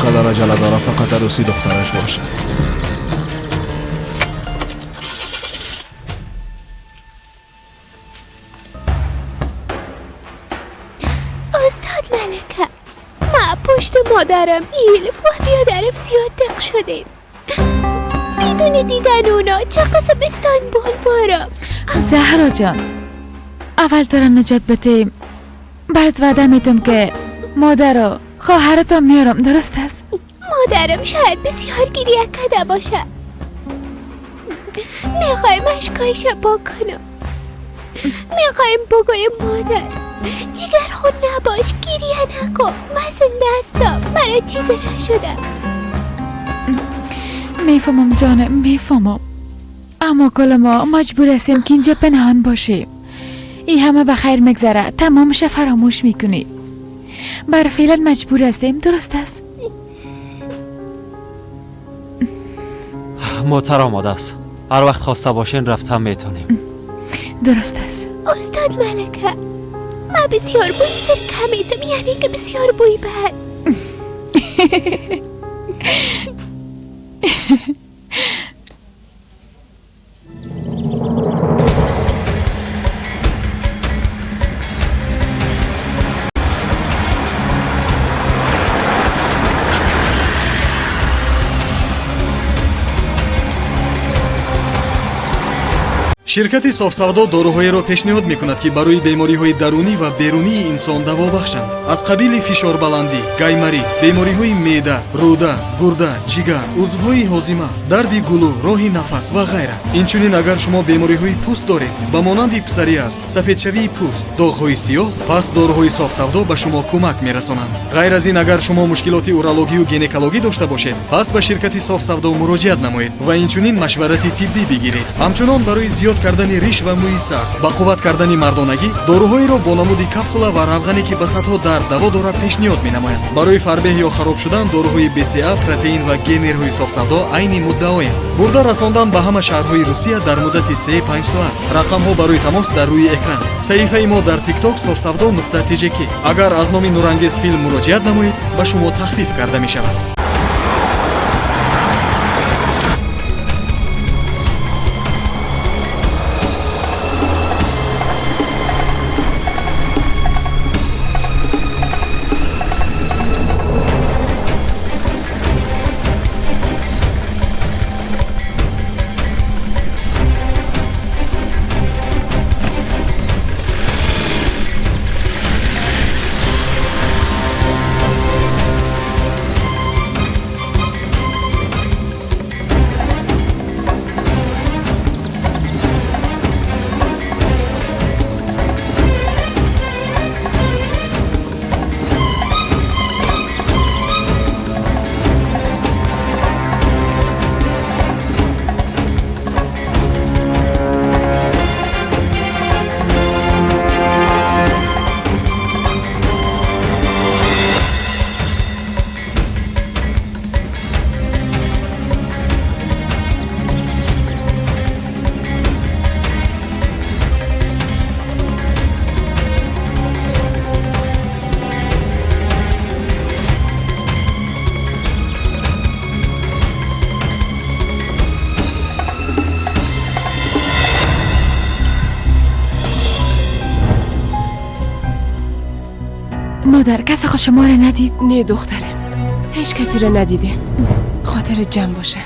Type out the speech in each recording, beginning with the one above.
قدر عجله داره فقط عروسی دخترش باشه. استاد ملکه، ما پشت مادرم ایلف و بیادرم زیاد دق شدیم. بدون دیدن اونا چه قسم استانبول بارم. زهرا جان، اول تو را نجات بده. برات وعده میتم که مادر و خواهرتم میارم، درست است؟ مادرم شاید بسیار گریه کده باشه. میخوایم اشکایش پاک کنم. میخوایم بگویم مادر جیگر خود نباش، گریه نکن، من زنده هستم، مرا چیزی نشده. میفهمم جانم، میفهمم، اما کل ما مجبور هستیم که اینجا پنهان باشیم. این همه به خیر میگذره، تمامش فراموش میکنی. بر فعلا مجبور هستیم، درست است؟ موتر آماده است، هر وقت خواسته باشین رفتم میتونیم. درست است. استاد ملکه، ما بسیار بوی سرکه میتم، یعنی که بسیار بوی بد. شرکت صاف‌سودا داروهایی را پیشنهاد می‌کند که برای بیماری‌های درونی و بیرونی انسان دوا بخشند، از قبیل فشار بلندی، گایماریت، بیماری‌های معده، روده، گرده، جگر، عضوهای هاضمه، درد گلو، راه نفس و غیره. اینچنین اگر شما بیماری‌های پوست دارید، به مانند پسوریاز، سفیدشوی پوست، داغ‌های سیاه، پس داروهای صاف‌سودا به شما کمک می‌رسانند. غیر از این اگر شما مشکلات اورولوژی و گینکولوژی داشته باشید، پس به شرکت صاف‌سودا مراجعت نمایید و اینچنین مشورت طبی بگیرید. همچنان برای زیاد کردن ریش و موی سر، با قوت کردن مردانگی، داروهایی را با نمود کپسولا و روغنی که به صدها درد دوا دارد پیشنهاد می‌نماید. برای فربه یا خراب شدن داروهای BCA، پروتئین و گنرهای صاف‌سودا عین مدعایند. برده رساندن به همه شهرهای روسیه در مدت 3-5 ساعت. رقم ها برای تماس در روی اکران. صحیفه ما در تیک تاک صاف‌سودا.tjk. اگر از نام نورانگیز فیلم مراجعت نمایید به شما تخفیف کرده می شود. مادر، کسی خود شما را ندید؟ نه دخترم، هیچ کسی را ندیدیم. خاطر جمع باشه.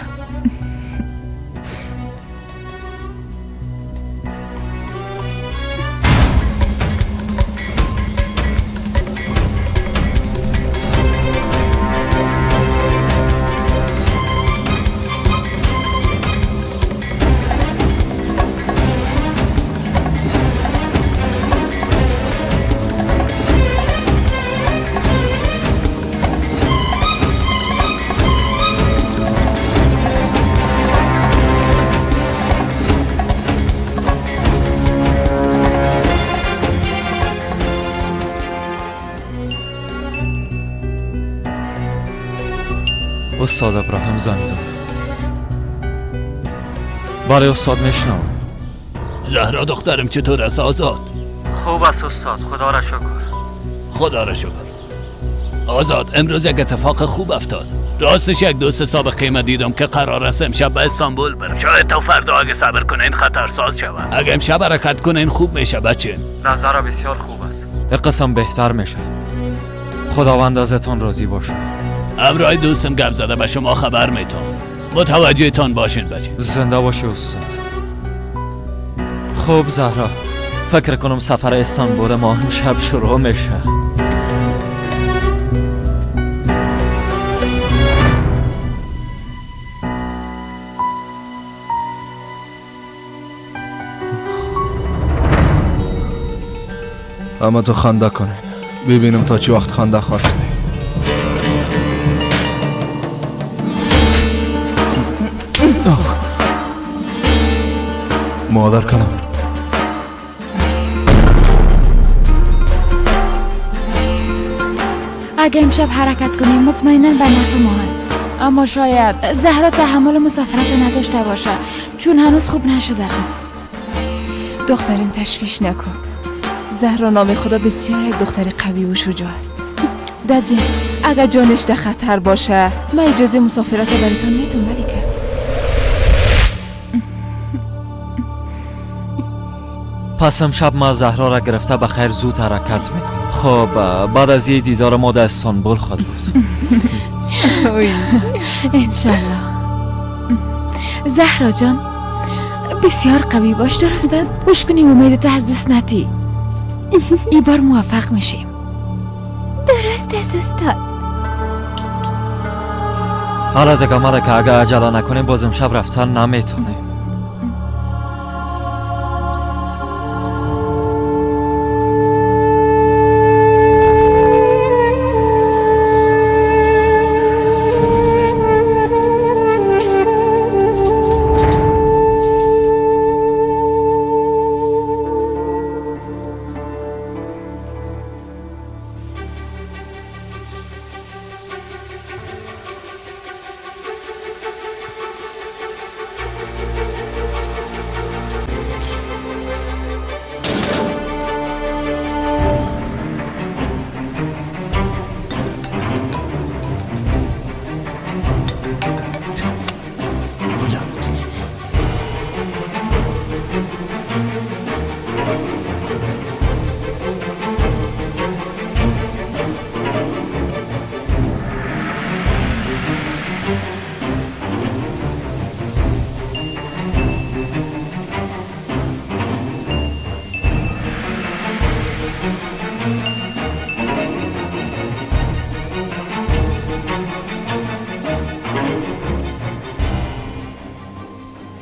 استاد ابراهیم زنگ زد. بله استاد میشنوم. زهرا دخترم چطور است آزاد؟ خوب است استاد، خدا را شکر. خدا را شکر. آزاد، امروز یک اتفاق خوب افتاد. راستش یک دوست سابق قیمت دیدم که قرار است امشب به استانبول برم. شاید تا فردا اگه صبر کنه این خطرساز شود. اگه امشب حرکت کنه این خوب میشه بچه. نظر بسیار خوب است. قسم بهتر میشه. خداوند ازتون راضی باشه. امرای دوستم گپ زده، به شما خبر میتم. متوجهتان باشین بچه. زنده باشی استاد. خب زهرا، فکر کنم سفر استانبول ما امشب شروع میشه. اما تو خنده کنین، ببینم تا چی وقت خنده خواهد کنی. مادر کنم اگه امشب حرکت کنیم مطمئنا به نفع ما هست، اما شاید زهرا تحمل مسافرت نداشته باشه چون هنوز خوب نشده. دخترم تشویش نکن. زهرا نام خدا بسیار یک دختر قوی و شجاع است. دزی اگر جانش در خطر باشه من اجازه مسافرت براتون میتونم ملکه. پس امشب ما زهرا را گرفته به خیر زود حرکت میکنم. خب بعد از یه دیدار ما در استانبول خواهد بود. انشالله. زهرا جان بسیار قوی باش، درست است؟ گوش کنی امیدت از دست ندی. ای بار موفق میشیم. درست است استاد. حالا دیگه ما که اگه عجله نکنیم باز امشب رفتن نمیتونیم.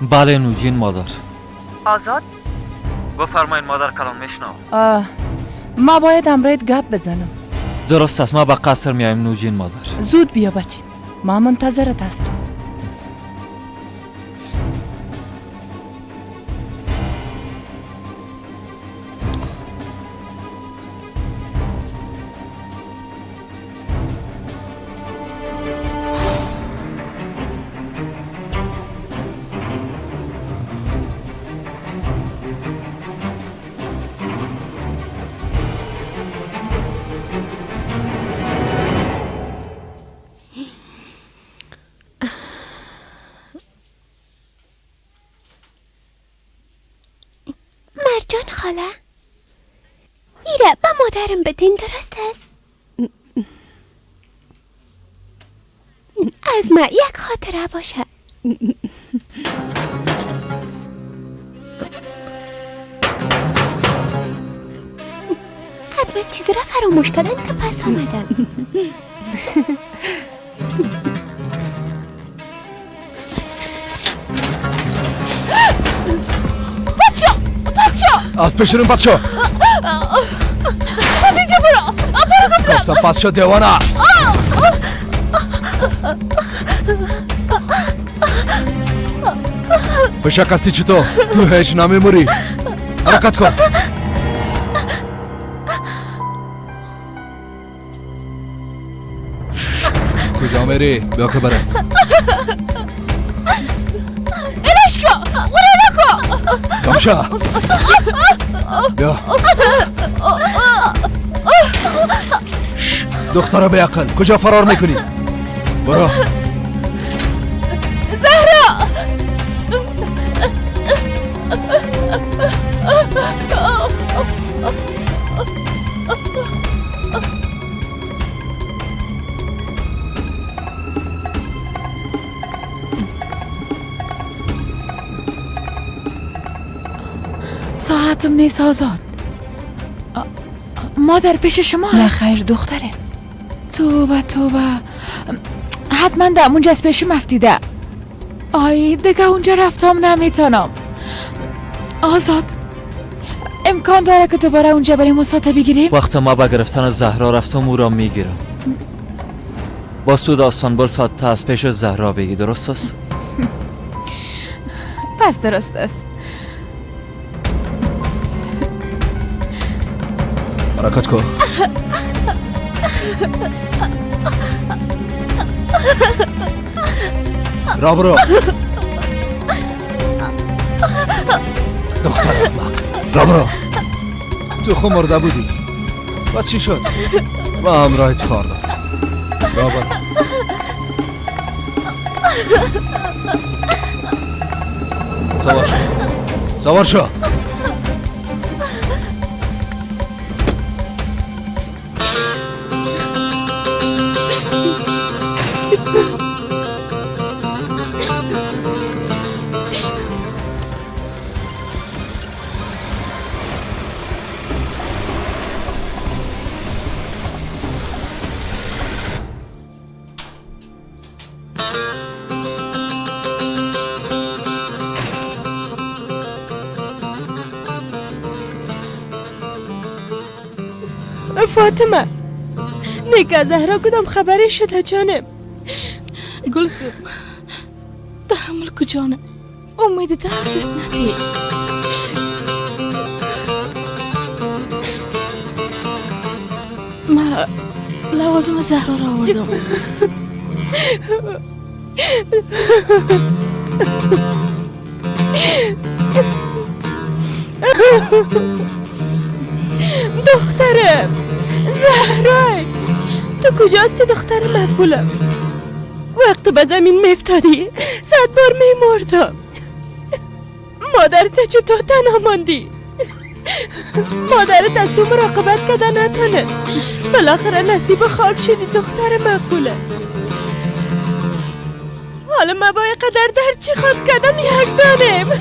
بله نوجین مادر. آزاد؟ بفرمایین مادر کلام میشنوم. ما باید امرایت گپ بزنم. درست است، ما به قصر میایم نوجین مادر. زود بیا بچیم، ما منتظرت هستم. مرجان خاله، ایره به مادرم بدین، درست است؟ از ما یک خاطره باشه. حتما چیزی را فراموش کردن که پس آمدم. از پیش روم پس شو. پس اینجا برو، برو گفتم. گفتم پس شو دیوانه. پشک هستی چطور؟ تو هیچ نمیموری. حرکت کن. کجا میری؟ بیا که بره. الاشکو برو نکو. کمشا بیا. دختر بیعقل، کجا فرار میکنی؟ برو. زهرا! ساعتم نیست آزاد. مادر پیش شما نه خیر دختره. توبه توبه، حتما در اونجا از پیشم افتیده. آی دیگه اونجا رفتم نمیتونم. آزاد، امکان داره که دوباره اونجا بریم و ساعت بگیریم؟ وقت ما به گرفتن زهرا رفتم او را میگیرم. باز تو داستانبول ساعت از پیش زهرا بگی، درست است؟ پس درست است. حرکت کن. را برو. دختر احمق، را برو. تو خو مرده بودی، بس چی شد؟ با همراهت کار دارم. را برو. سوار شو، سوار شو. فاطمه، نیکه زهرا کدام خبری شده جانم؟ گلسوم، تحمل کو جانم، امید از دست ندی. ما لوازم زهرا را آوردم. دخترم زهرا، تو کجاستی دختر مقبولم؟ وقت به زمین میفتادی 100 بار میمردم. مادرت چطور تنها ماندی؟ مادرت از تو مراقبت کرده نتانست، بالاخره نصیب خاک شدی دختر مقبوله. حالا ما با قدر در چی خود کردم یک دانم.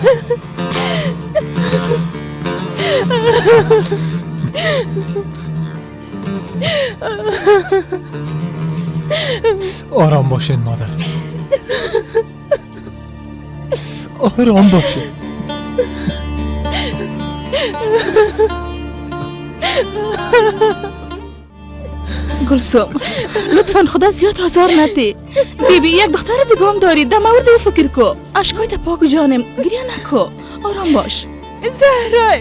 آرام باشین مادر، آرام باشین. گلسوم لطفا خدا زیاد آزار ندی. بیبی یک دختر دیگه هم داری، در مورد او فکر کو. اشکایت پاک جانم، گریه نکو، آرام باش. زهرا،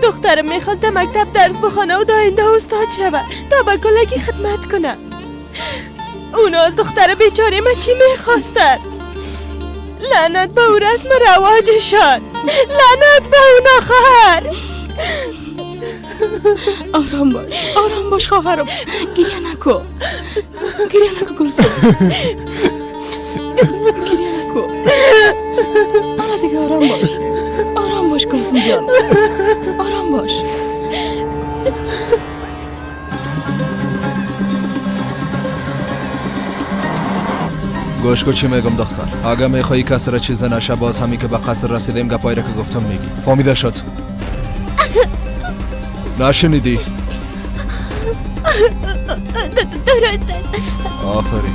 دخترم میخواست در مکتب درس بخوانه و داینده استاد شوه تا به کلگی خدمت کنه. اونا از دختر بیچاره من چی میخواستن؟ لعنت به او رسم رواجشان، لعنت به اونا خواهر. آرام باش، آرام باش خواهرم، گریه نکو، گریه نکو گلسوم، گریه نکو. آه دیگه آرام باش، آرام باش گلسوم جان، آرام باش. گوش کن چی میگم دختر، اگه میخوایی کس را چیز نشه باز همی که به قصر رسیدیم گپایی را که گفتم میگی. فهمیده شد؟ نشنیدی؟ درست است. آفرین.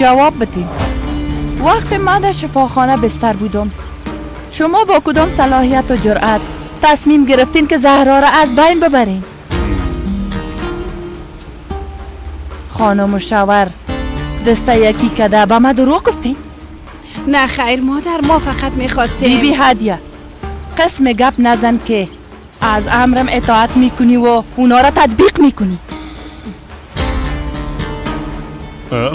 جواب بدین. وقتی من در شفاخانه بستر بودم، شما با کدام صلاحیت و جرأت تصمیم گرفتین که زهرا را از بین ببرین؟ خانم و شوهر دست یکی کده به ما دروغ گفتین؟ نه خیر مادر، ما فقط میخواستیم. بی بی هدیه، قسم گپ نزن که از امرم اطاعت میکنی و اونا را تطبیق میکنی.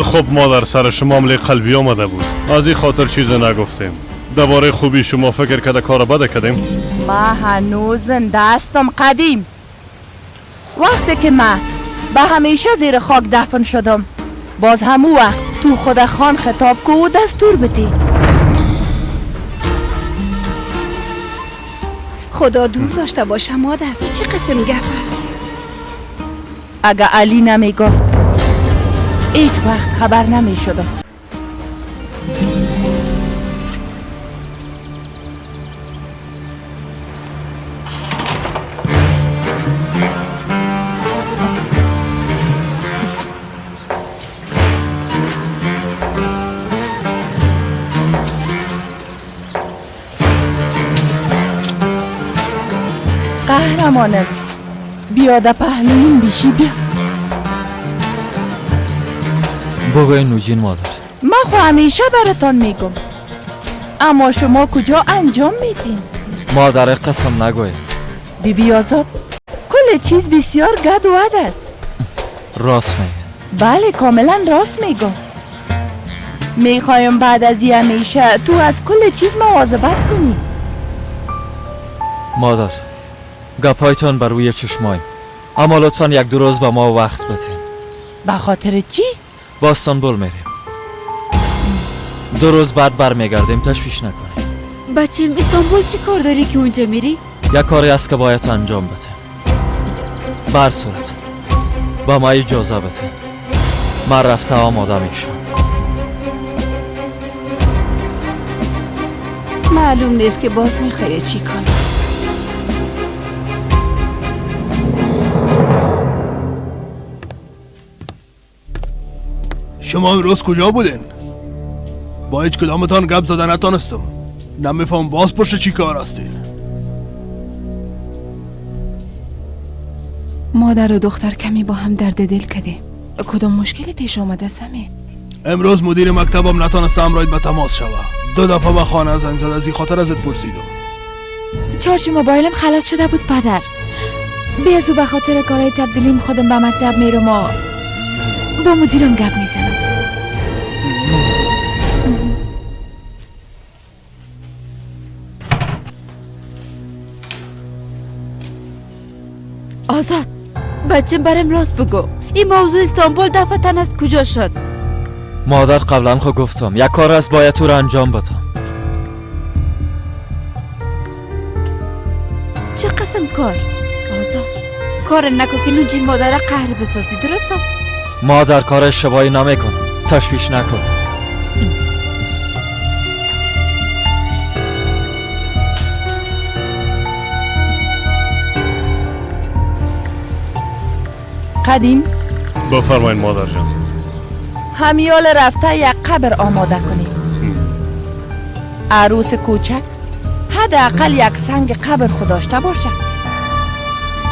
خب مادر، سر شما عمله قلبی آمده بود، از این خاطر چیز نگفتیم. درباره خوبی شما فکر کرده کار بده کردیم. ما هنوز زنده هستم قدیم. وقتی که من به همیشه زیر خاک دفن شدم، باز همو وقت تو خود خان خطاب کو و دستور بدی. خدا دور داشته باشه مادر، چه قسم گپ است؟ اگه علی نمیگفت هیچ وقت خبر نمی شدم. قهرمانم بیا در پهلویم بیشی، بیا. بگوی نوجین مادر، من خو همیشه براتان میگم، اما شما کجا انجام میدین؟ مادر قسم نگوی. بی بی آزاد، کل چیز بسیار گد و ود است. راست میگه. بله کاملا راست میگم. میخوایم بعد از همیشه تو از کل چیز مواظبت کنی. مادر، گپایتان بر روی چشمایم، اما لطفا یک دو روز به ما وقت بدین. به خاطر چی؟ با استانبول میریم. 2 روز بعد برمیگردیم، تشویش نکنیم. بچیم استانبول چی کار داری که اونجا میری؟ یک کاری است که باید انجام بده. بر صورت با ما اجازه بده، من رفته آماده میشم. معلوم نیست که باز میخوای چی کنی. شما امروز کجا بودین؟ با هیچ کدامتان گپ زده نتانستم. نمیفهم باز پشت چی کار هستین. مادر و دختر کمی با هم درد دل کردیم. کدام مشکلی پیش آمده سمی؟ امروز مدیر مکتبم نتانست همراهت به تماس شوه. 2 دفعه به خانه زنگ زد، از این خاطر ازت پرسیدم. چارج موبایلم خلاص شده بود پدر. بیا به خاطر کارهای تبدیلیم خودم به مکتب میرم و با مدیرم گپ میزنم. آزاد بچم، برم راست بگو، این موضوع استانبول دفعتا از کجا شد؟ مادر قبلا خود گفتم یک کار است باید تو را انجام بدم. چه قسم کار؟ آزاد کار نکن که نوجین مادر قهر بسازی، درست است؟ مادر کار اشتباهی نمیکنم، تشویش نکن. قدیم بفرمایید مادر جان. همیال رفته یک قبر آماده کنید. عروس کوچک حداقل یک سنگ قبر خود داشته باشه.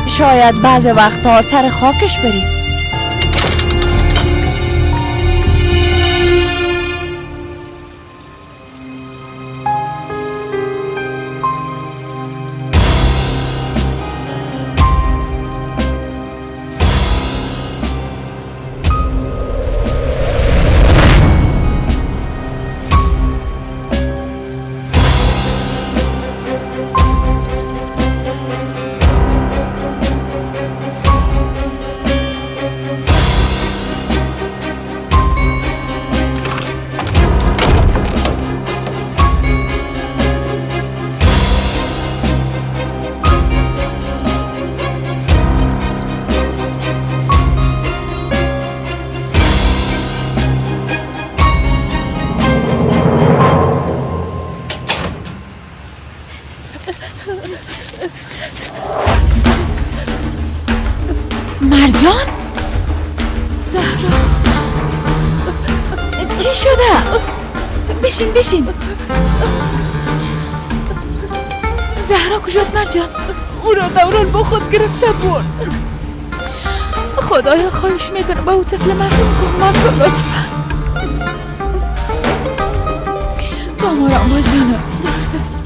شاید بعض وقتها سر خاکش بریم. شده؟ بشین بشین. زهرا کجاست مرجان؟ او را دوران با خود گرفته برد. خدایا خواهش میکنم به او طفل معصوم کمک کن لطفا. تو هم آرام باش جانم. درست است.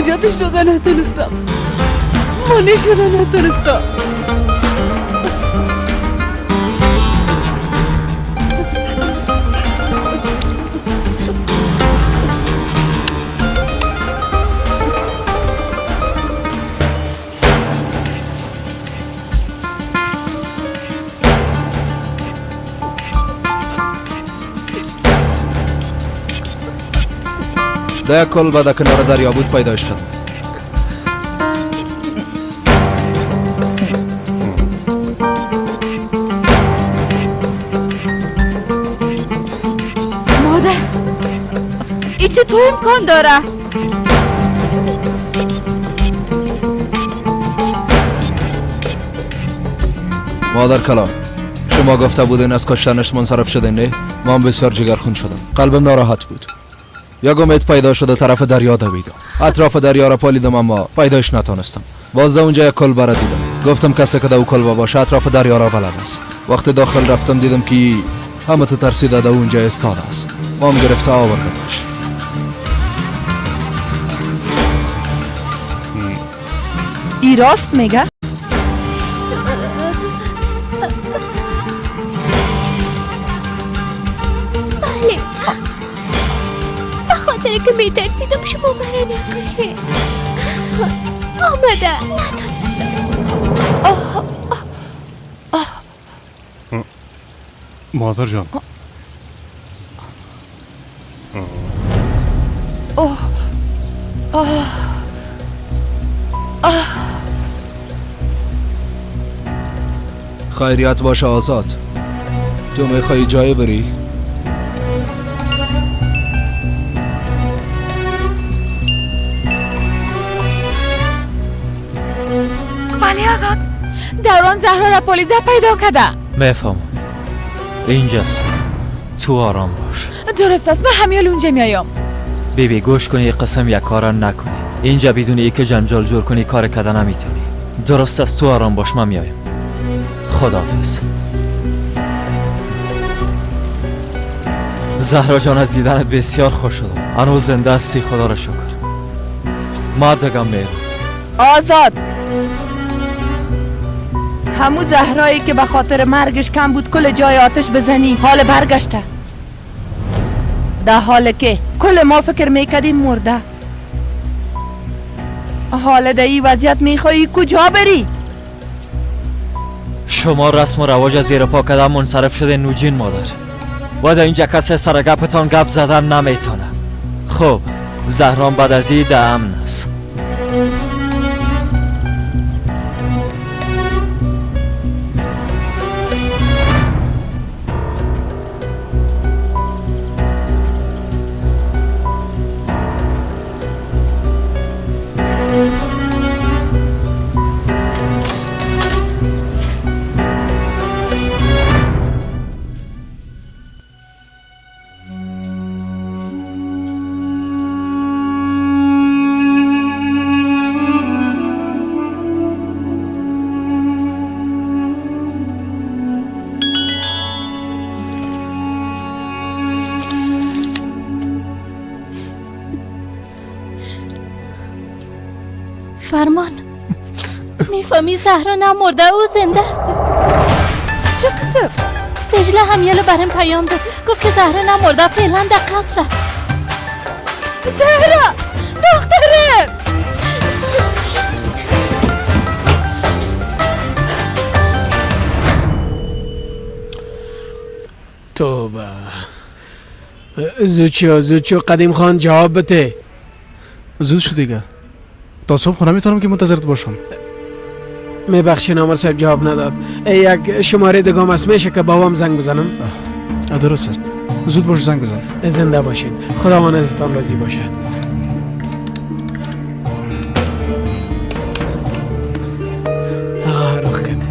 نجاتش داده نتونستم، مانع شده نتونستم. در یک کلبه در کنار دریا بود پیدایش کردم. مادر این چطور امکان داره؟ مادر کلام، شما گفته بودین از کشتنش منصرف شده نه؟ من بسیار جگرخون شدم، قلبم ناراحت بود. یک امید پیدا شده طرف دریا دویدم، اطراف دریا را پالیدم اما پیدایش نتانستم. باز در اونجا یک کلبه را دیدم، گفتم کسی که در او کلبه باشه اطراف دریا را بلد است. وقتی داخل رفتم دیدم که همه تو ترسیده در اونجا استاده است. مام گرفته آوردمش. ای راست میگه؟ بله، به خاطر که میترسیدم شما مرا نکشه آمده نتانستم. مادر جان، اوه آه آه. خیریت باشه آزاد. تو میخوای جای بری؟ بله آزاد، دوران زهرا را پالیده پیدا کرده. میفهمم، اینجاست، تو آرام باش. درست است، من همیال اونجا میایم. بیبی گوش کنی، قسم یک کار نکنی. اینجا بدون اینکه جنجال جور کنی کار کردن نمیتونی. درست است، تو آرام باش، من میایم. خداحافظ. زهرا جان از دیدنت بسیار خوش شدم. هنوز زنده هستی، خدا را شکر. ما دگم میرم. آزاد، همو زهرایی که به خاطر مرگش کم بود کل جای آتش بزنی حال برگشته، در حال که کل ما فکر میکردیم مرده. حال در این وضعیت میخوایی کجا بری؟ شما رسم و رواج از زیر پا کردن منصرف شده نوجین مادر، و در اینجا کسی سر گپتان گپ زدن نمیتونه. خب زهران بعد از این در امن است. فرمان، میفهمی زهرا نمرده، او زنده است. چه قصه؟ دجله همیاله برام پیام داد، گفت که زهرا نمرده، فعلا در قصر است. زهرا دخترم، توبه. زود زود قدیم خان جواب بده. زود شو دیگه، تا صبح خونه میتونم که منتظرت باشم. میبخشین عمر صاحب جواب نداد. یک شماره دگام است، میشه که بابام زنگ بزنم؟ درست است، زود باش زنگ بزن. زنده باشین، خداوند ازتان راضی باشد. رخ کرد.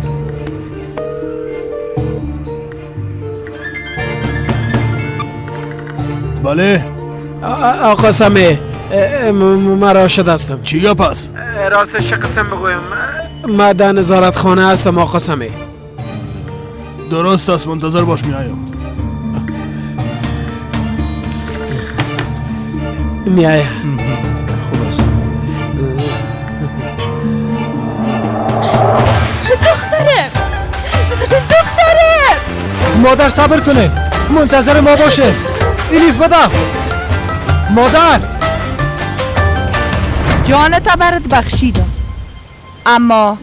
بله آقا سمی، من راشد هستم. چی گپ است؟ راستش چه قسم بگویم، من در نظارت خانه هستم آقا سمی. درست است، منتظر باش میایم. میایم. خوب است. دخترم، دخترم. مادر صبر کنین، منتظر ما باشه. الیف بدم. مادر جانت برات بخشیدم، اما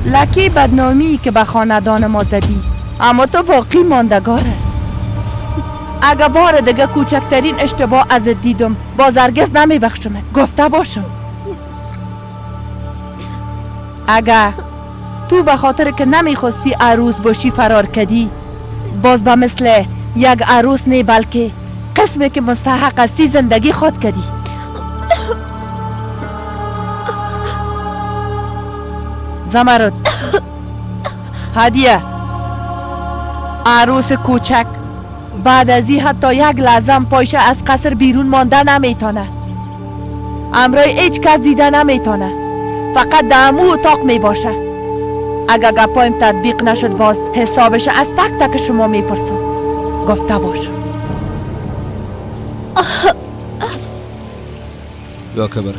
لکه بدنامی که به خاندان ما زدی اما تو باقی ماندگار است. اگه بار دیگه کوچکترین اشتباه ازت دیدم باز هرگز نمیبخشمت، گفته باشم. اگه تو به خاطر که نمیخواستی عروس باشی فرار کردی، باز به مثل یک عروس نه بلکه قسمی که مستحق هستی زندگی خود کردی. زمرد، هدیه، عروس کوچک بعد از این حتی یک لحظه پایشه از قصر بیرون مانده نمیتونه، امرای هیچ کس دیده نمیتونه، فقط در امو اتاق میباشه. اگه گپایم تطبیق نشد باز حسابش از تک تک شما میپرسم، گفته باشم. یا کبره.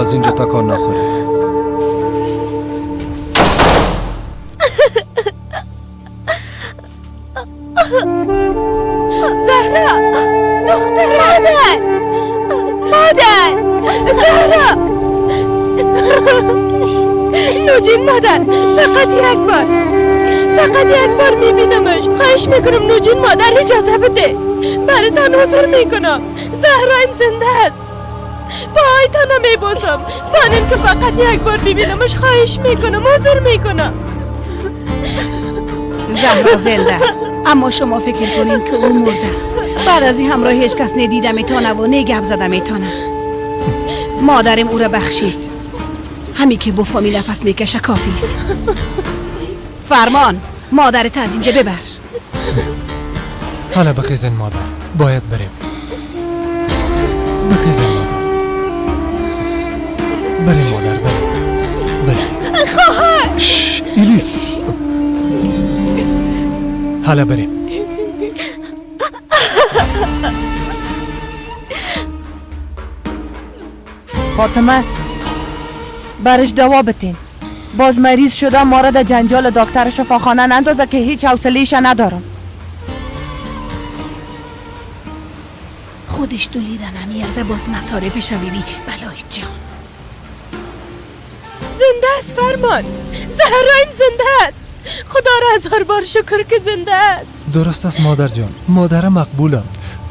از اینجا تکان نخوره. زهرا، دختر، مادر، مادر، زهرا. نوجین مادر، فقط یک بار، فقط یک بار میبینمش. خواهش میکنم نوجین مادر اجازه بده، براتان حضور میکنم. زهرایم زنده است، پاهایتان میبوسم. بانین که فقط یک بار ببینمش، خواهش میکنم، حضور میکنم. زهرا زنده است، اما شما فکر کنین که او مرده. بعد از این همراه هیچ کس ندیده میتونه و نه گپ زده میتونه. مادرم او را بخشید، همین که بفهمی نفس میکشه کافی است. فرمان، مادرت از اینجا ببر. حالا بخیزین مادر، باید بریم. بخیزین مادر، بریم مادر، بریم، بریم. خواهر. الیف، حالا بریم. فاطمه، برش دوا بتین. باز مریض شده، ما را در جنجال دکتر شفاخانه نندازه که هیچ حوصله‌ایش ندارم. خودش 2 لیره نمیارزه، باز مصارفش ببی بلای جان. زنده است فرمان، زهرایم زنده است. خدا را هزار بار شکر که زنده است. درست است مادر جان، مادر مقبولم.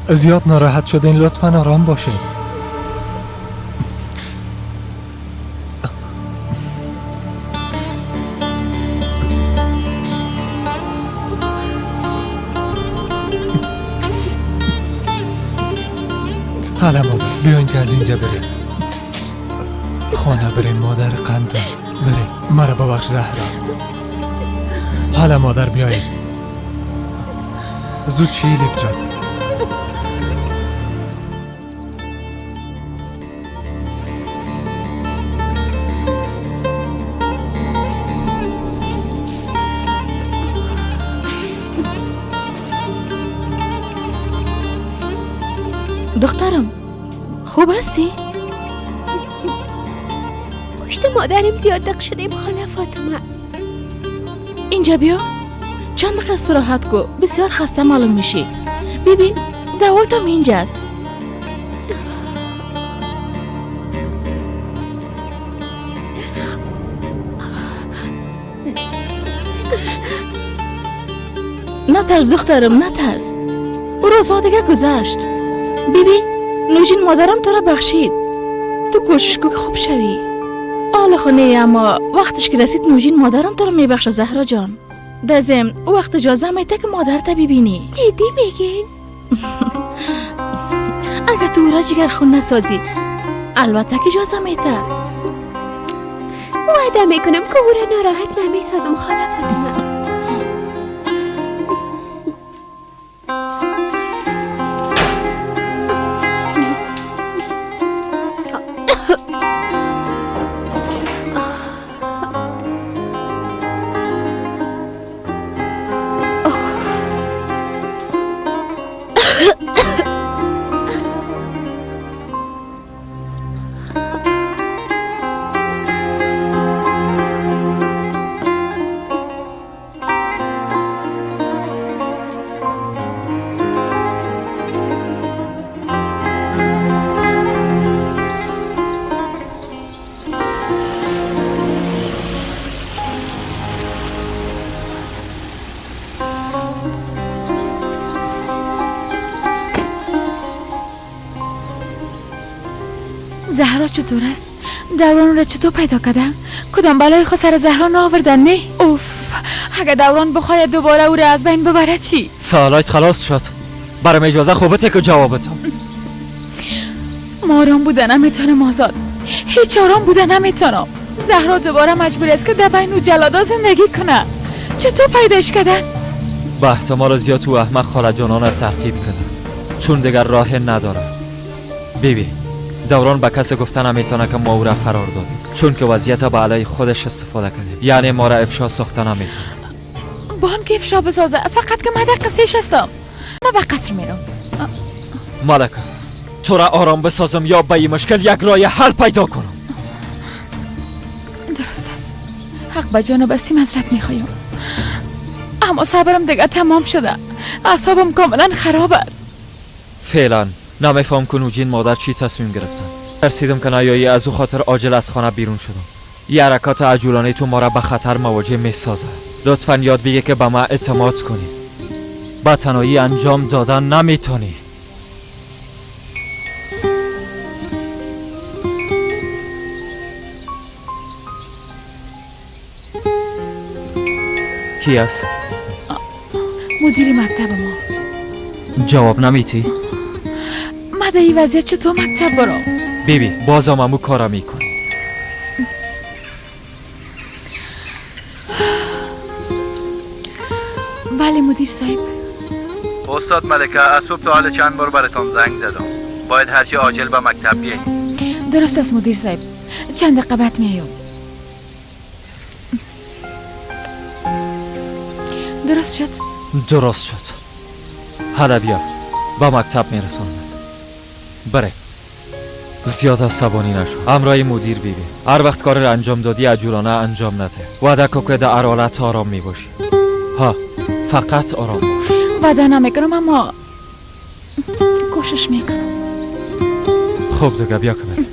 زیاد ناراحت شدین، لطفا آرام باشین. حالا مادر بیاین که از اینجا بریم خانه، بریم مادر قندم، بریم. مرا ببخش زهرا. حالا مادر بیایید زود. چیلیک جان، دخترم خوب هستی؟ پشت مادرم زیاد دق شدیم خاله فاطمه. اینجا بیا، چند دقیقه استراحت کو، بسیار خسته معلوم میشی. بیبی دواتم اینجاست. نترس دخترم، نترس، او روزها دیگه گذشت. بیبی نوجین مادرم تو را بخشید، تو کوشش کو که خوب شوی. حالا خو نه، اما وقتش که رسید نوجین مادرم تو را میبخشه زهرا جان. در ضمن او وقت اجازه میده که مادرت ببینی. جدی میگین؟ اگه تو را جگر خون نسازی البته که اجازه میده. وعده میکنم که او را ناراحت نمیسازم خاله فاطمه. زهرا چطور است؟ دوران را چطور پیدا کرده؟ کدام بلای خود سر زهرا نآوردن؟ نه؟ اوف، اگه دوران بخواید دوباره او را از بین ببره چی؟ سوالات خلاص شد. برام اجازه خوبته که جوابتم. ما آرام بوده نمیتونم آزاد. هیچ آرام بوده نمیتونم. زهرا دوباره مجبور است که در بین او جلادا زندگی کنه. چطور پیداش کردن؟ به احتمال زیاد تو احمق خاله جانان تعقیب کنه، چون دیگر راه نداره. بیبی دوران به کسی گفته نمیتونه که ما او را فرار دادیم، چون که وضعیت به علیه خودش استفاده کنه، یعنی ما را افشا ساخته نمیتونه. بانک افشا بسازه، فقط که من در قصهش هستم. من به قصر میرم. ملکه تو را آرام بسازم یا به این مشکل یک راه حل پیدا کنم. درست است، حق به جان و بستی معذرت میخوایم، اما صبرم دیگه تمام شده، اعصابم کاملا خراب است. فعلا نمیفهم که نوجین مادر چی تصمیم گرفتن. ترسیدم که نیایی، از او خاطر عاجل از خانه بیرون شدم. یه حرکات عجولانه تو ما را به خطر مواجه میسازه. لطفا یاد بگیر که به ما اعتماد کنی. به تنهایی انجام دادن نمیتونی. کی است؟ مدیر مکتب ما. جواب نمیتی؟ ما در این وضعیت چطور مکتب برم؟ بیبی بازم امو کارا میکنی. بله مدیر صاحب. استاد ملکه از صبح تا حال چند بار براتان زنگ زدم. باید هرچی عاجل به مکتب بیایی. درست است مدیر صاحب، چند دقیقه بعد میایم. درست شد؟ درست شد. حالا بیا با مکتب میرسانمت. بره زیاد عصبانی نشو. همراه مدیر بیبی هر وقت کار را انجام دادی عجولانه انجام نده. وعده کو که در حالت آرام میباشی. ها فقط آرام باش. وعده نمیکنم اما کوشش میکنم. خب دیگه بیا که بریم.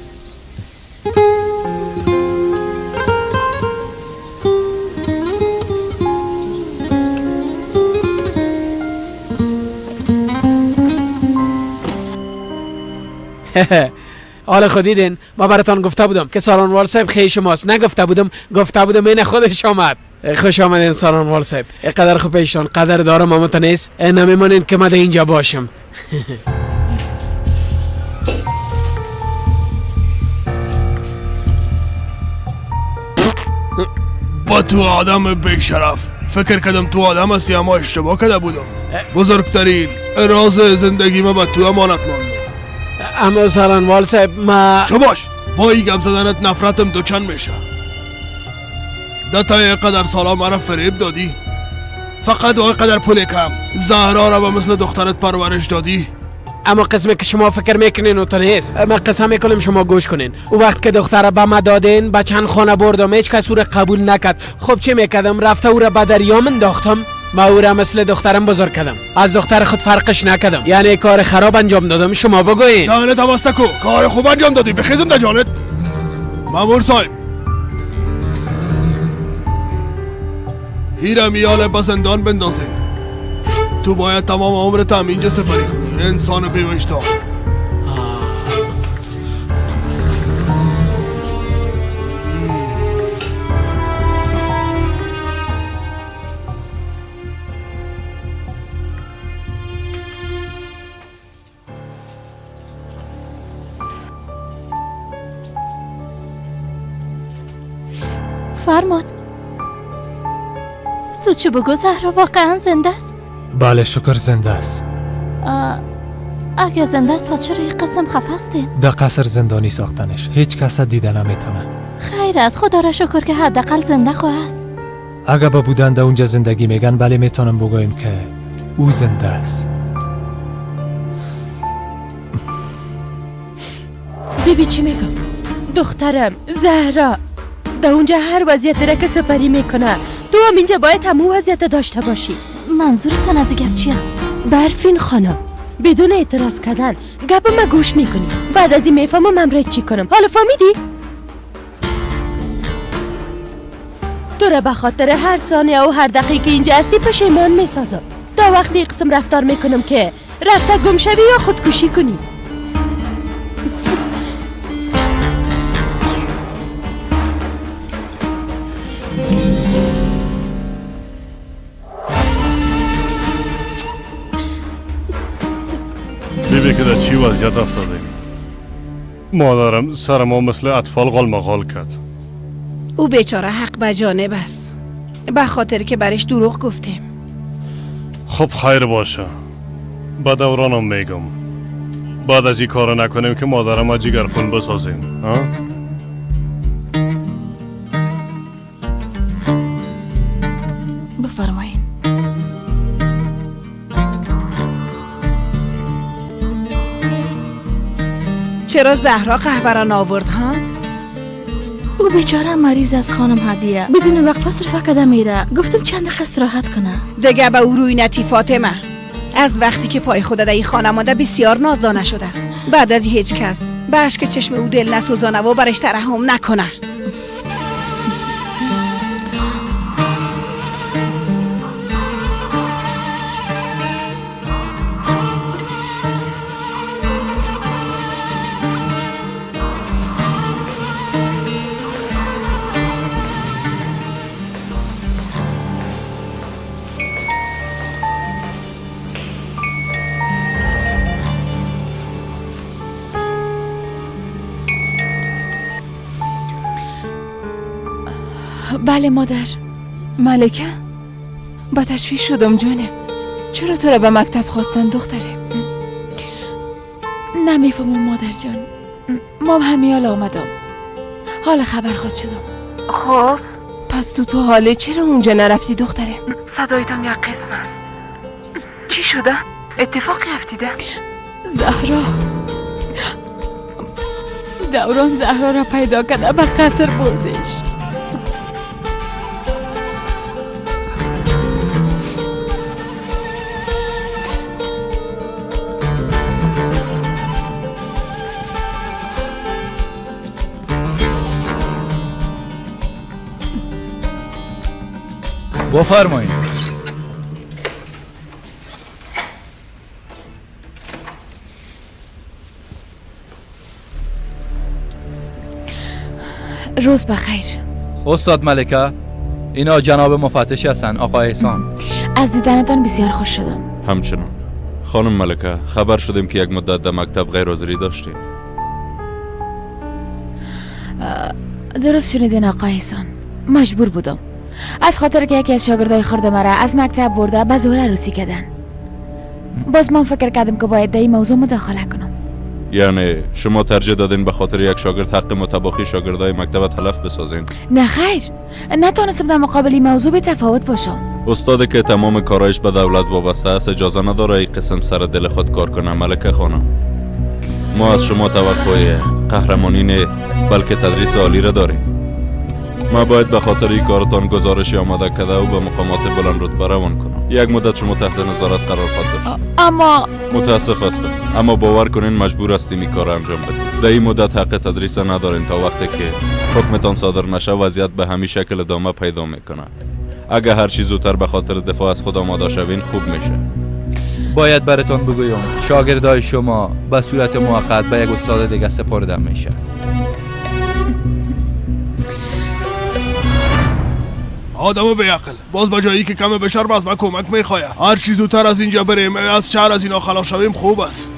حالا خود دیدین ما براتان گفته بودم که سارانوال صاحب خیش ماست. نگفته بودم، گفته بودم این خودش آمد. خوش آمدین سارانوال صاحب. قدر خوب پیشتان قدر دارم اما تا نیست نمیمانین که من اینجا باشم. با تو آدم بیشرف فکر کردم تو آدم هستی اما اشتباه کرده بودم. بزرگترین راز زندگی ما به تو امانت ماند. اما سارانوال صاحب ما چو باش با این گپ زدنت نفرتم دوچند میشه. ده تا قدر سالا مرا فریب دادی، فقط و قدر پول کم زهرا را به مثل دخترت پرورش دادی. اما قسمی که شما فکر میکنین و نیست. من قسم میکنم شما گوش کنین. او وقت که دختر به ما دادین به چند خانه بردم، هیچ کس او را قبول نکرد. خب چه میکردم؟ رفته او را به دریا انداختم. ما او را مثل دخترم بزرگ کردم، از دختر خود فرقش نکردم. یعنی کار خراب انجام دادم. شما بگوین. دهنت واسه کو کار خوب انجام دادی. بخیزم در جانت. مامور صاحب هیره میاله به زندان بندازین. تو باید تمام عمرت هم اینجا سپری کنی. انسان بی‌وجدان. فرمان. سوچو بگو زهرا واقعا زنده است؟ بله شکر زنده است. اگه زنده است پس چرا یک قسم خفه هستین؟ در قصر زندانی ساختنش، هیچ کس دیده نمیتونه. خیر است، خدا را شکر که حداقل زنده خواه است. اگه با بودن در اونجا زندگی میگن، بله میتونم بگویم که او زنده است. بیبی چی میگم؟ دخترم زهرا در اونجا هر وضعیت را که سپری میکنه، تو هم اینجا باید همون وضعیت داشته باشی. منظورتان از گپ چی است؟ برفین خانم، بدون اعتراض کردن گپ ما گوش میکنی. بعد از این میفهمم امرت چی کنم. حالا فهمیدی؟ تو را به خاطر هر ثانیه و هر دقیقه اینجا هستی پشیمان میسازم. تا وقتی قسم رفتار میکنم که رفته گم شوی یا خودکشی کنی. بیبی که در چی وضعیت افتادیم. مادرم سر ما مثل اطفال غالمغال کرد. او بیچاره حق به جانب است، به خاطر که برش دروغ گفتیم. خب خیر باشه، به دورانم میگم بعد از این کار نکنیم که مادرم از جگرخون بسازیم. ها؟ بفرمایین. چرا زهرا قهوه را ناورد ها؟ او بیچاره مریض از خانم هدیه، بدون وقفه صرفه کده میره. گفتم چند دقیقه استراحت کنه. دیگه به او روی نتی فاطمه. از وقتی که پای خود در این خانه مانده بسیار نازدانه شده. بعد از هیچ کس به اشک چشم او دل نسوزانه و برش ترحم نکنه. بله مادر. ملکه با تشویش شدم جانم. چرا تو را به مکتب خواستن دختره؟ نمیفهمم مادر جان. مام همیال آمدم، حال خبر خواد شدم. خب پس تو حاله چرا اونجا نرفتی دختره؟ صدایتم یک قسم است. چی شده؟ اتفاقی افتیده؟ زهرا دوران زهرا را پیدا کرده به قصر بردش. بفرمایید. روز بخیر استاد ملکه. اینا جناب مفتش هستن آقا احسان. از دیدنتان بسیار خوش شدم. همچنان خانم ملکه، خبر شدیم که یک مدت در مکتب غیر حاضری داشتیم. درست شنیدین آقا احسان، مجبور بودم از خاطر که یکی از شاگردای خرد مرا از مکتب برده به زور عروسی کردن. باز من فکر کردم که باید در این موضوع مداخله کنم. یعنی شما ترجیح دادین به خاطر یک شاگرد حق متباقی شاگردای مکتب تلف بسازین؟ نه خیر، نتونستم در مقابل این موضوع به تفاوت باشم. استاد که تمام کارایش به دولت وابسته است اجازه نداره این قسم سر دل خود کار کنه. ملکه خانم، ما از شما توقع قهرمانی نه بلکه تدریس عالی را داریم. ما باید به خاطر این کارتان گزارشی آماده کرده و به مقامات بلند رتبه روان کنم. یک مدت شما تحت نظارت قرار خواهد داشت. اما متاسف هستم، اما باور کنین مجبور هستیم این کار انجام بدیم. در این مدت حق تدریس ندارین تا وقتی که حکمتان صادر نشه. وضعیت به همین شکل ادامه پیدا میکنه. اگه هر چیز زودتر به خاطر دفاع از خود آماده شوین خوب میشه. باید براتون بگویم شاگردای شما به صورت موقت به یک استاد دیگه سپرده میشه. آدم بیعقل باز به جایی که کم بشر باز من کمک میخواه. هر چی زودتر از اینجا بریم، از شهر از اینا خلاص شویم خوب است.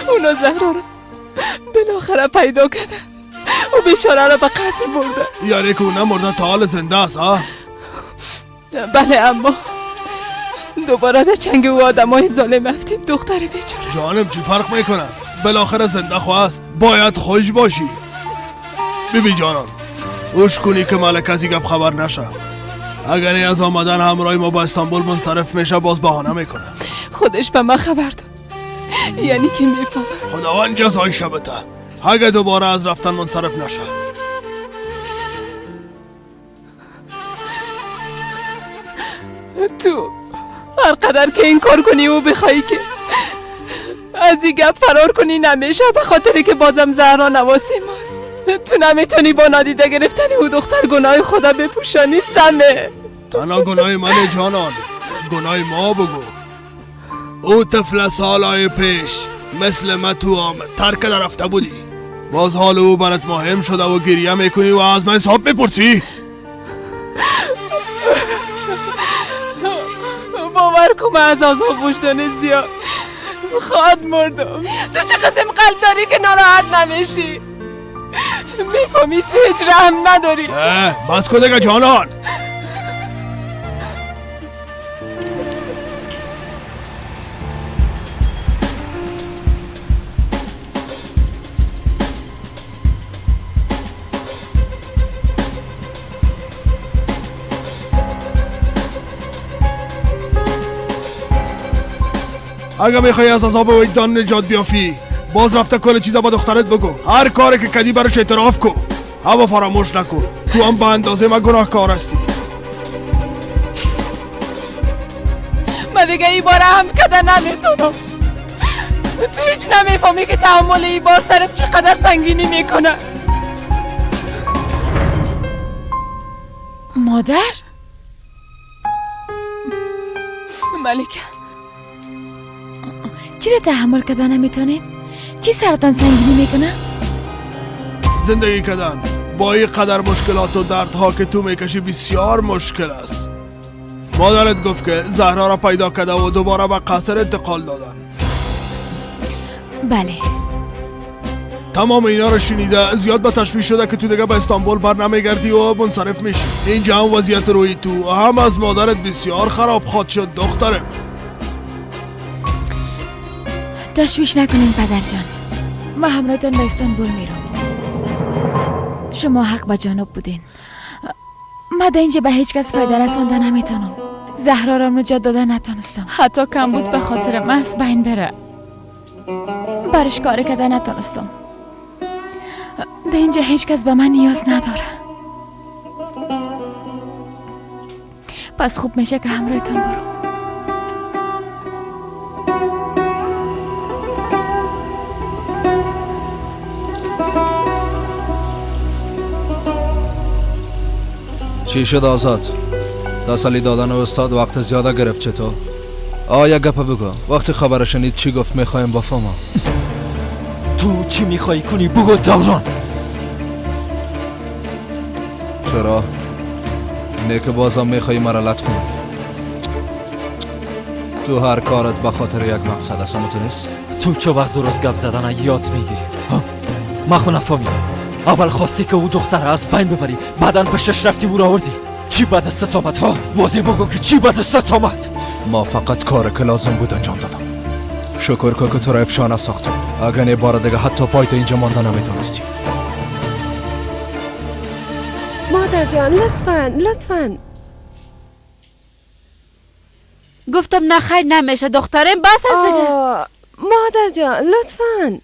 اونا زهرا را بالاخره پیدا کردن و بیچاره را به قصر بردن. یعنی که او نمرده تا حال زنده است ها؟ بله، اما دوباره در چنگ او آدمای ظالم افتید دختر بیچاره. جانم چی فرق میکنه؟ بالاخره زنده خو است، باید خوش باشی. ببین جانان، اوش کنی که ملکه از این گپ خبر نشه. اگر از آمدن همراه ما با استانبول منصرف میشه باز بهانه میکنه. خودش به من خبر داد، یعنی که میفهمه. خداوند جزای شبته اگه دوباره از رفتن منصرف نشه. تو هر قدر که این کار کنی و بخوایی که از این گپ فرار کنی نمیشه، به خاطر که بازم زهرا نواسی ماست. تو نمیتونی با نادیده گرفتن او دختر گناه خدا بپوشانی. سمه تنها گناه من جانان، گناه ما بگو. او طفل سالهای پیش مثل من تو آمد ترک در رفته بودی، باز حال او برات مهم شده و گریه میکنی و از من حساب میپرسی. باور کن از عذاب وجدان زیاد خواد مردم. تو چه قسم قلب داری که ناراحت نمیشی؟ میفهمی تو هیچ رحم نداری. بس کن دیگه جانان. اگه میخوای از عذاب وجدان نجات بیافی باز رفته کل چیزا با دخترت بگو. هر کاری که کدی براش اعتراف کن، هوا فراموش نکن. تو هم به اندازه من گناهکار هستی. من دیگه این بار هم کده نمیتونم. تو هیچ نمیفهمی که تحمل این بار سرت چقدر سنگینی میکنه. مادر؟ ملکه چرا تحمل کردن نمیتونین؟ چی سرطان سنگینی میکنه؟ زندگی کردن با این قدر مشکلات و دردها که تو میکشی بسیار مشکل است. مادرت گفت که زهرا را پیدا کرده و دوباره به قصر انتقال دادن. بله. تمام اینا رو شنیده زیاد به تشویش شده که تو دیگه به استانبول بر نمیگردی و منصرف میشی. اینجا هم وضعیت روی تو هم از مادرت بسیار خراب خواهد شد دخترم. تشویش نکنین پدر جان، ما همراهتان به استانبول میرم. شما حق به جانب بودین. ما در اینجا به هیچ کس فایده رسانده نمیتونم. زهرا را نجات داده نتونستم. حتی کم بود به خاطر من از بین بره. برش کار کرده نتونستم. در اینجا هیچ کس به من نیاز نداره. پس خوب میشه که همراهتان برم. چی شد آزاد؟ تسلی دادن استاد وقت زیاده گرفت. چطور؟ آیا گپ بگو. وقتی خبر شنید چی گفت؟ میخوایم بفهمم. تو چی میخوای کنی بگو دوران. چرا؟ نه که بازم میخوای مرا لط کنی. تو هر کارت به خاطر یک مقصد است، اما تو نیست. تو چه وقت درست گپ زدن یاد میگیری؟ من خو نفهمیدم. اول خواستی که او دختر از بین ببری، بعدا پشش رفتی او را آوردی. چی بعد از آمد ها؟ واضح بگو که چی بعد از آمد. ما فقط کار که لازم بود انجام دادم. شکر که تو را افشا نساختم. اگر نه بار دیگه حتی پایت اینجا مانده نمیتونستی. مادر جان لطفاً لطفاً. گفتم نه خیر نمیشه دخترم، بس است دیگه. مادر جان لطفاً.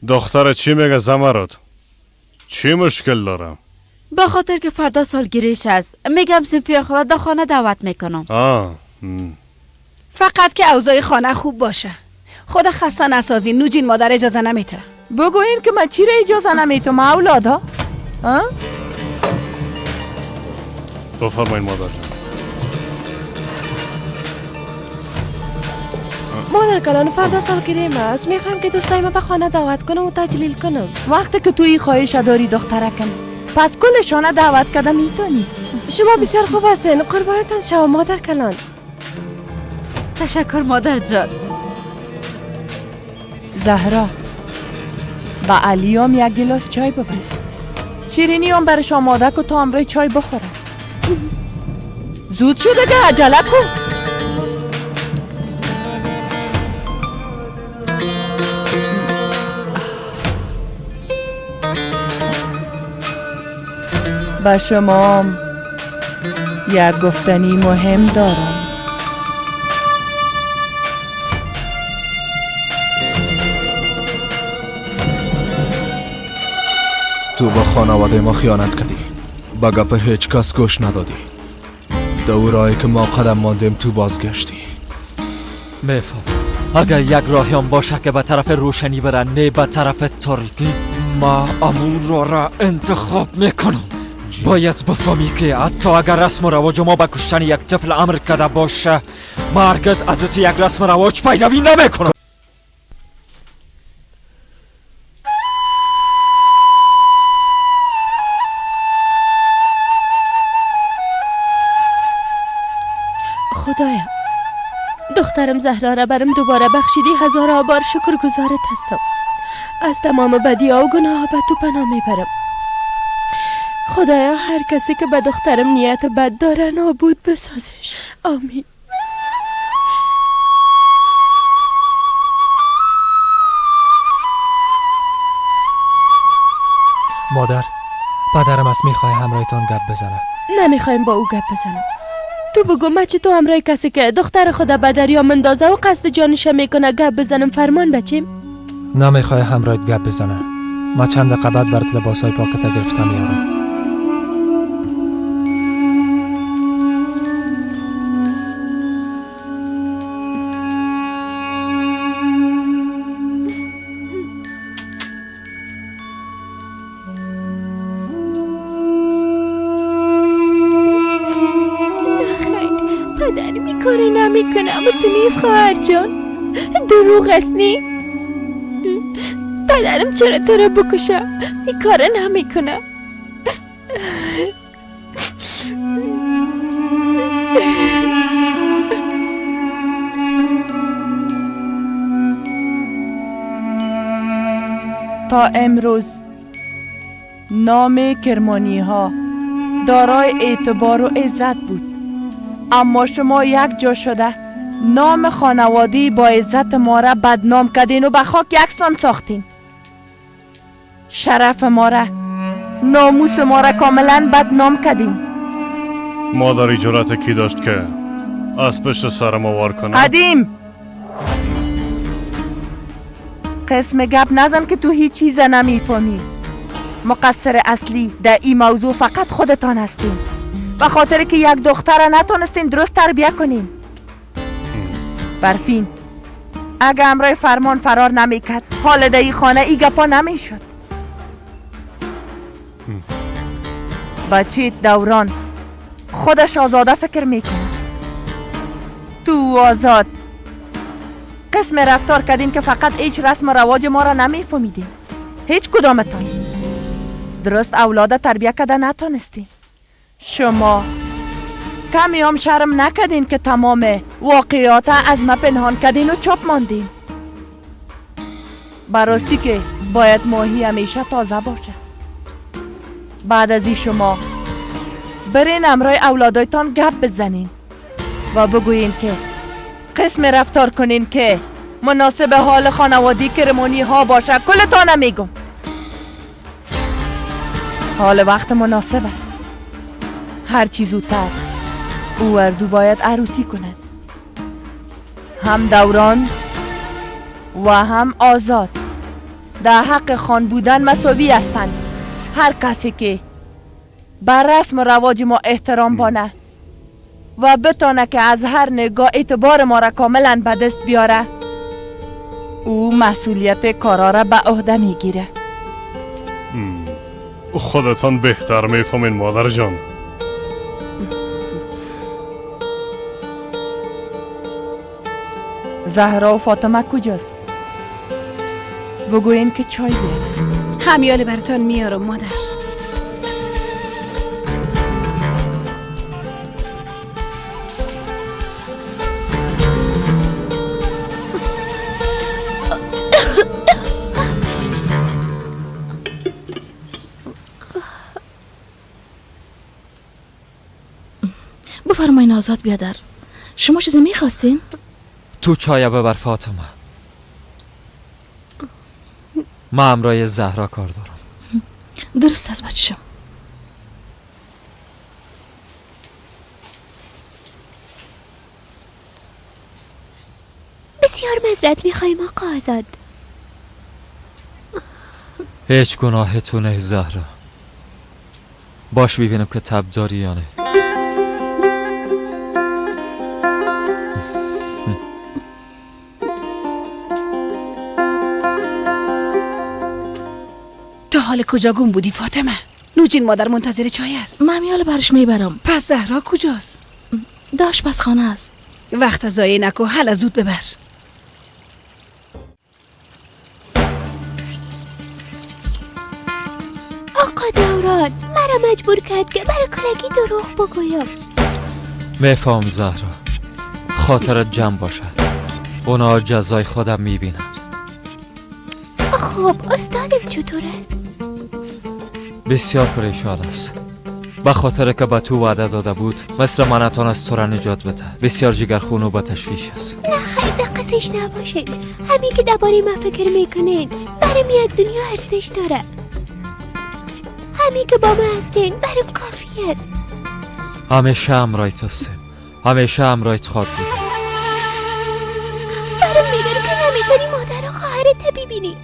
دختر چی میگه زمرد؟ چی مشکل دارم؟ به خاطر که فردا سالگیریش است، میگم صنفی خدا در خانه دعوت میکنم. فقط که اوضاع خانه خوب باشه. خدا خسته نسازی. نوجین مادر اجازه نمیته. بگوین که من چی را اجازه نمیتم اولادا؟ بفرمایید مادر. مادر کلان فردا سالگیریم است، میخوایم که دوستای ما به خانه دعوت کنم و تجلیل کنم. وقتی که توی خواهش داری دخترکم، پس کلشانه دعوت کرده میتونی. شما بسیار خوب هستین، قربانتان شما مادر کلان. تشکر مادر جان. زهرا با علیام یک گلاس چای ببر. شیرینی هم برش آماده که تا امروی چای بخوره. زود شده که عجله کن. با شما یک گفتنی مهم دارم. تو با خانواده ما خیانت کردی، با گپ هیچ کس گوش ندادی. دورایی که ما قدم ماندیم تو بازگشتی. میفهم اگر یک راهیان باشه که به طرف روشنی برن نه به طرف تاریکی، ما امور را انتخاب میکنم. باید بفهمی که حتی اگر رسم و رواج ما به کشتن یک طفل امر کرده باشه، ما هرگز از تو یک رسم و رواج پیروی نمیکنم. خدایا دخترم زهرا را برم دوباره بخشیدی، هزارها بار شکر گزارت هستم. از تمام بدی ها و گناه به تو پناه میبرم. خدایا هر کسی که به دخترم نیت بد داره نابود بسازش. آمین. مادر، پدرم از میخوای همراهتان گپ بزنه. نمیخوایم با او گپ بزنم. تو بگو من چه تو همراه کسی که دختر خدا به دریا مندازه و قصد جانش میکنه گپ بزنم فرمان بچیم؟ نمیخوای همراهت گپ بزنه. ما چند دقیقه بعد برات لباسای پاکت گرفته میارم. اما تو نیست خواهر جان، دروغ است. نی پدرم چرا تو رو بکشه؟ این کار نمیکنه. تا امروز نام کرمانی ها دارای اعتبار و عزت بود، اما شما یک جا شده نام خانوادی با عزت ما را بدنام کردین و به خاک یکسان ساختین. شرف ما را، ناموس ما را کاملا بدنام کردین. مادری جرأت کی داشت که از پشت سر ما وار کنه؟ قدیم قسم گپ نزن که تو هیچ چیز نمیفهمی. مقصر اصلی در این موضوع فقط خودتان هستین، به خاطر که یک دختر را نتونستین درست تربیه کنین. برفین اگه امرای فرمان فرار نمیکرد، حال در این خانه ای گپا نمیشد. بچه دوران خودش آزاده فکر میکنه. تو آزاد قسم رفتار کردین که فقط هیچ رسم و رواج ما را نمیفهمیدین. هیچ کدامتان درست اولاد تربیه کرده نتونستین. شما کمی هم شرم نکردین که تمام واقعیات از ما پنهان کردین و چپ ماندین. براستی که باید ماهی همیشه تازه باشه. بعد از این شما برین امرای اولادایتان گپ بزنین و بگویین که قسم رفتار کنین که مناسب حال خانوادی کرمانی ها باشه. کلتانم میگم حال وقت مناسب است. هر چی زودتر او اردو باید عروسی کند، هم دوران و هم آزاد در حق خان بودن مساوی هستند. هر کسی که بر رسم و رواج ما احترام بانه و بتانه که از هر نگاه اعتبار ما را کاملا به دست بیاره، او مسئولیت کارا را به عهده میگیره. خودتان بهتر میفهمین مادر جان. زهرا و فاطمه کجاست؟ بگوین که چای بیاره. همیال براتون میارم مادر. بفرمایین آزاد بیادر، شما چیزی میخواستین؟ تو چای ببر فاطمه، ما همراه زهرا کار دارم. درست است بچه‌م. بسیار معذرت میخوایم آقا آزاد. هیچ گناه تو نه زهرا. باش ببینم که تب داری یا نه. تا حال کجا گم بودی فاطمه؟ نوجین مادر منتظر چای است. من میال برش میبرم. پس زهرا کجاست؟ داش پس خانه است. وقت ضایع نکو، حالا زود ببر. آقا دوران مرا مجبور کرد که برای کلگی دروغ بگویم. میفهم زهرا، خاطرت جمع باشه، اونا جزای خودم میبینن. خب استادم چطور است؟ بسیار پریشان است، به خاطر که به تو وعده داده بود مثل من نتانست تو را نجات بده. بسیار جگرخون و به تشویش است. نه خیر، دقیقش نباشید. همین که درباره من فکر میکنین برام یک دنیا ارزش داره. همین که با من هستین برام کافی است. همیشه همراه هستیم، همیشه همراه خواهد بود. برام میدونی که نمیتونی مادر و خواهرت ببینی.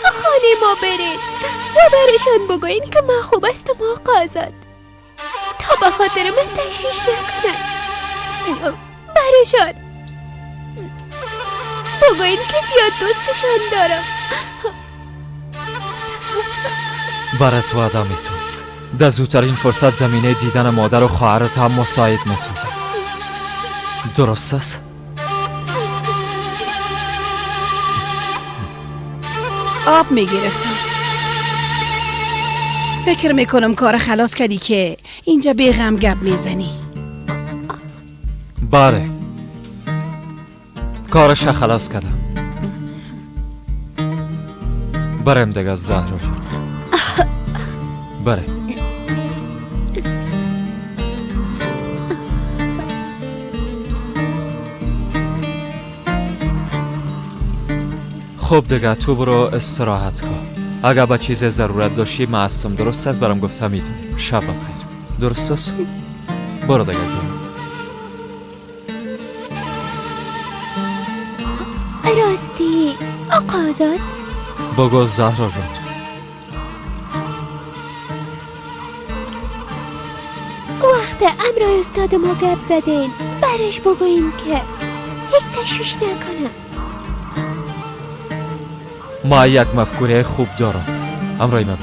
خانه ما برین و برشان بگوین که من خوب هستم آقا آزاد، تا به خاطر من تشویش نکنن. برشان بگوین که زیاد دوستشان دارم. برات وعده میتونم در زودترین فرصت زمینه دیدن مادر و خواهرت هم مساعد میسازم. درست است؟ آب میگرفتم. فکر میکنم کار خلاص کردی که اینجا بیغم گپ میزنی. بله، کارش خلاص کردم. برم دیگه زهرا جون، برم. خب دیگه تو برو استراحت کن. اگر به چیز ضرورت داشتی من هستم. درست است؟ برام گفته میتونی. شب بخیر. درست است؟ برو دیگه جون. راستی آقا آزاد، بگو زهرا جون. وقت امرای استاد ما گپ زدین برش بگوییم که هیچ تشویش نکنم. ما یک مفکوره خوب دارم. همراه من بیا.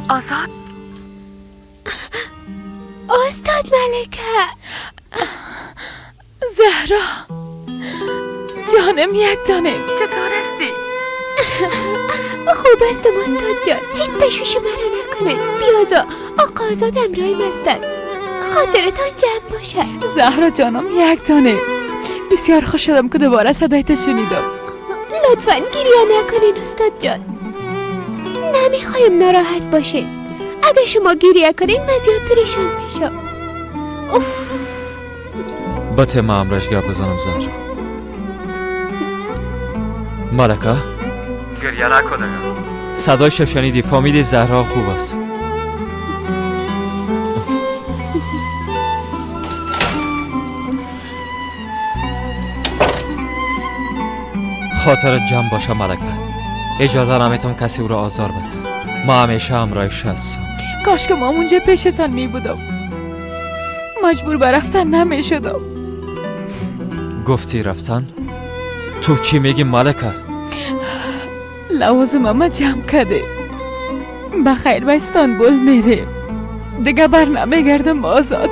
آزاد، استاد ملکه، زهرا جانم، یک دانه چطور هستی؟ خوب هستم استاد جان، هیچ تشویش مرا نکنه. بیازا آقا آزاد همراهیم هستند، خاطرتان جمع باشه. زهرا جانم یک دانه، بسیار خوش شدم که دوباره صدایت شنیدم. لطفا گریه نکنین استاد جان، نمیخوایم ناراحت باشین. اگه شما گریه کنین من زیاد پریشان میشم. اوف. بته ما امرش گپ بزنم زهرا. ملکه گریه نکنه. صدایش شنیدی، فهمیدی زهرا خوب است. خاطرت جمع باشه ملکه، اجازه نمیتم کسی او را آزار بده. ما همیشه همراهش هستم. کاش که ما اونجا پیشتان می بودم، مجبور به رفتن نمی شدم. گفتی رفتن؟ تو چی میگی ملکه؟ لوازم ما جمع کرده، بخیر به استانبول میریم، دیگه بر نمیگردم آزاد.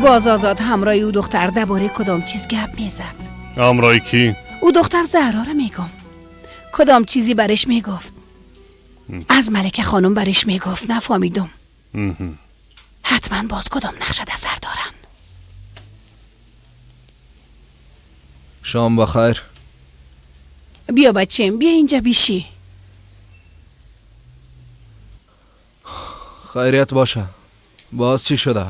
باز آزاد همراه او دختر درباره کدام چیز گپ میزد. همراه کی؟ او دختر زهرا را میگم. کدام چیزی برش میگفت. از ملکه خانم برش میگفت، نفهمیدم. حتما باز کدام نقشه در سر دارن. شام بخیر. بیا بچم، بیا اینجا بیشی. خیریت باشه. باز چی شده؟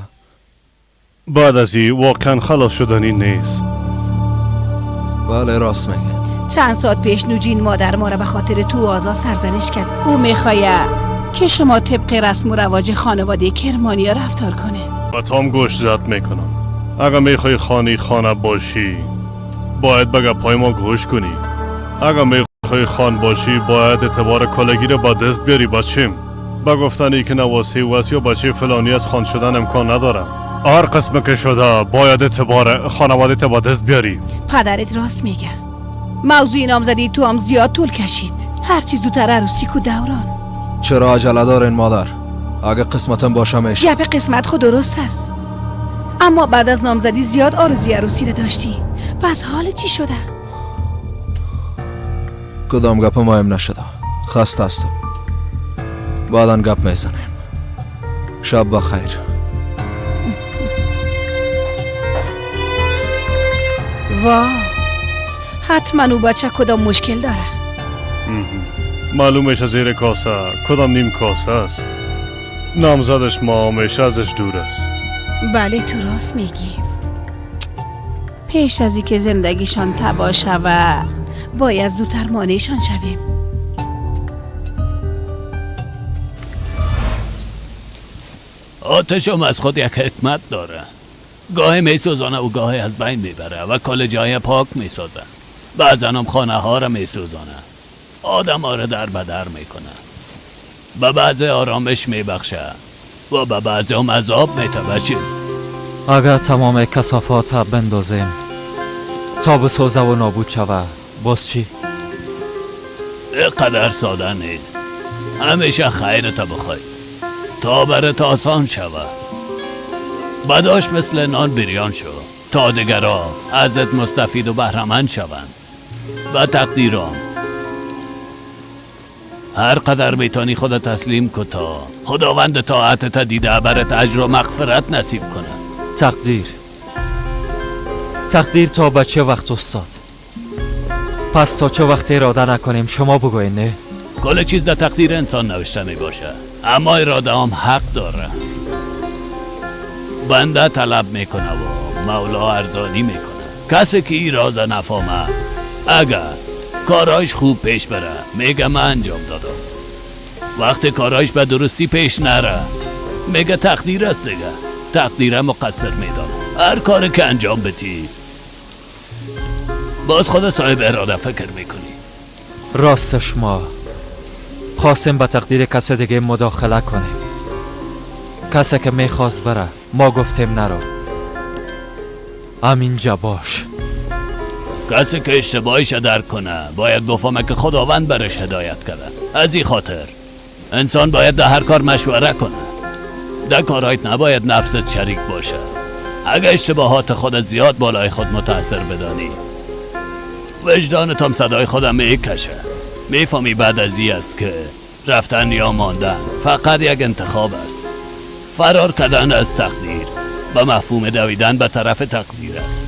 بعد از این واقعا خلاص شدنی نیست. بله راست میگه. چند ساعت پیش نوجین مادر ما را به خاطر تو آزاد سرزنش کرد. او میخواه که شما طبق رسم و رواج خانواده کرمانیا رفتار کنه. با تام گوش زد میکنم. اگه میخوای خانی خانه باشی باید به گپای ما گوش کنی. اگه میخوای خان باشی باید اعتبار کلگی رو با دست بیاری بچیم. با گفتن که نواسی وسی و بچه فلانی از خان شدن امکان ندارم. هر قسم که شده باید اعتبار خانواده تا با دست بیاری. پدرت راست میگه. موضوع نامزدی تو هم زیاد طول کشید. هر چیز زودتر عروسی کو دوران. چرا عجله دارین مادر؟ اگه قسمتم باشم میشه. گپ قسمت خود درست است، اما بعد از نامزدی زیاد آرزوی عروسی را داشتی. پس حال چی شده؟ کدام گپ مهم نشده. خسته هستم. بعدا گپ میزنیم. شب بخیر. وا، حتما او بچه کدام مشکل داره. معلومش از زیر کاسه کدام نیم کاسه است. نامزدش ما همیشه ازش دور است. بله تو راست میگی. پیش از اینکه زندگیشان تباه شود باید زودتر مانعشان شویم. آتشم از خود یک حکمت داره. گاهی میسوزانه و گاهی از بین میبره و کل جای پاک میسازه. بعضا هم خانه ها را میسوزانه، آدم ها را در بدر میکنه، به بعضی آرامش میبخشه و به بعضی هم عذاب میته. بچه اگر تمام کثافات را بندازیم تا بسوزه و نابود شوه باز چی؟ اینقدر ساده نیست. همیشه خیرت بخوای تا برات آسان شوه. بداش مثل نان بریان شو تا دیگرها ازت مستفید و بهره‌مند شوند. به تقدیرام هر قدر میتونی خود تسلیم کن تا خداوند طاعت تا دیده برات اجر و مغفرت نصیب کنه. تقدیر تا به چه وقت استاد؟ پس تا چه وقت اراده نکنیم شما بگوین؟ نه کل چیز در تقدیر انسان نوشته می باشه، اما اراده هم حق داره. بنده طلب میکنه و مولا ارزانی میکنه. کسی که این راز نفهمه اگر کارایش خوب پیش بره میگه من انجام دادم. وقتی کارایش به درستی پیش نره میگه تقدیر است دیگه. تقدیر مقصر میدانه. هر کاری که انجام بدی باز خود صاحب اراده فکر میکنی. راستش ما خواستیم به تقدیر کس دیگه مداخله کنیم. کسی که میخواست بره ما گفتیم نرو، همینجا باش. کسی که اشتباهیش درک کنه باید بفهمه که خداوند برش هدایت کرده. از این خاطر انسان باید در هر کار مشوره کنه. در کارهایت نباید نفست شریک باشه. اگه اشتباهات خودت زیاد بالای خود متاثر بدانی وجدانت هم صدای خودم میکشه. میفهمی بعد از این است که رفتن یا ماندن فقط یک انتخاب است. فرار کردن از تقدیر به مفهوم دویدن به طرف تقدیر است،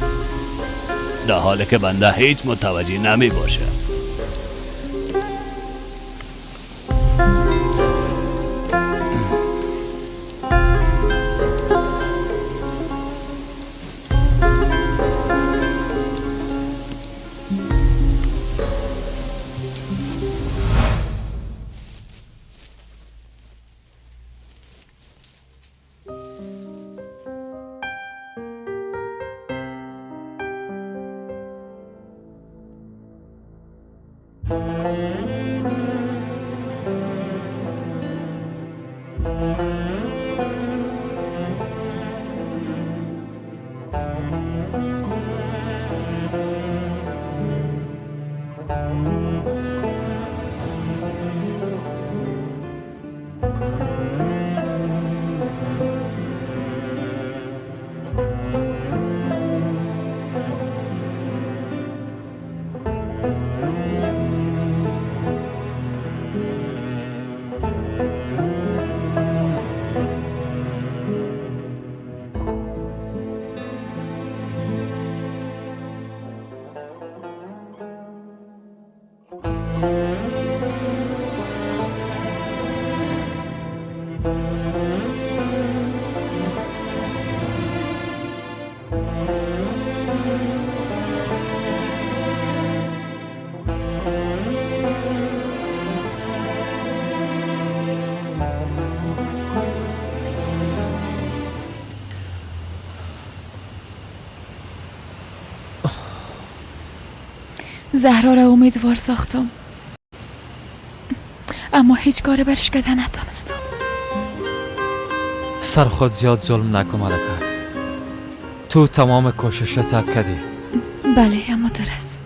در حالی که بنده هیچ متوجه نمی باشه. زهرا را امیدوار ساختم، اما هیچ کار برش کده نتانستم. سر خود زیاد ظلم نکن ملکه. تو تمام کوششت کردی. بله، اما ترس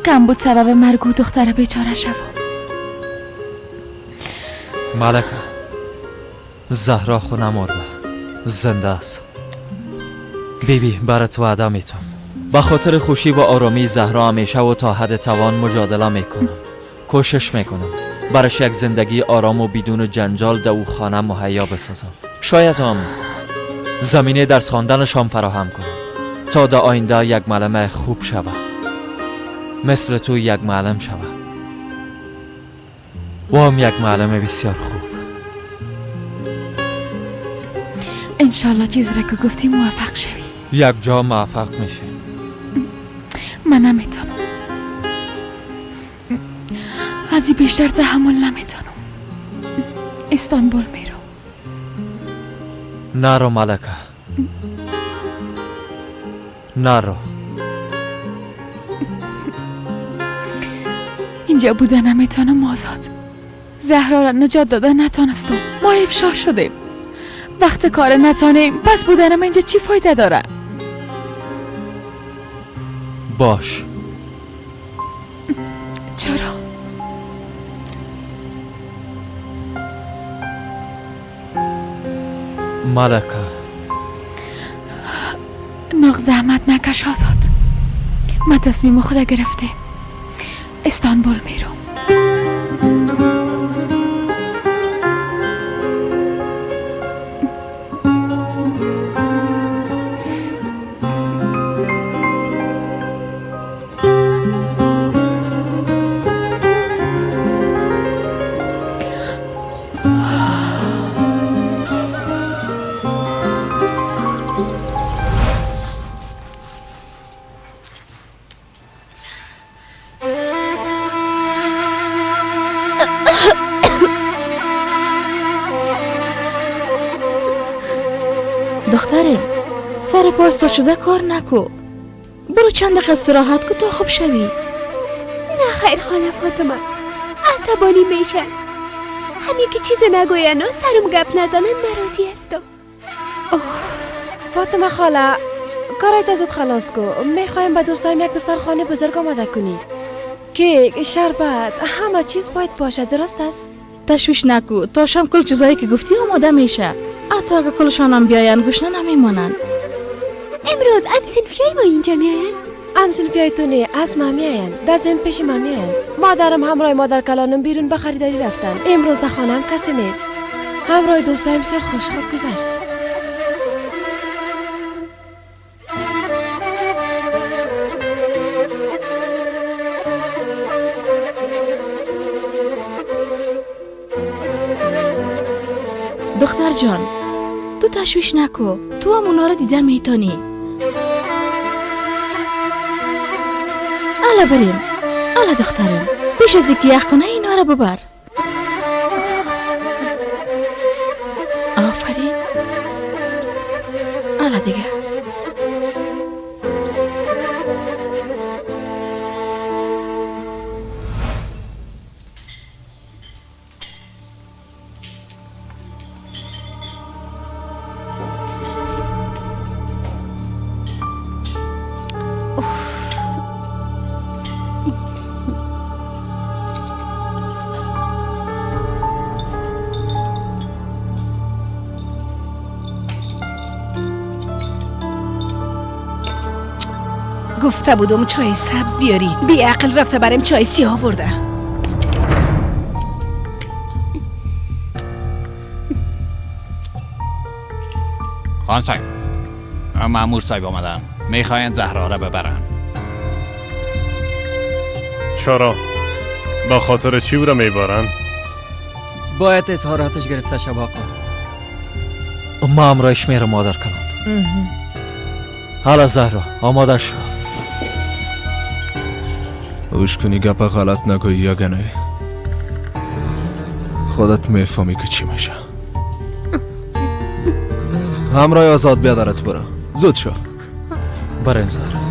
کم بود سبب مرگ و دختر بیچاره شوم. ملکه، زهرا خو نمرده، زنده است. بیبی برات وعده میتم به خاطر خوشی و آرامی زهرا همیشه و تا حد توان مجادله میکنم. کوشش میکنم برش یک زندگی آرام و بدون جنجال در او خانه مهیا بسازم. شاید هم زمینه درس خواندنش هم فراهم کنم تا در آینده یک معلم خوب شود، مثل تو یک معلم شود و هم یک معلم بسیار خوب. انشالله چیز را که گفتی موفق شوی. یک جا موفق میشه. من نمیتونم از این بیشتر تحمل نمیتونم. استانبول میرم. نرو ملکه، نرو. اینجا بوده نمیتونم آزاد. زهرا را نجات داده نتانستم. ما افشا شدیم. وقت کار نتانیم، پس بودنم اینجا چی فایده داره؟ باش. چرا؟ ملکه، ناغ زحمت نکش آزاد. من تصمیم خود گرفتیم. استانبول میرم. دخترم، سر پاستا شده کار نکو. برو چند دقیقه استراحت کو تا خوب شوی. نه خیر خاله فاطمه، عصبانی میشم. همین که چیز نگوین و سرم گپ نزنن من راضی هستم. فاطمه خاله، کارایت زود خلاص کو. میخوایم به دوستایم یک دسترخوان بزرگ آماده کنی. کیک، شربت، همه چیز باید باشه، درست است؟ تشویش نکو، تا شام کل چیزایی که گفتی آماده میشه. حتی اگه کلشان هم بیاین گشنه نمیمانن. امروز ام صنفیای ما اینجا میاین؟ ام صنفیای تو نه، از ما میاین. دزم پیش ما میاین. مادرم همراه مادر کلانم بیرون به خریداری رفتن. امروز در خانم کسی نیست. همراه دوستایم سر خوش خود گذشت. دختر جان، تو تشویش نکو. تو هم اونا رو دیده میتونی. الا بریم. الا دخترم، پیش از اینکه یخ کنه اینا رو ببر. آفرین. الا دیگه. گفته بودم چای سبز بیاری، بی عقل رفته برم چای سیاه آورده. خان صاحب، مامور صاحب آمدن، میخواین زهرا را ببرن. چرا؟ به خاطر چی او را میبرن؟ باید اظهاراتش گرفته شود آقا. ما همراهش میرم مادر کلان. حالا زهرا آماده شو. اوش کنی گپ غلط نگویی یا گنه خودت میفهمی که چی میشه. همراه آزاد بیادرت برو، زود شو. بریم زهرا.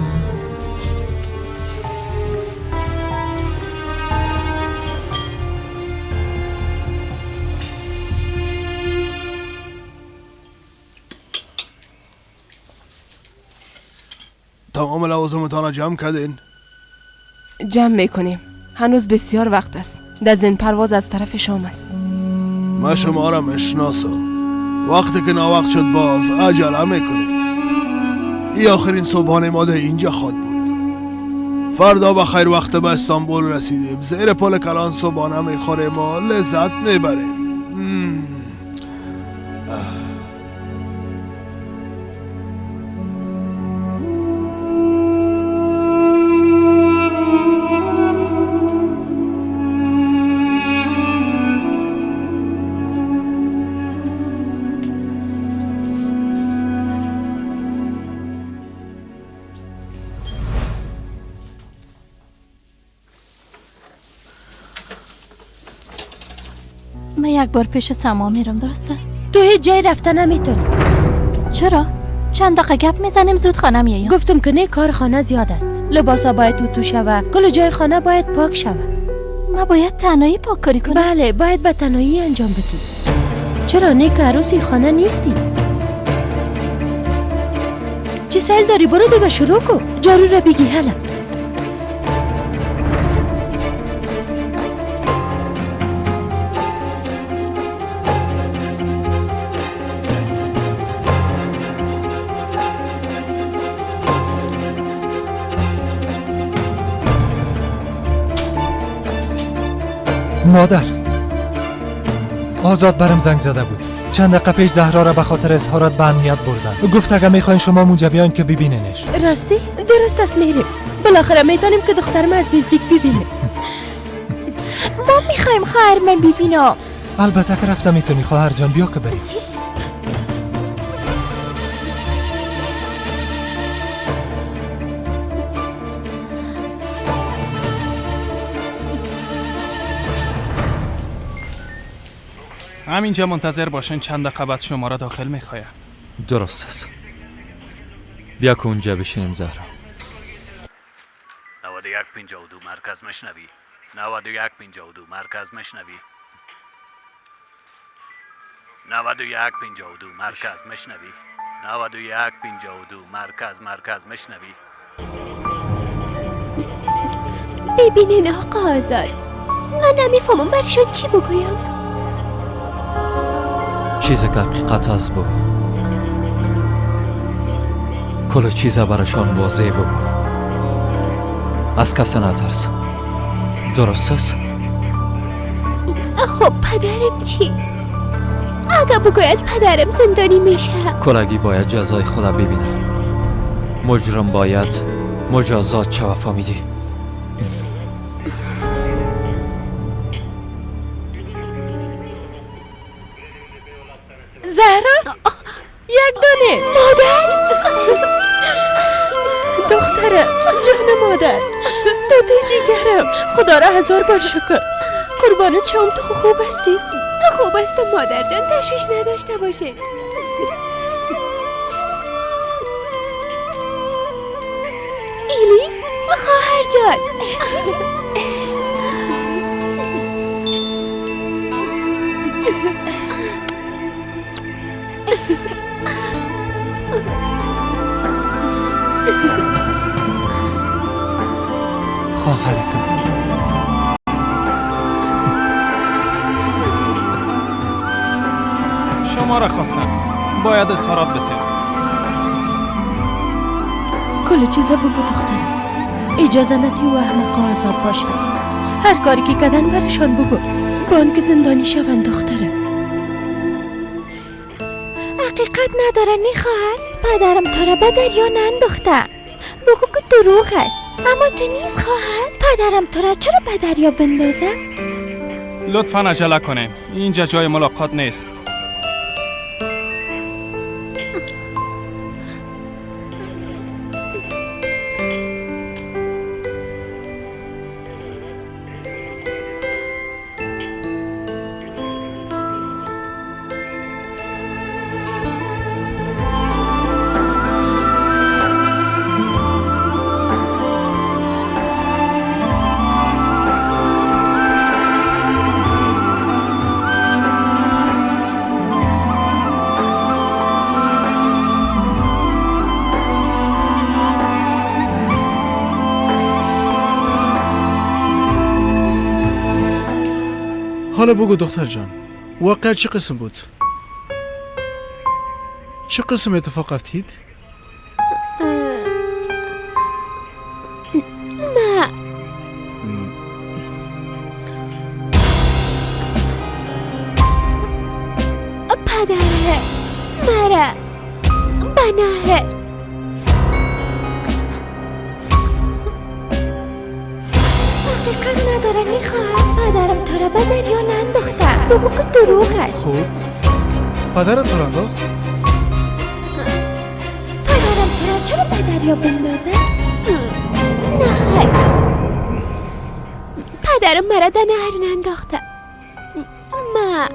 تمام لوازمتان را جمع کردین؟ جمع میکنیم، هنوز بسیار وقت است. دزین پرواز از طرف شام است. من شما را میشناسم. وقتی که ناوقت شد باز عجله میکنیم. ای آخرین صبحانه ما ده اینجا خواد بود. فردا به خیر وقت به استانبول رسیدیم. زیر پل کلان صبحانه میخوریم و لذت میبریم. من یک بار پیش سما میرم، درست است؟ تو هیچ جای رفته نمیتونی. چرا؟ چند دقیقه گپ میزنیم زود خانه میایم. گفتم که نه، کار خانه زیاد است. لباسا باید تو شوه، کل جای خانه باید پاک شوه. من باید تنهایی پاک کاری کنم؟ بله، باید به تنهایی انجام بدی. چرا نه که عروسی خانه نیستی؟ چه سیل داری؟ برو دیگه شروع کو. جارو را بگی. هلا مادر، آزاد برم زنگ زده بود. چند دقیقه پیش زهرا را به خاطر اظهارات به امنیت بردن. گفت اگر میخواین شما اونجا بیاین که ببینینش. راستی؟ درست است، میریم. بالاخره میتونیم که دخترم از نزدیک ببینیم. ما میخوایم خواهر من ببینم. البته که رفته میتونی خواهر جان، بیا که بریم. همینجا منتظر باشین، چند دقیقه بعد شما را داخل میخوایم. درست است. بیا که اونجا بشینیم زهرا. 9152 مرکز مشنوی. 9152 مرکز مشنوی. 9152 مرکز مشنوی. 9152 مرکز مشنوی. ببینین آقا آزاد، من نمیفهمم برایشان چی بگویم. چیزی که حقیقت است بگو. کل چیز برایشان واضح بگو. از کس نترس. درست است؟ خب پدرم چی؟ اگه بگوید پدرم زندانی میشه. کلگی باید جزای خود ببینه. مجرم باید مجازات چه. فهمیدی؟ زهرا، یک دانه. مادر، دخترم، جان مادر، تو جیگرم، خدا را هزار بار شکر. قربانت شام، تو خوب هستی؟ خوب هستم مادر جان، تشویش نداشته باشید. ایلیف، خواهر جان. خواهرکم، شما را خواستم. باید اظهارات بده. کل چیزا بگو دخترم. اجازه ندی و احمقا آزاد باشن. هر کاری که کردن برشان بگو. بانک زندانی شوند دخترم. حقیقت نداره نی خواهر. پدرم تو را به دریا ننداخته. بگو که دروغ است. اما تو نیز خواهر. پدرم تو را چرا به دریا بندازه؟ لطفا عجله کنین، اینجا جای ملاقات نیست. حالا بگو دختر جان، واقعا چه قسم بود؟ چه قسم اتفاق افتید؟ ما پدر مرا بناه حقیقت نداره. میخواهم پدرم تو را به دریا ننداخته. بگو که دروغ است. خوب، پدرت تو را انداخت؟ پدرم تو را چرا به دریا بندازه؟ نه خیر، پدرم مرا در نهر ننداخته. ما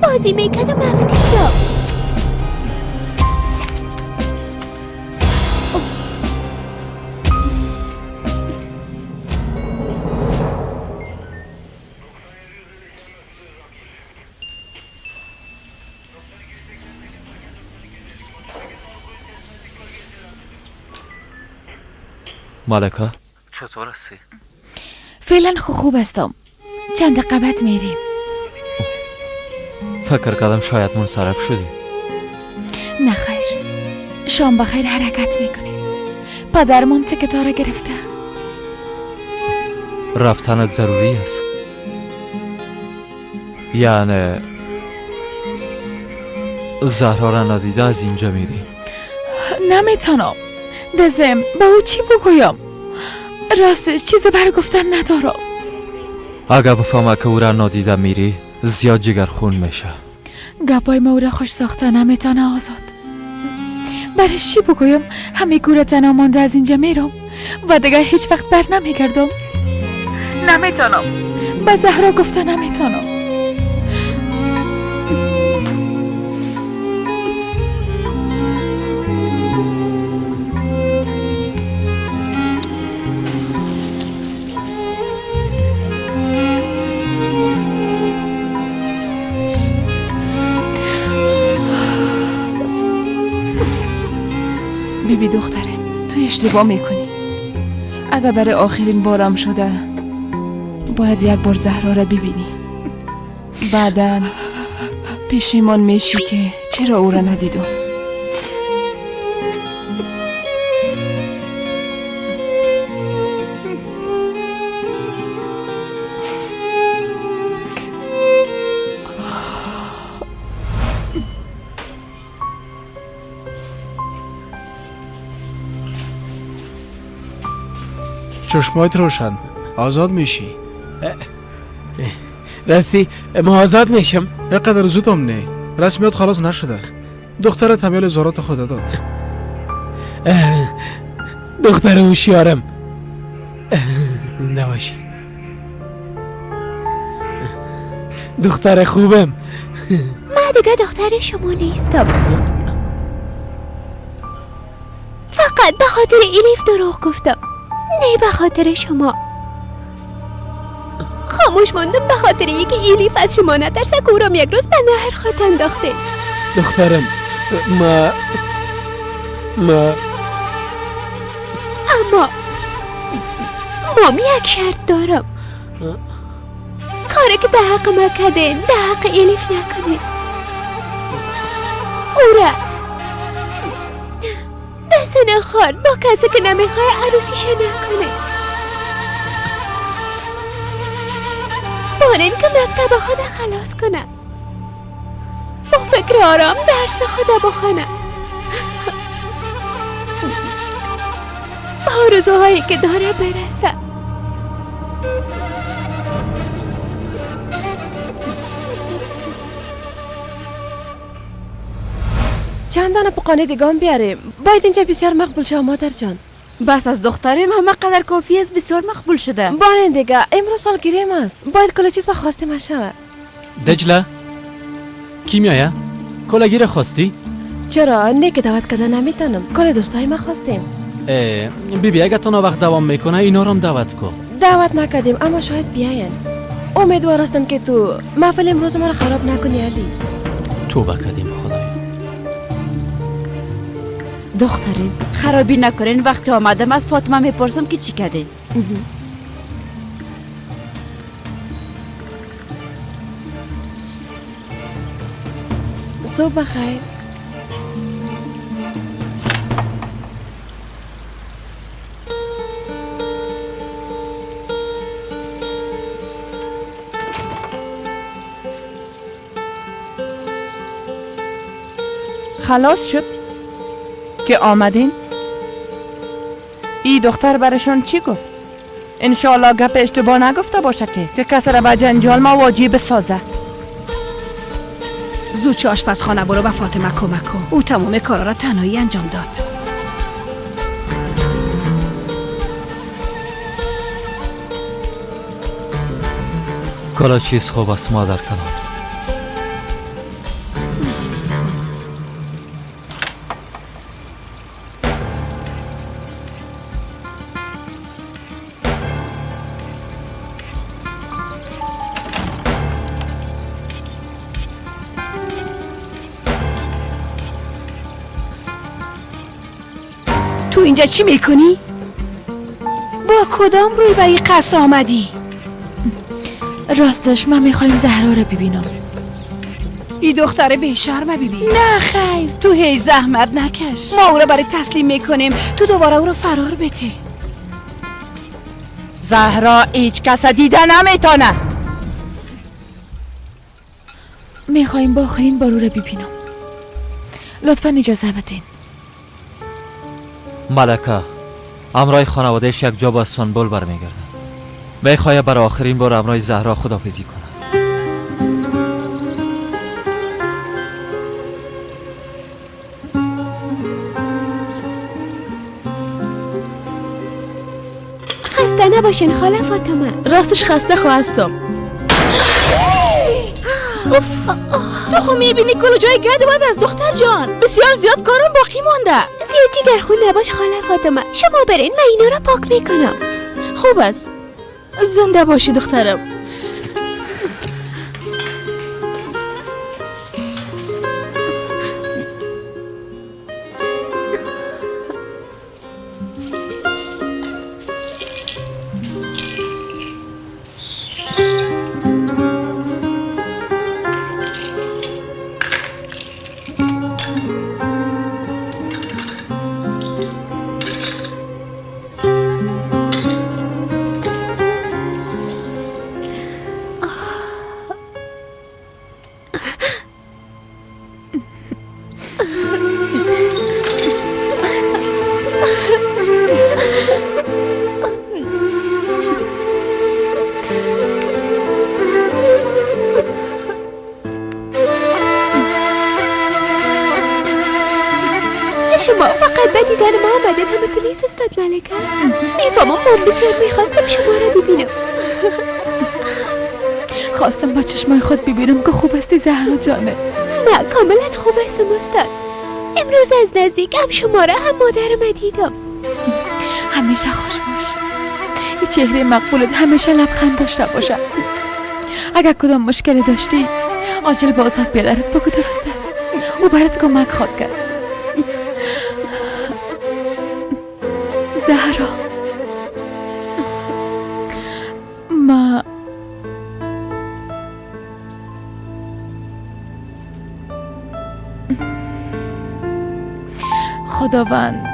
بازی میکردم افتیدم. ملکه چطور هستی؟ فعلا خوب هستم. چند دقیقه بعد میریم. فکر کردم شاید منصرف شدی. نه خیر، شام بخیر حرکت میکنیم. پدرم هم تکتا را گرفته. رفتنت ضروری است. یعنی زهرا را ندیده از اینجا میری؟ نمیتونم دزم، با او چی بگویم؟ راستش چیز برای گفتن ندارم. اگه بفهمه که او را نادیده میری زیاد جگرخون میشه. گپای ما او را خوش ساخته نمیتونه آزاد. برش چی بگویم؟ همه گوره تنها مانده از اینجا میرم و دیگه هیچ وقت بر نمیگردم. نمیتونم به زهرا گفته نمیتونم. بیبی دخترم، تو اشتباه میکنی. اگر برای آخرین بارم شده باید یک بار زهرا را ببینی. بعدا پشیمان میشی که چرا او را ندیدم. چشمایت روشن، آزاد میشی. راستی ما آزاد میشم؟ اینقدر زودم نه، رسمیات خلاص نشده. دخترت همیال زارات خدا داد. دختر هوشیارم، زنده باشی. دختر خوبم. من دیگه دختر شما نیستم. فقط به خاطر الیف دروغ گفتم، نه به خاطر شما. خاموش ماندم به خاطر اینکه الیف از شما نترسه که او را یک روز به نهر خود انداخته. دخترم ما اما مام یک شرط دارم. کاری که به حق ما کردین به حق الیف نکنین. او را دست نخورد با کسی که نمیخوای عروسیش نکنه. بانین که مکتب خود خلاص کنه، با فکر آرام درس خود بخونه. با آرزوهایی که داره برسه. چند دانه پقانه دیگه بیاریم. باید اینجا بسیار مقبول شد مادر جان. بس از دختریم همه قدر کافی است، بسیار مقبول شده. باید دیگه امروز سالگیریم است، باید کل چیز به خواسته ما شود. دجله کیمیایا کلاگیر خواستی؟ چرا نه که دعوت کردن نمیتونم، کل دوستای ما خواستیم. بی بی اگه تو وقت دوام میکنه اینا رو هم دعوت کن. دعوت نکردیم اما شاید بیاین. امیدوار هستم که تو محفل امروز ما رو خراب نکنی علی. توبه کردیم خدای. دخترین خرابی نکنین. وقتی آمدم از فاطمه میپرسم که چی کردین. صبح بخیر. خلاص شد که آمدین؟ ای دختر برشان چی گفت؟ انشالله گپ اشتباه نگفته باشه که کس را به جنجال ما واجب بسازه. زود چه آشپزخانه برو به فاطمه کمک کن. او تمام کارا را تنهایی انجام داد. کلا چیز خوب است مادر کلان. تو اینجا چی میکنی؟ با کدام روی به این قصر آمدی؟ راستش من میخوایم زهرا رو ببینم. این دختر بی شرمه ببین. نه خیر، تو هیچ زحمت نکش. ما او رو برای تسلیم میکنیم، تو دوباره او رو فرار بده. زهرا هیچ کس دیده نمیتونه. میخوایم با آخرین بار او رو ببینم. لطفا اجازه بدین. ملکه امرای خانوادهش یک جا به استانبول برمیگرده. میخواه برای آخرین بار امرای زهرا خداحافظی کنه. خسته نباشین خاله فاطمه. راستش خسته خواستم. اوف، تو خو میبینی کل جای گرد بعد از دختر جان. بسیار زیاد کارم باقی مانده. زیاد جگر خون نباش خاله فاطمه. شما برین، من اینا رو پاک میکنم. خوب است، زنده باشی دخترم. شما فقط به دیدن ما آمدن همتون نیست استاد ملکه؟ میفهمم، من بسیار میخواستم شما را ببینم. خواستم با چشمای خود ببینم که خوب هستی زهرا جانه. نه کاملا خوب هستم استاد. امروز از نزدیک هم شما را هم مادرم دیدم. همیشه خوش باش. این چهره مقبولت همیشه لبخند داشته باشه. اگر کدام مشکل داشتی عاجل با استاد بیادرت بگو، درست است، او برات کمک خواهد کرد. زهرا ما خداوند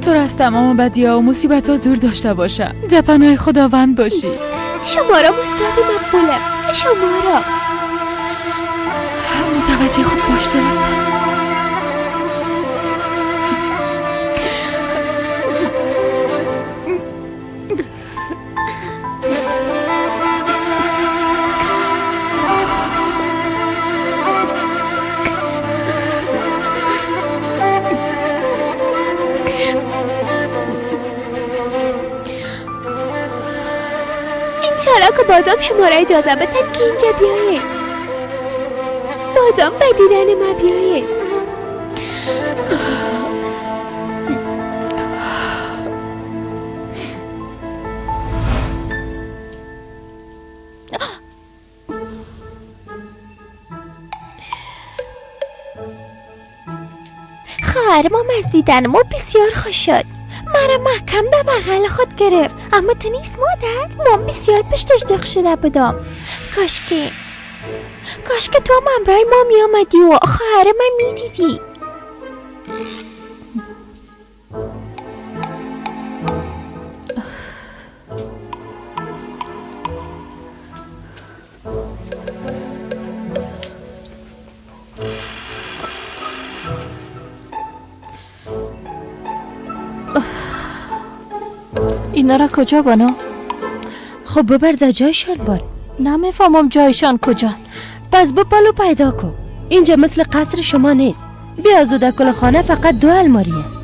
تو را از تمام بدی‌ها و مصیبت‌ها دور داشته باشه. در پناه خداوند باشی. شما را استاد مقبولم. شما را متوجه خود باش، درست است. انشالله که بازم شما را اجازه بدن که اینجا بیایید، بازم به دیدن ما بیایید. خواهرم از دیدن ما بسیار خوش شد. مرا محکم در بغل خود گرفت. اما تو نیست مادر، ما بسیار پشتش دق شده بودم. کاش که تو هم همراه ما می آمدی و خواهر من می دیدی. اینا را کجا بانو؟ خب ببر در جایشان بان. نمیفهمم جایشان کجاست. پس بپالو پیدا کن. اینجا مثل قصر شما نیست. بیا زود کل خانه فقط 2 الماری است.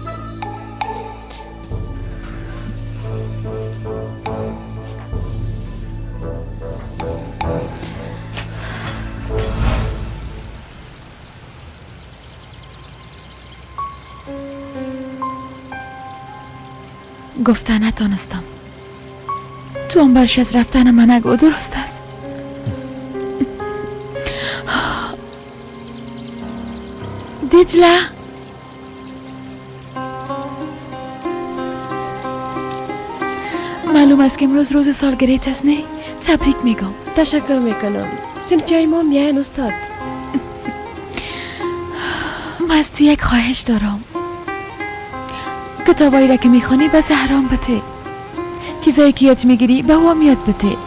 گفته نتانستم. تو هم برش از رفتن من نگو، درست است؟ دجله، معلوم است که امروز روز سالگریت است، نه؟ تبریک میگم. تشکر میکنم. صنفیای ما میاین استاد. من از تو یک خواهش دارم. کتابایی را که میخوانی به زهران بده. چیزایی که یاد میگیری به او یاد بده.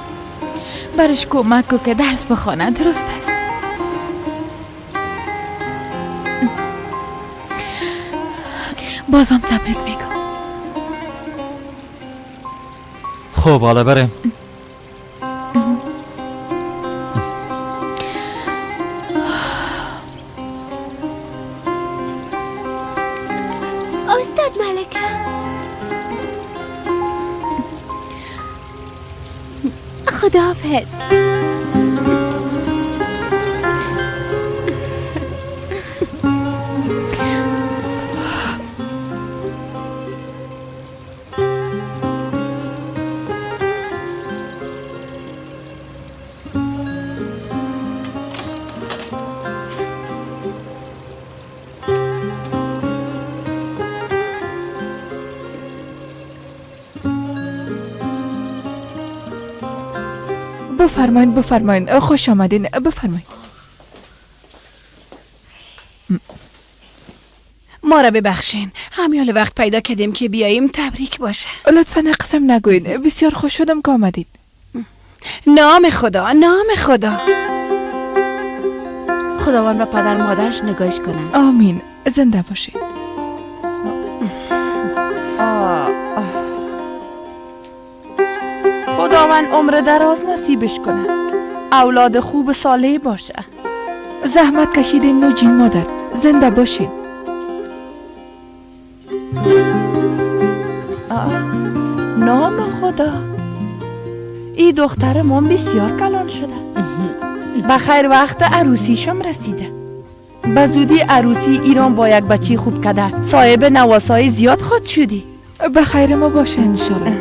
برش کمک کو که درس بخوانه، درست است؟ بازم تبریک میگم. خب حالا بریم. استاد ملکه، خداحافظ. بفرمایین بفرمایین، خوش آمدین، بفرمایین. ما را ببخشین، همیال وقت پیدا کردیم که بیاییم. تبریک باشه. لطفا قسم نگوین، بسیار خوش شدم که آمدید. نام خدا، نام خدا. خداوند را پدر مادرش نگاهش کنه. آمین، زنده باشید. خداوند عمر دراز نصیبش کنه، اولاد خوب صالح باشه. زحمت کشیدین نوجین مادر، زنده باشین. نام خدا، ای دختر من بسیار کلان شده. بخیر وقت عروسیشم رسیده. به زودی عروسی ایران با یک بچه خوب کده، صاحب نواسای زیاد خود شدی. بخیر ما باشه انشالله.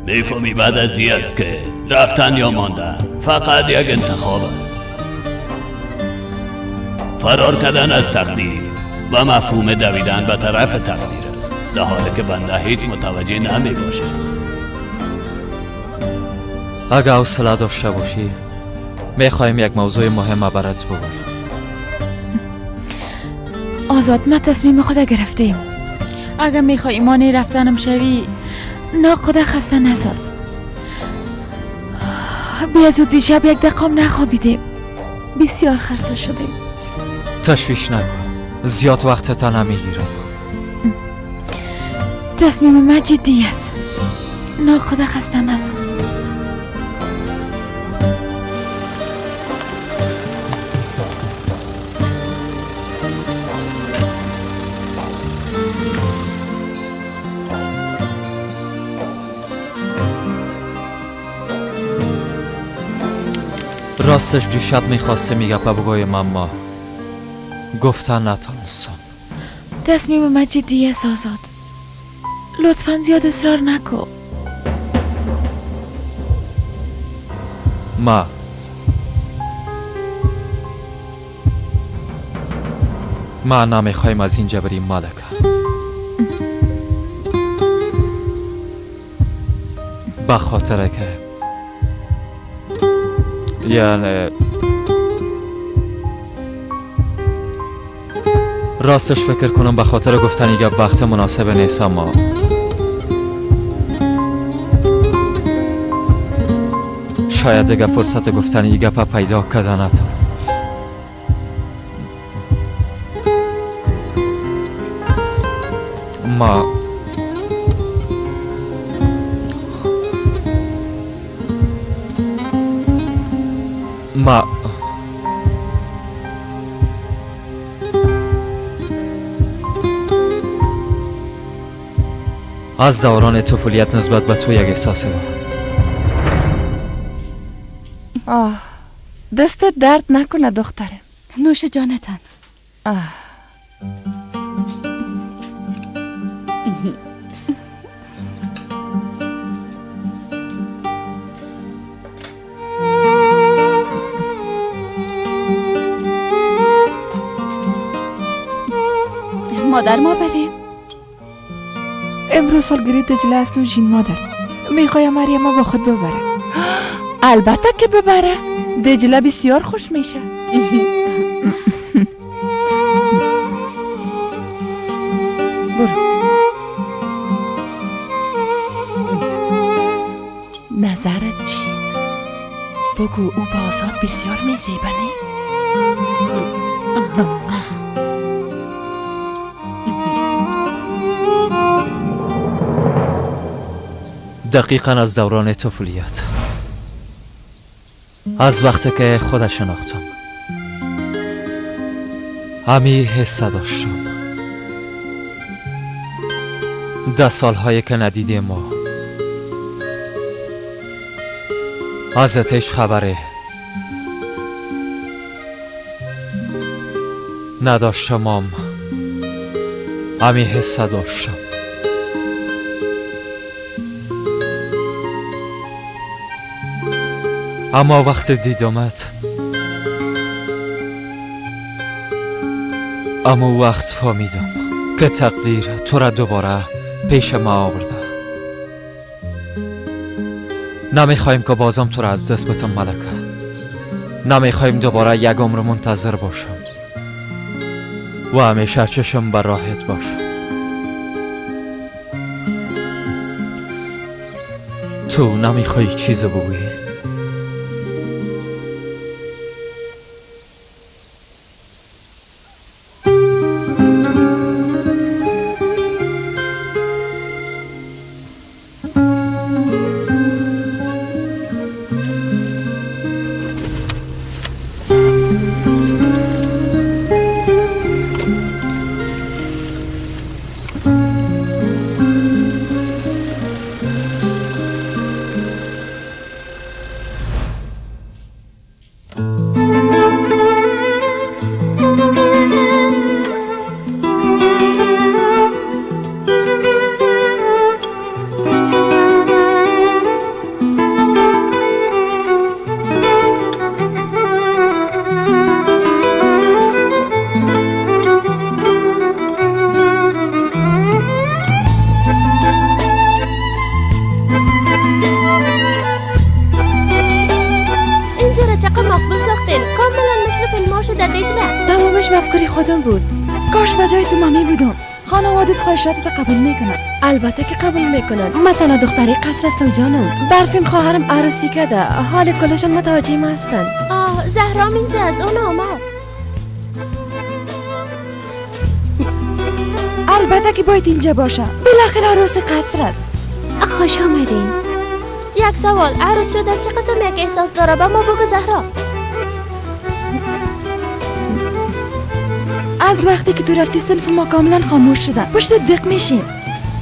میفهمی بعد از این است که رفتن یا ماندن فقط یک انتخاب است. فرار کردن از تقدیر و مفهوم دویدن به طرف تقدیر است، در حالی که بنده هیچ متوجه نمی باشه. اگه حوصله داشته باشی میخوایم یک موضوع مهم برات بگویم. آزاد، من تصمیم خود گرفتیم. اگه میخوای مانع رفتنم شوی، ناقده خسته نساز. بیا زود، دیشب یک دقیقه نخوابیدیم، بسیار خسته شدیم. تشویش نکن، زیاد وقت تا نمیگیرم. تصمیم من جدی است. ناخدا خسته نساز. راستش دیشب میخواستم این گپه بگویم اما گفتن نتانستم. تصمیم من جدی است آزاد. لطفا زیاد اصرار نکن. ما نمیخوایم از اینجا بریم ملکه. به خاطر که یعنی راستش فکر کنم به خاطر گفتن این گپ وقت مناسب نیست، اما شاید دیگه فرصت گفتن این گپ پیدا کردن نتونم. ما از دوران طفولیت نسبت به تو یک احساس دارم. آه، دستت درد نکنه دخترم. نوش جانتان. آه. مادر ما بریم. امروز سالگری دجله است نوشین مادر. میخوایم مریم با خود ببره. البته که ببره. دجله بسیار خوش میشه. برو. نظرت چیست؟ بگو او با آزاد بسیار میزیبه نه؟ دقیقا از دوران طفولیت، از وقتی که خود شناختم همی حس داشتم. 10 سالهایی که ندیدیم ما ازت خبره نداشتم، همی حس داشتم. اما وقت دیدمت، اما وقت فهمیدم که تقدیر تو را دوباره پیش ما آورده. نمیخوایم که بازم تو را از دست بدم ملکه. نمیخوایم دوباره یک عمر منتظر باشم و همیشه چشم بر راهت باشم. تو نمیخوای چیز بگویی؟ خودم بود. کاش به جای تو مامی بودم. خانوادت خواهشاتت قبول میکنن. البته که قبول میکنن. من تنها دختری قصر هستم جانم. برفیم خواهرم عروسی کرده. حال کلشان متوجه ما هستن. آه زهرام اینجا از اون آمد. البته که باید اینجا باشه. بالاخره عروس قصر است. خوش آمدین. یک سوال، عروس شدن چه قسم یک احساس داره؟ به ما بگو زهرا. از وقتی که تو رفتی صنف ما کاملا خاموش شدن. پشت دق میشیم.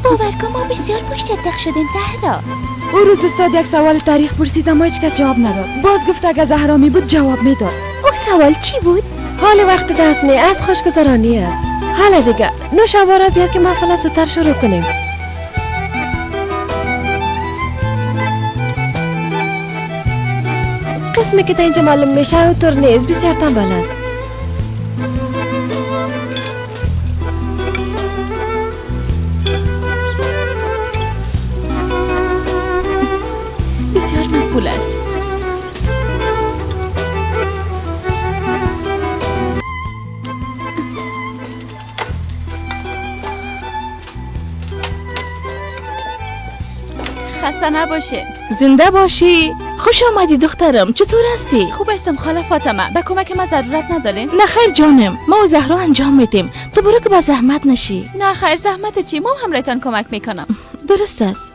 باور کن ما بسیار پشت دق شدیم زهرا. او روز استاد یک سوال تاریخ پرسید اما هیچ کس جواب نداد. باز گفت اگه زهرا می بود جواب میداد. او سوال چی بود؟ حال وقت درس نه، از خوشگذرانی است. حالا دیگه نوشابه بیار که محفل زودتر شروع کنیم. قسمی که تا اینجا معلوم میشه او طور نیست، بسیار تنبل است. بسیار مقبول است. خسته نباشه. زنده باشی. خوش آمدی دخترم، چطور هستی؟ خوب هستم خاله فاطمه. به کمک ما ضرورت ندارین؟ نه خیر جانم، ما و زهرا انجام میدیم. تو برو که با زحمت نشی. نه خیر، زحمت چی؟ ما همراهتان کمک میکنم. درست است.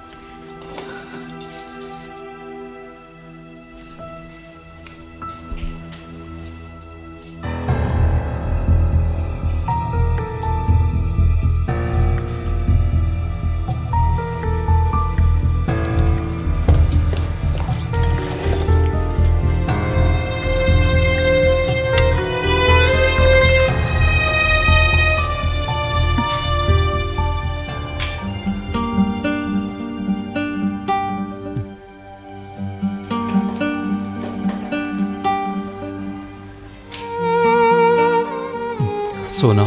سونا،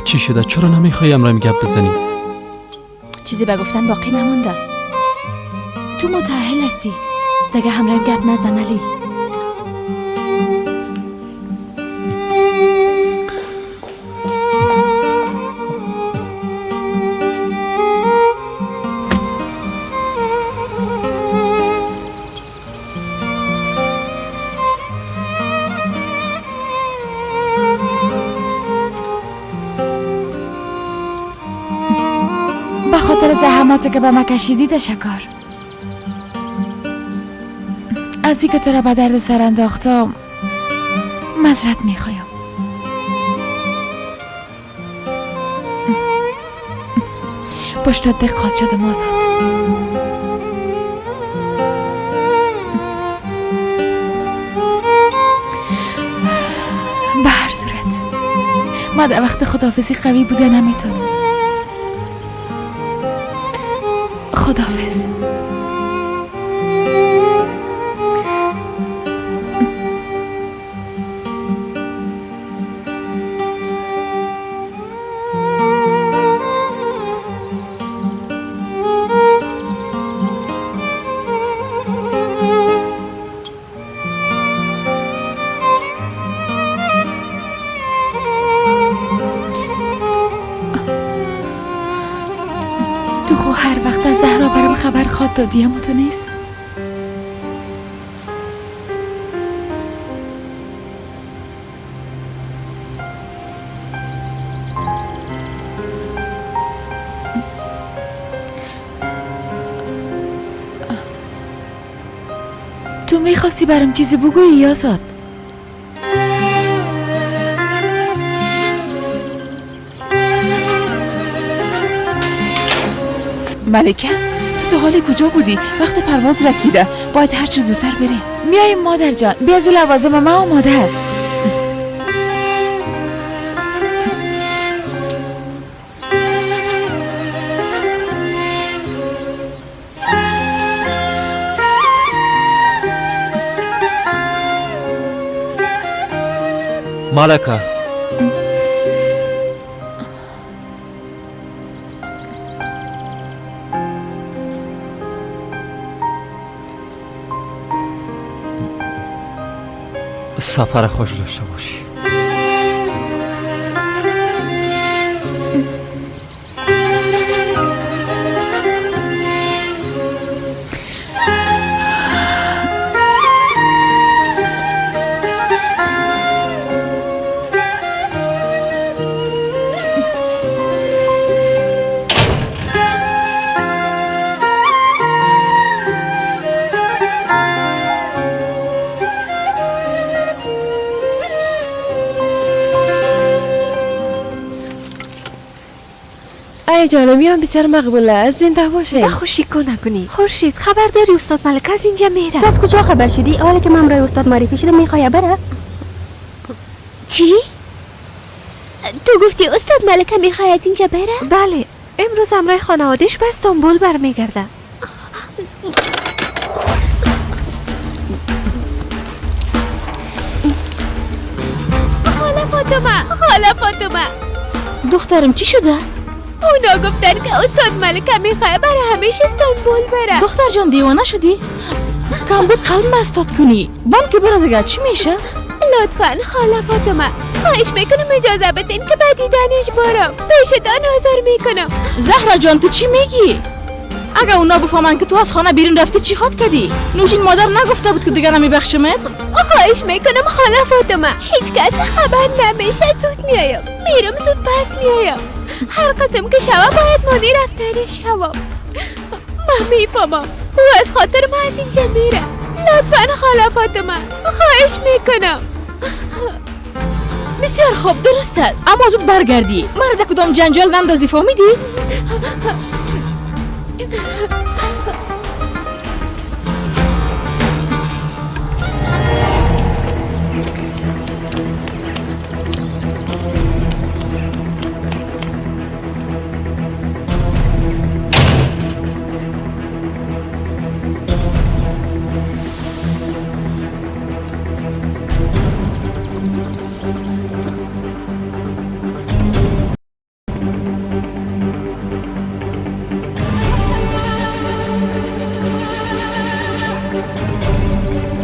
چی شده؟ چرا نمیخوای امرایم گپ بزنی؟ چیزی به گفتن باقی نمانده. تو متأهل هستی دیگه، همرایم گپ نزن علی. زحماتی که به ما کشیدی تشکر. از اینکه تو را به درد سر انداختم معذرت میخوایم. پشتت دقت شدم آزاد. به هر صورت ما در وقت خداحافظی قوی بوده نمیتونم. خداحافظ. تو خو هر وقت از زهرا برام خبر خواد دادی، اما تو نیست. تو میخواستی برام چیزی بگویی یازاد؟ ملکه، تو تا حال کجا بودی؟ وقت پرواز رسیده، باید هر چه زودتر بریم. میایم مادر جان، بیا از لوازم ما آماده است. ملکه، سفر خوش داشته باشی. نه جانم، هم بسیار مقبوله. زنده باشه. و خوشی کو نکنی. خورشید خبر داری استاد ملکه از اینجا میره. تو از کجا خبر شدی؟ حالا که من برای استاد معرفی شده میخوای بره؟ چی؟ تو گفتی استاد ملکه میخوای از اینجا بره؟ بله، امروز همراه خانوادهش به استانبول برمیگرده. خاله فاطمه، خاله فاطمه. دخترم چی شده؟ اونا گفتن که استاد ملکه میخواه برای همیشه استانبول بره. دختر جان دیوانه شدی؟ کم بود قلب استاد کنی. بان که بره دیگه چی میشه؟ لطفا خاله فاطمه خواهش میکنم اجازه بدین که به دیدنش برم. پیشتان حاضر میکنم. زهرا جان تو چی میگی؟ اگه اونا بفهمن که تو از خانه بیرون رفتی چی خواد کردی؟ نوشین مادر نگفته بود که دیگه نمیبخشمت؟ خواهش میکنم خاله فاطمه، هیچ کس خبر نمیشه. زود میایم، میرم زود پس میایم. هر قسم که شوه باید مانی رفتنش شوم. من میفهمم او از خاطر من از اینجا میره. لطفا خاله فاطمه خواهش میکنم. بسیار خوب، درست است، اما زود برگردی. مرا در کدام جنجال نندازی، فهمیدی؟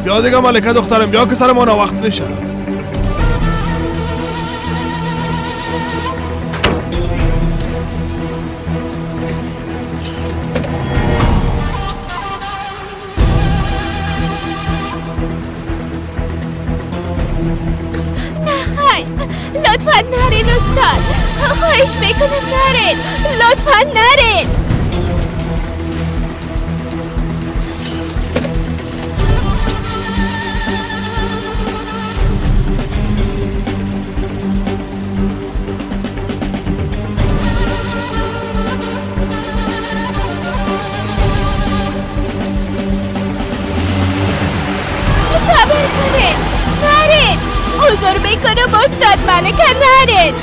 بیا دیگه ملکه دخترم، بیا که سر ما وقت میشه. نه خیر، لطفا نرین استاد، خواهش میکنم نرین، لطفا نرین. صبر کنید، نرین. حضور میکنم استاد ملکه، نرین.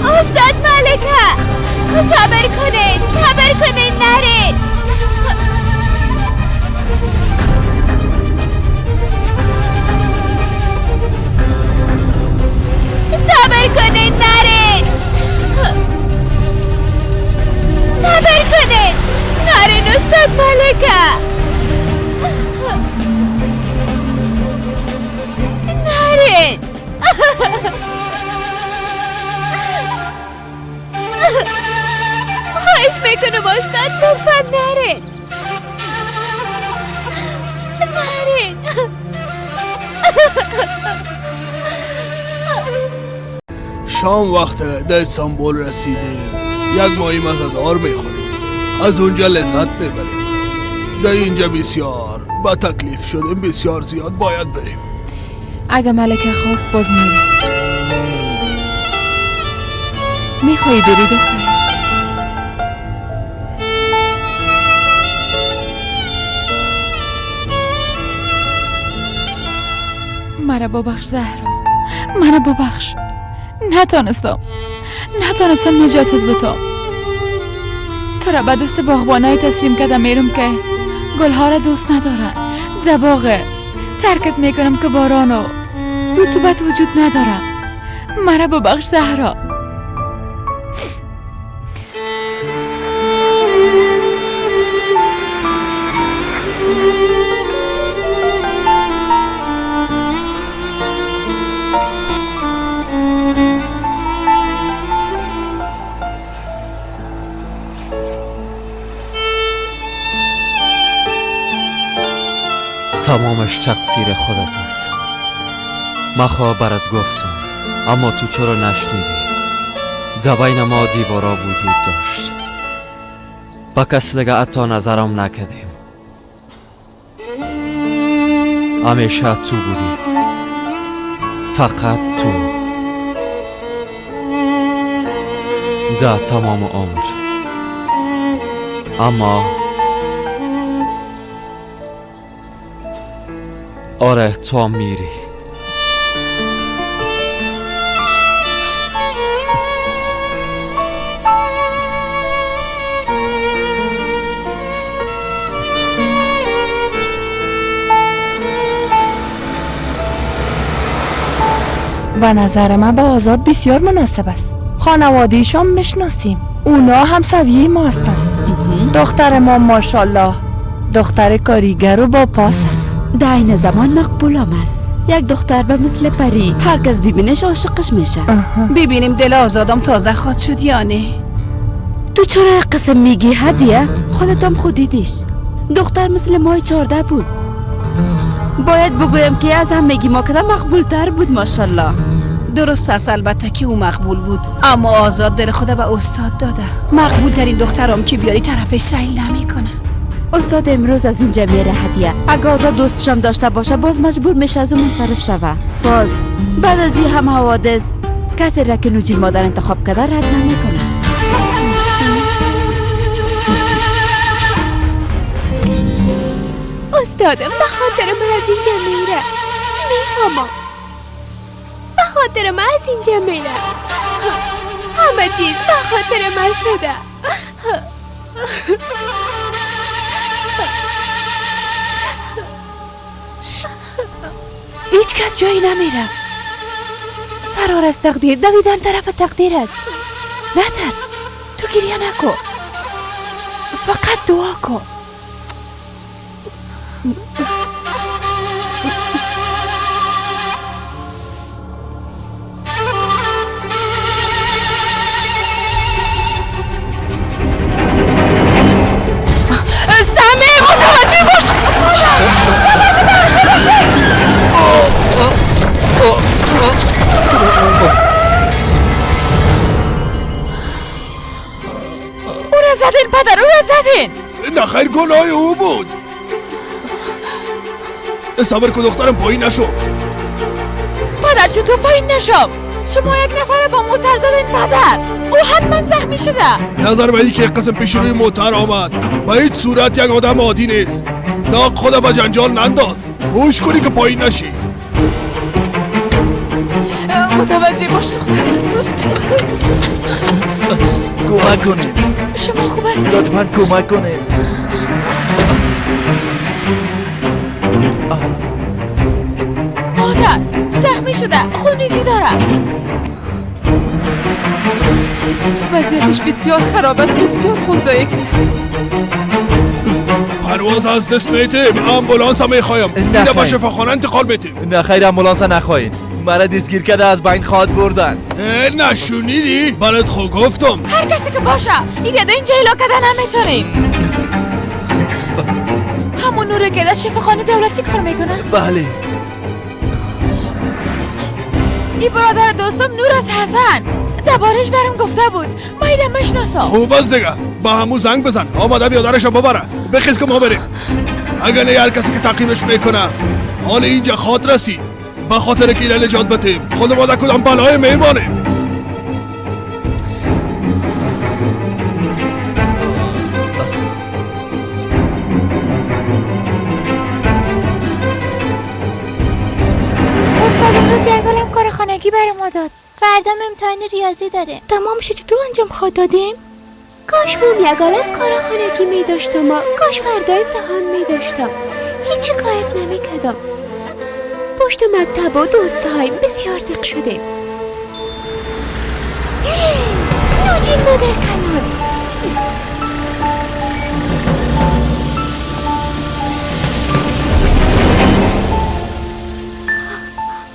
استاد ملکه صبر کنید، صبر کنید، نرین. صبر کنید، نرین. صبر کنید، نرین استاد ملکه، نرین. خواهش میکنم استاد لطفا نرین، نرین. شام وقت در استانبول رسیدیم. یک ماهی مزه‌دار میخوریم، از اونجا لذت میبریم. در اینجا بسیار با تکلیف شدیم، بسیار زیاد باید بریم. اگه ملکه خواست باز میریم. میخوایی بری دخترم؟ مرا ببخش زهرا، مرا ببخش. نتانستم نجاتت بدم. تو را به دست باغبانای تسلیم کردم. میرم که گلها را دوست ندارن. در باغ ترکت میکنم که باران و رطوبت وجود نداره. مرا ببخش زهرا. تمامش تقصیر خودت است. من خواه برات گفتم اما تو چرا نشنیدی؟ در بین ما دیوارا وجود داشت، با کس دیگه حتی نظرم نکردیم. همیشه تو بودی، فقط تو، در تمام عمر. اما آره تو میری. به نظر من با آزاد بسیار مناسب است. خانوادهشان میشناسیم، اونا هم سویه ما هستند. دختر ما ماشاءالله دختر کاریگر و با پاس است. در این زمان مقبولم است. یک دختر به مثل پری، هر کس ببینش عاشقش میشه. ببینیم دل آزادم تازه خواد شد یا نه. تو چرا قسم میگی هدیه؟ خودت هم خود دیدیش. دختر مثل مای 14 بود. باید بگویم که از همگی ما کده مقبول تر بود ماشاءالله. درست است، البته که او مقبول بود، اما آزاد دل خود به استاد داده. مقبول ترین دخترم که بیاری طرفش سیل نمیکنه. استاد امروز از اینجا میره هدیه. اگه آزاد دوستشم داشته باشه باز مجبور میشه از اون منصرف شوه. باز بعد از این هم حوادث کسی را که نوجین مادر انتخاب کرده رد نمیکنه. استادم به خاطر من از اینجا میره. میفهمم، به خاطر من از اینجا میره. همه چیز به خاطر من شده. هیچ کس جایی نمیره. فرار از تقدیر، دویدن طرف تقدیر است. نترس، تو گریه نکن، فقط دعا کن. سمی متوجه باش. او را زدین پدر، او را زدین. نه خیر، گناه او بود. صبر کن دخترم، پایین نشو. پدر چطور پایین نشم؟ شما یک نفر با موتر زدین پدر، او حتما زخمی شده. نظر به این که قسم پیش روی موتر آمد، به هیچ صورت یک آدم عادی نیست. نه خود به جنجال ننداز، هوش کنی که پایین نشی. متوجه باش دخترم. کمک کنید. شما خوب هستید؟ لطفا کمک کنید. مادر زخمی شده، خونریزی داره. وضعیتش بسیار خراب است، بسیار خون ضایع کرده. پرواز از دست میتیم، امبولانس هم میخوایم. اینه به شفاخانه انتقال میتیم. نه خیر، امبولانس نخواهید. مرا دستگیر کرده از بین خواهد بردن. نشونیدی؟ برات خو گفتم. هر کسی که باشه این ده اینجا ایلا کده نمیتونیم. همون نوره که در شفاخانه دولتی کار میکنه؟ بله. این برادر دوستم نور از حسن دربارش برم گفته بود، ما اینم میشناسم. خوب است دیگه، با همون زنگ بزن آماده بیادرش ببره. بخیز که ما بریم. اگه نه هر کسی که تعقیبش میکنه حال اینجا خاط رسید. به خاطر که اینه نجات بتیم خود ما در کدام بلای میمانیم. استاد امروز یک عالم کار خانگی برای ما داد. فردا امتحان ریاضی داره. تمامش چطور انجام خواهد دادیم؟ کاش موم یک عالم کار خانگی می داشتم. کاش فردا امتحان می داشتم. هیچ شکایت نمی کردم. پشت مکتب و دوستهایم بسیار دق شدیم. نوجین مادر کلان.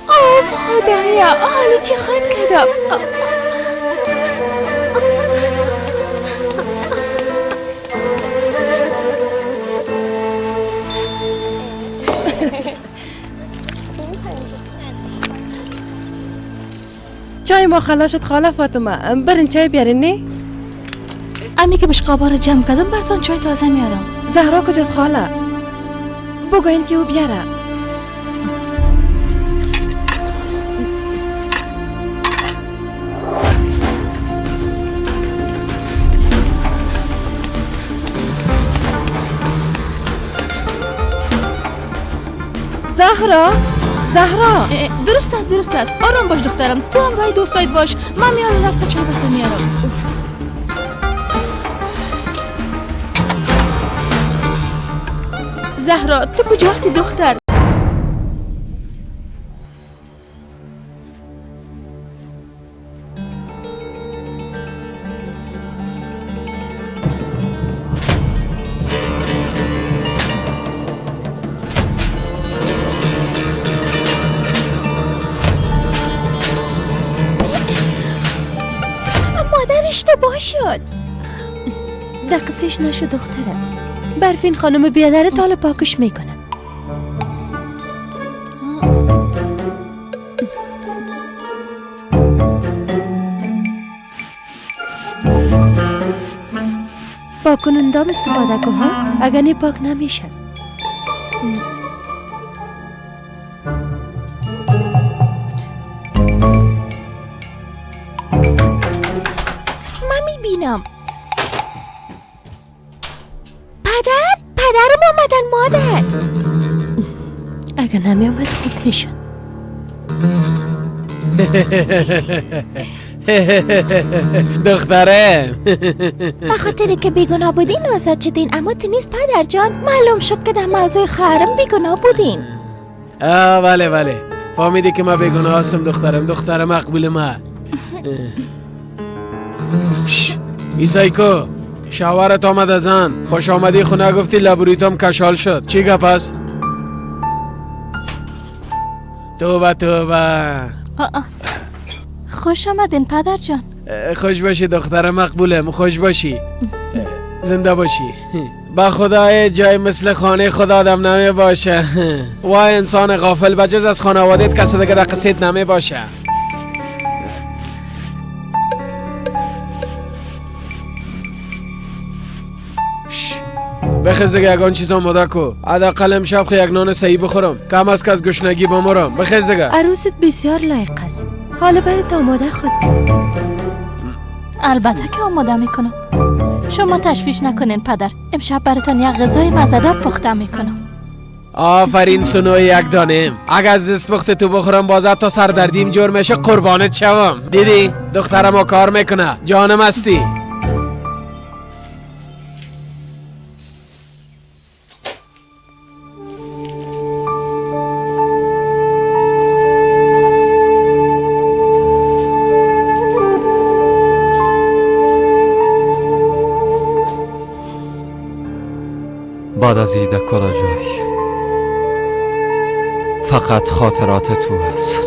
آف خدایا، حالا چی خواهد کردم؟ چای ما خلاص شد خاله فاطمه، برین چای بیارین. نه امی که بشقابا رو جمع کردم براتون چای تازه میارم. زهرا کجاست خاله؟ بگوین که او بیاره. زهرا، زهرا. درست است، درست است. آرام باش دخترم، تو هم رای دوستایت باش. من میارم رفته چای برات میارم. زهرا تو کجا هستی دختر؟ مادر اشتباه شد. دقیقش نشد دخترم. برفین خانم بیادر تال پاکش میکنه. پاک کنندام استفاده کن ها، اگر نه پاک نمیشه. من میبینم پدرم آمدن. مادر اگر نمی آمد خوب میشد. دختره به خاطر که بیگناه بودین آزاد شدین، اما تو نیست پدر جان. معلوم شد که در موضوع خواهرم بیگناه بودین. بله بله، فهمیدی که من بیگناه هستم دخترم، دختر مقبول من. ایسایکو شوهرت آمد از آن. خوش آمدی خونه گفتی لبریتم کشال شد. چی گپ است؟ توبه توبه. خوش آمدین پدر جان. خوش باشی دختر مقبولم، خوش باشی، زنده باشی. با خدای جای مثل خانه خدا آدم نمی باشه. وای انسان غافل، بجز از خانوادت کسی دیگه در قصید نمی باشه. بخز دیگه یگان چیز آماده کو، حداقل امشب خو یک نان صحیح بخورم، کم از کس گشنگی بمرم. بخز دیگه. عروست بسیار لایق است، حالا برات آماده خود کن. البته که آماده میکنم، شما تشویش نکنین پدر. امشب براتان یک غذای مزه‌دار پخته میکنم. آفرین سنوی یک دانم، اگر از دست پخت تو بخورم باز تا سردردیم جور میشه، قربانت شوم. دیدی دخترم کار میکنه، جانم هستی. بعد از ایده کلاجای فقط خاطرات تو است.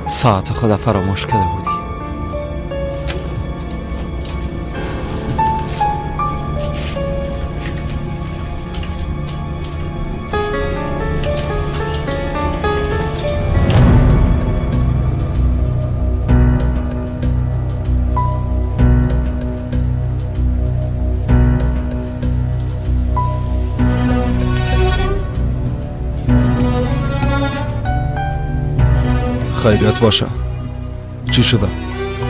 ساعت خدا فراموش کرده بودی. خیریت باشه. چی شده؟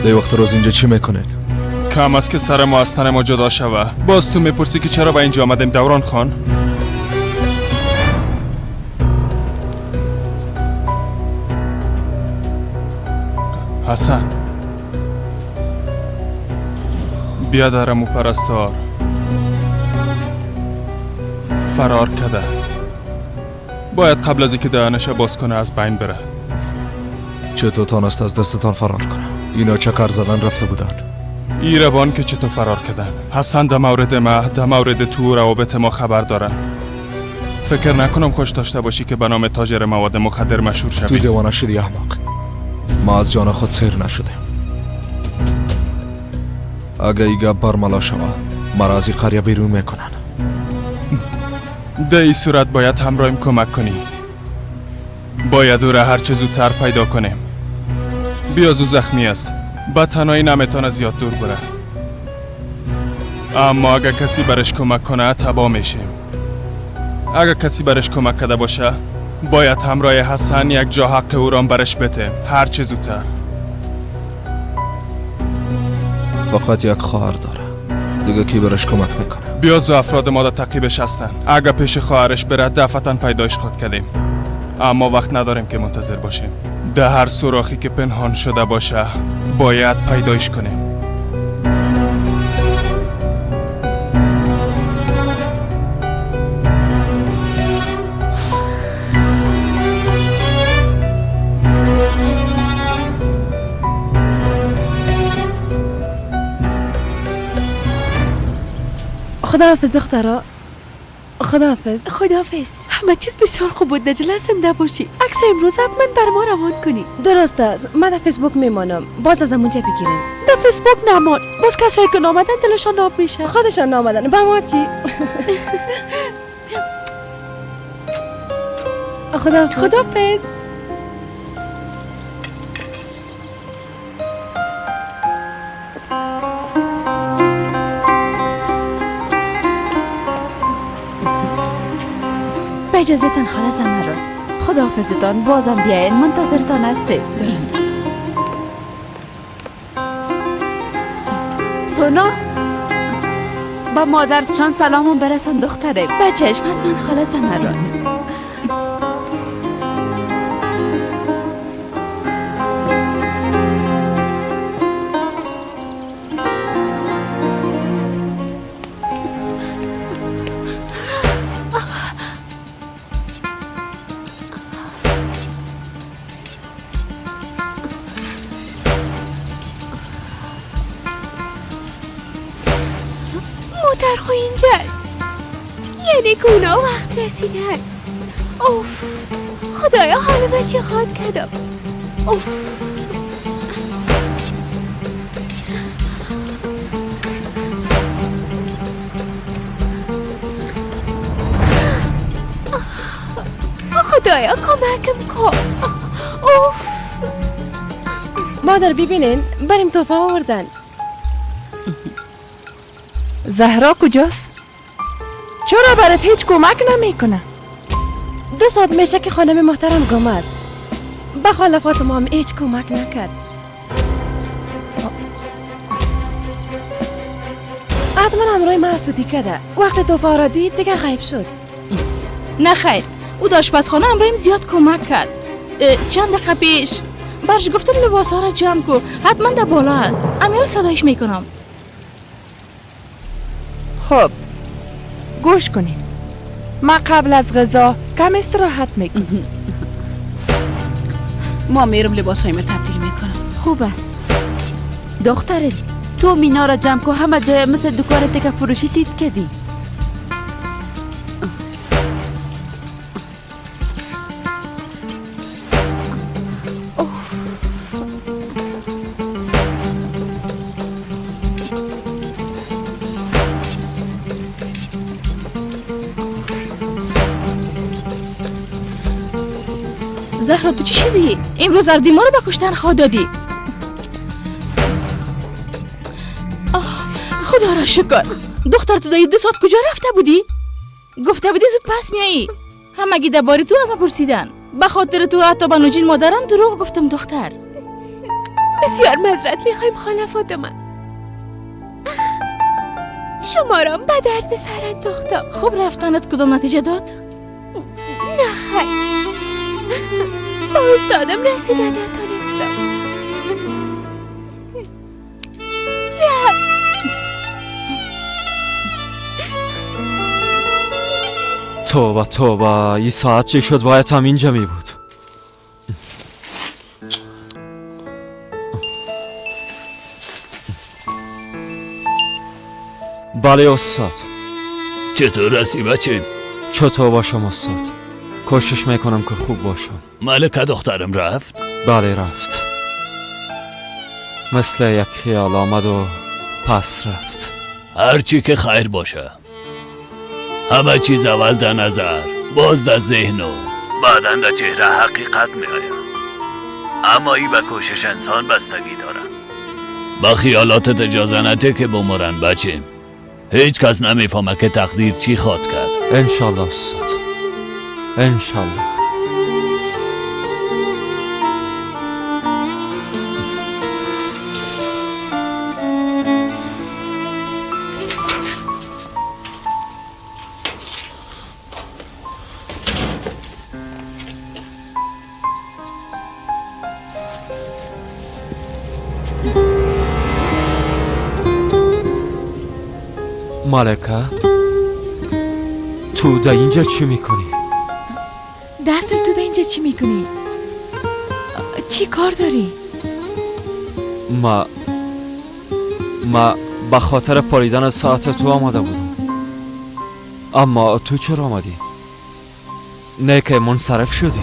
دی وقت روز اینجا چی میکنید؟ کم است که سر ما از تن ما جدا شوه. باز تو میپرسی که چرا به اینجا آمدیم دوران خان؟ حسن بیادرم و پرستار فرار کرده. باید قبل از اینکه دهنش باز کنه از بین بره. چطور تانست از دستتان فرار کنه؟ اینا چکر زدن رفته بودن. ایربان که چطور فرار کردن؟ حسن در مورد ما، در مورد تو روابط ما خبر دارن. فکر نکنم خوش داشته باشی که به نام تاجر مواد مخدر مشهور شوی. تو دیوانه شدی احمق. ما از جان خود سیر نشده. اگه ای گپ برملا شوه مرا از این قریه بیرون میکنن. در این صورت باید همراهیم کمک کنی. باید او را هر چه زودتر پیدا کنیم. بیازو زخمی است، به تنهایی نمیتونه زیاد دور بره. اما اگه کسی برش کمک کنه تباه میشیم. اگه کسی برش کمک کرده باشه باید همراه حسن یک جا حق او را برش بده، هر چه زودتر. فقط یک خواهر داره. دیگه کی برش کمک میکنه؟ بیاز و افراد ما در تعقیبش هستن. اگه پیش خواهرش بره دفعتا پیدایش خود کردیم، اما وقت نداریم که منتظر باشیم. ده هر سوراخی که پنهان شده باشه باید پیدایش کنیم. خداحافظ دخترا. خداحافظ. خداحافظ. همه چیز بسیار خوب بود نجله، زنده باشی. عکس امروز حتما بر ما روان کنی. درست است، من در فیسبوک میمانم، باز از اونجا بگیریم. در فیسبوک نمان، باز کسایی که نامدن دلشان آب میشه. خودشان نامدن، با ما چی؟ خداحافظ. خداحافظ. اجازهتان خاله زمرد. خداحافظتان، بازم بیاین، منتظرتان هستیم. درست است. سونا با مادرتشان سلامم برسان دختره. به چشم حتما خاله زمرد. یعنی که اونا وقت رسیدن. اوف خدایا، حال من چه خواد کردم. اوف خدایا کمکم کن. اوف مادر ببینین، بریم توفه آوردن. زهرا کجاست؟ چرا برات هیچ کمک نمیکنه؟ 2 ساعت میشه که خانم محترم گم است. به خاله فاطمه هم هیچ کمک نکرد. حتما همراه من حسودی کرده. وقت توفه را دید دیگه غیب شد. نه خیر، او در آشپزخانه همراهیم زیاد کمک کرد. چند دقیقه پیش برش گفتم لباس ها را جمع کو، حتما در بالا است. امیال صدایش میکنم. خب گوش کنین، ما قبل از غذا کم استراحت میکنم. ما میرم لباس هایم تبدیل میکنم. خوب است دخترم، تو مینا را جمع کو، همه جای مثل دکان تکه فروشی تید کردی. زهرا تو چی شدی؟ امروز اردی ما رو به کشتن خواه دادی. آه خدا را شکر. دختر تو دایی 2 ساعت کجا رفته بودی؟ گفته بودی زود پس میایی. همگی درباره تو از ما پرسیدن. به خاطر تو حتی به نوجین مادرم دروغ گفتم دختر. بسیار معذرت میخوایم خاله فاطمه، شما را به درد سر انداختم. خوب رفتنت کدام نتیجه داد؟ نه خیر، با استادم رسیدن نتانستم. رفت. توبه توبه، این ساعت چی شد؟ باید هم اینجا می بود. بله استاد. چطور هستی بچه؟ چطور باشم استاد؟ کوشش میکنم که خوب باشم. ملکه دخترم رفت؟ بله رفت، مثل یک خیال آمد و پس رفت. هرچی که خیر باشه، همه چیز اول در نظر، باز در ذهن و بعدا در چهره حقیقت می آید. اما ای به کوشش انسان بستگی داره. با خیالاتت اجازه نده که بمرن بچه. هیچ کس نمیفهمه که تقدیر چی خواد کرد. انشالله استاد، انشالله. ملکه، تو در اینجا چی میکنی؟ در اصل تو در اینجا چی میکنی؟ چی کار داری؟ ما به خاطر پالیدن ساعت تو آمده بودم. اما تو چرا آمدی؟ نه که منصرف شدی.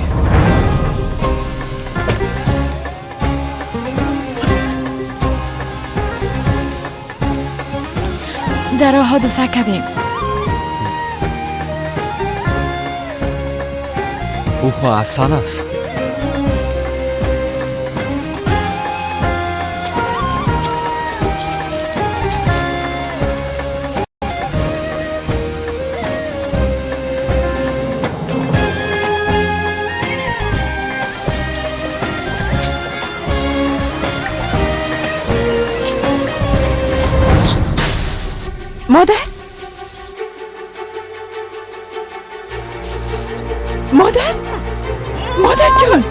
در راه حادثه کردیم. او خو حسن است. مادر، مادر، مادر جان،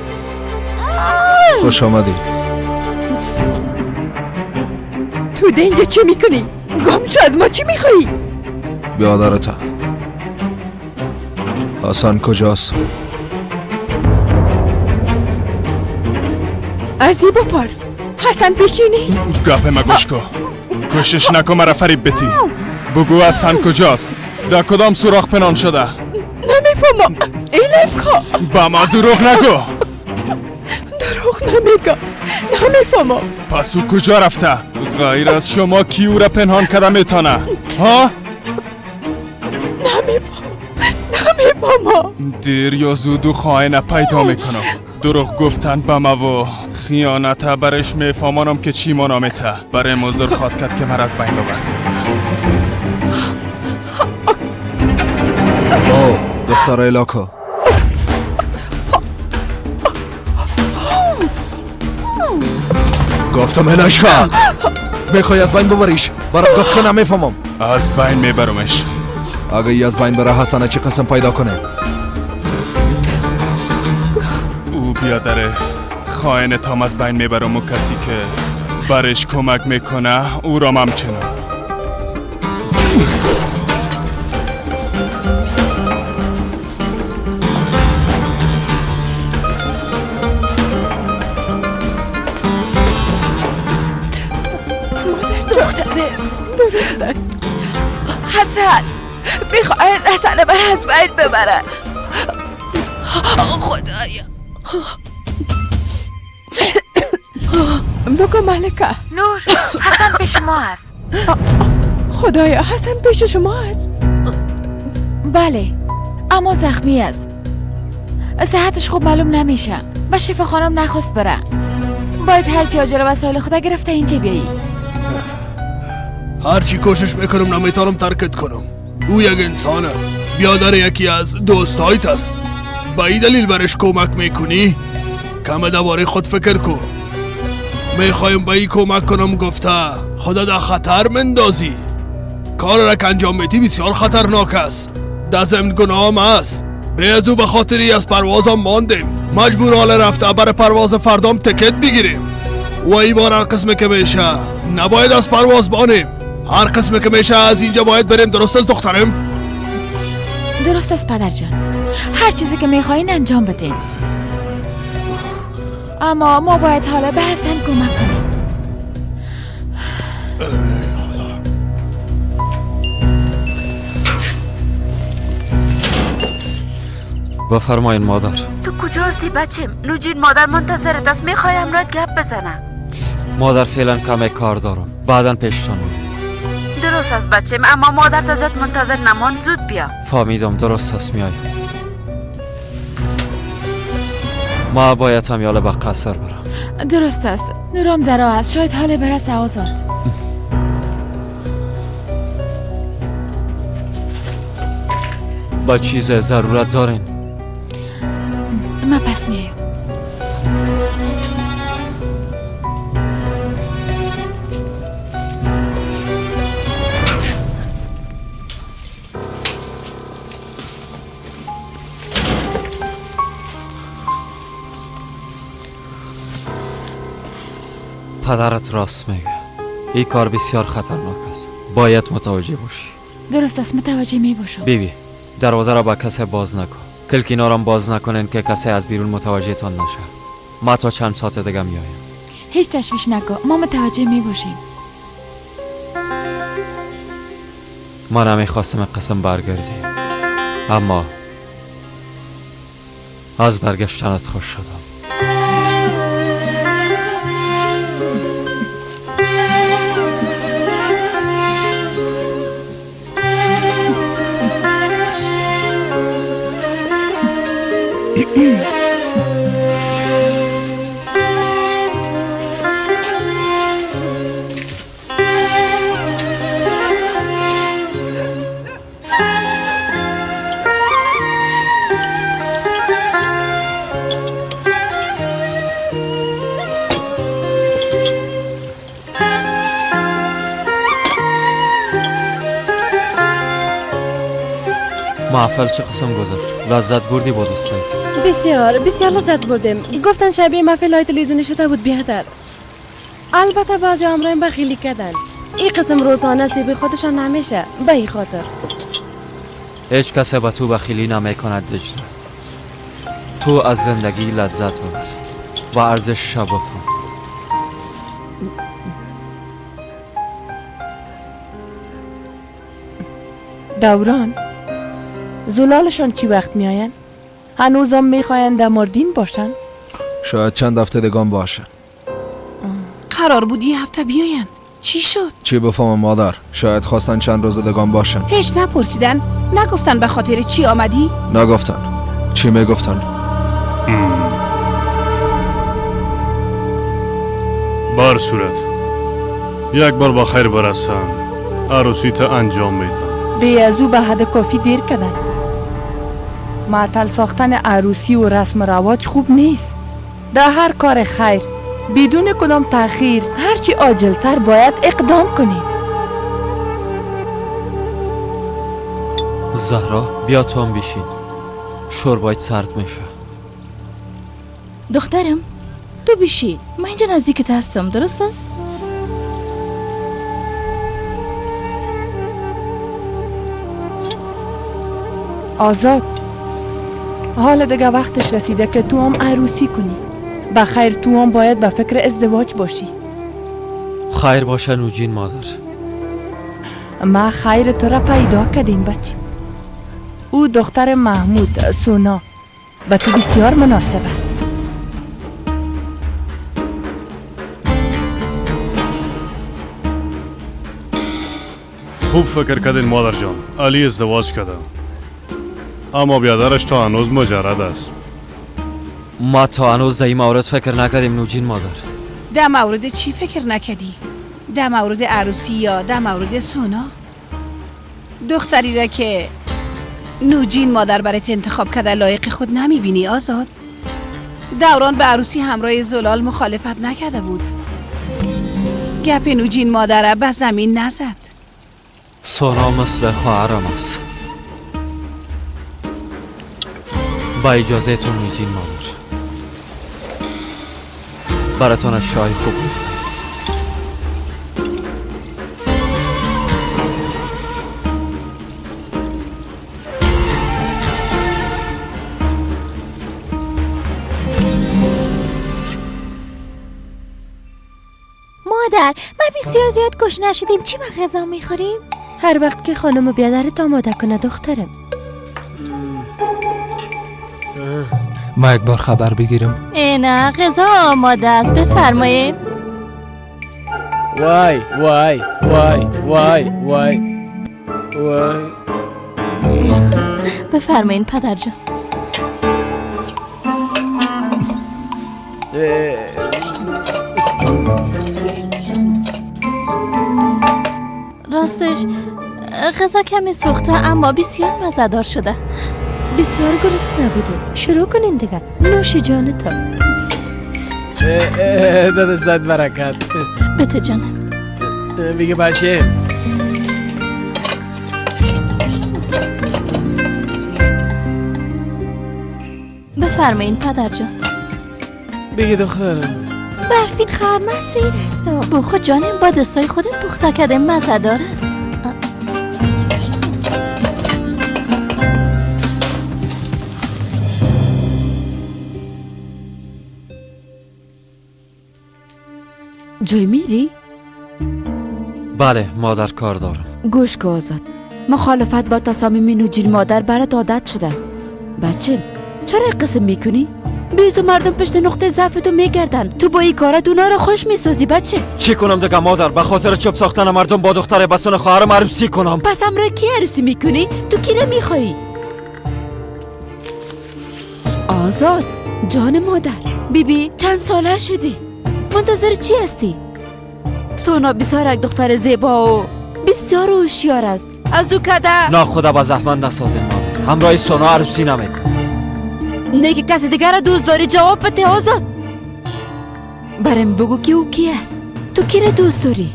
خوش آمدی. تو ده اینجا چه میکنی؟ گم شو، از ما چی میخوایی؟ بیادرت حسن کجاست؟ از ای بپرس. حسن پیشی نیست. گپ ما گوش کن. کوشش نکن مرا فریب بتی. بگو حسن کجاست؟ در کدام سوراخ پنهان شده؟ نمیفهمم. ایلم که با ما دروغ نگو. دروغ نمیگم، نمیفهمم. پس او کجا رفته؟ غیر از شما کی او را پنهان کرده میتونه؟ ها؟ نمیفهمم، نمیفهمم. دیر یا زود او خائن پیدا میکنم. دروغ گفتن به ما و خیانت برش میفهمانم که چی مانامته. برای مضر خواد کرد که مرا از بین ببر. او دختر ایلاکو، گفتم هلش کن. میخوای از بین ببریش؟ برات گفت که نمیفهمم. از بین میبرمش. اگه ای از بین بره حسنه چه قسم پیدا کنه؟ او بیادره خائن تام از بین میبرم و کسی که برش کمک میکنه او را همچنان. مادر دختره درست است. حسن میخواهد حسن بر از بین ببرن. خدایا. بگو ملکه. نور، حسن پیش ما است. خدایا، حسن پیش شما است؟ بله، اما زخمی است. صحتش خوب معلوم نمیشه و شفاخانم نخواست بره. باید هرچی عاجل وسایل خدا گرفته اینجا بیایی. هرچی کوشش میکنم نمیتونم ترکت کنم. او یک انسان است، بیادر یکی از دوستایت است. با این دلیل برش کمک میکنی؟ کم دوباره خود فکر کن. میخوایم به این کمک کنم گفته خدا در خطر مندازی. کار را که انجام میدی بسیار خطرناک است. در ضمن گناه است. به از او به خاطری از پروازم ماندیم. مجبور حال رفته بر پرواز فردام تکت بگیریم. و ای بار هر قسم که میشه نباید از پرواز بانیم. هر قسم که میشه از اینجا باید بریم. درست است دخترم؟ درست است پدر جان. هر چیزی که میخواین انجام بدین. اما ما باید حالا به حسن کمک کنیم. خدا. بفرمایین مادر. تو کجا هستی بچه؟ نوجین مادر منتظرت است. میخوای همراهت گپ بزنم. مادر فعلا کم کار دارم، بعدا پیشتان میایم. درست است بچه، اما مادر زیاد منتظر نمان، زود بیا. فهمیدم، درست است، میایم. ما باید همیاله به قصر برم. درست است، نورام در راه است، شاید حال برسه آزاد. با چیز ضرورت دارین؟ ما پس میایم. پدرت راست میگه، این کار بسیار خطرناک است، باید متوجه باشی. درست است، متوجه می باشم. بیبی دروازه را با کسی باز نکن. کلکینا را باز نکنین که کسی از بیرون متوجه تان نشه. ما تا چند ساعت دیگه میایم. هیچ تشویش نکن، ما متوجه می باشیم. ما نمیخواستم قسم برگردی، اما از برگشتنت خوش شدم. محفل چه قسم گذشت؟ لذت بردی با دوستایت؟ بسیار بسیار لذت بردیم. گفتن شبیه محفل های تلویزیونی شده بود بیادر. البته بعضی همراهیم بخیلی کردن. این قسم روزانه سیبی خودشان نمیشه، به این خاطر هیچ کس به تو بخیلی نمی کند دجله. تو از زندگی لذت ببر و ارزش شب بفهم. دوران زلالشان چی وقت میآیند؟ هنوزم میخواین در ماردین باشن؟ شاید چند هفته دگان باشن. قرار بود یه هفته بیاین. چی شد؟ چی بفهمم مادر؟ شاید خواستن چند روز دگان باشن. هیچ نپرسیدن؟ نگفتن به خاطر چی آمدی؟ نگفتن. چی میگفتن؟ بار صورت یک بار با خیر برسن عروسی تا انجام میدن. بی از او به حد کافی دیر کردن. معطل ساختن عروسی و رسم رواج خوب نیست. در هر کار خیر بدون کدام تأخیر هرچی عاجلتر باید اقدام کنیم. زهرا بیا تو هم بیشین، شوربایت سرد میشه. دخترم تو بیشی، من اینجا نزدیکت هستم، درست است؟ آزاد، حالا دیگه وقتش رسیده که تو هم عروسی کنی. بخیر تو هم باید به فکر ازدواج باشی. خیر باشه نوجین مادر. ما خیر تو را پیدا کردیم بچه. او دختر محمود سونا به تو بسیار مناسب است. خوب فکر کردین مادر جان. علی ازدواج کرده اما بیادرش تا هنوز مجرد است. ما تا هنوز در این مورد فکر نکردیم نوجین مادر. در مورد چی فکر نکردی؟ در مورد عروسی یا در مورد سونا؟ دختری را که نوجین مادر برات انتخاب کرده لایق خود نمیبینی آزاد؟ دوران به عروسی همراه زلال مخالفت نکرده بود. گپ نوجین مادر به زمین نزد. سونا مثل خواهرم است. با اجازه تون نوجین مادر براتون از شای خوب بود. مادر ما بسیار زیاد گشنه شدیم. چی ما غذا میخوریم؟ هر وقت که خانم و بیادرت آماده کنه دخترم. ما یک بار خبر بگیرم. نه غذا آماده است، بفرمایید. وای وای وای وای وای وای. بفرمایید پدر جان. راستش غذا کمی سوخته اما بسیار مزه‌دار شده. بسیار گرسنه بودیم. شروع کنین دیگه. نوش جانتان. داده صد برکت. بته جانم. بگه باشه. بفرمایین پدر جان. بگه دخترم. برفین خواهر من سیر هستم. بخو جانم با دستای خودم پخته کرده، مزه‌دار است. جای میری؟ بله مادر، کار دارم. گوش که آزاد، مخالفت با تصامیم نوجین مادر برات عادت شده. بچه چرا این قسم میکنی؟ بیزو مردم پشت نقطه ضعف تو میگردن. تو با این کارت اونا رو خوش میسازی بچه. چی کنم دیگه مادر؟ به خاطر چوب ساختن مردم با دختر بسون خواهرم عروسی کنم؟ پس امرا کی عروسی میکنی؟ تو کی رو میخوایی؟ آزاد جان مادر، بیبی چند ساله شدی؟ منتظر چی هستی؟ سونا بسیار یک دختر زیبا و بسیار هوشیار است. از او کده نه خدا با زحمت نسازین مادر، همراه سونا عروسی نمیکنم. نه که کسی دیگر را دوست داری جواب بده آزاد. برام بگو که او کی است؟ تو کی را دوست داری؟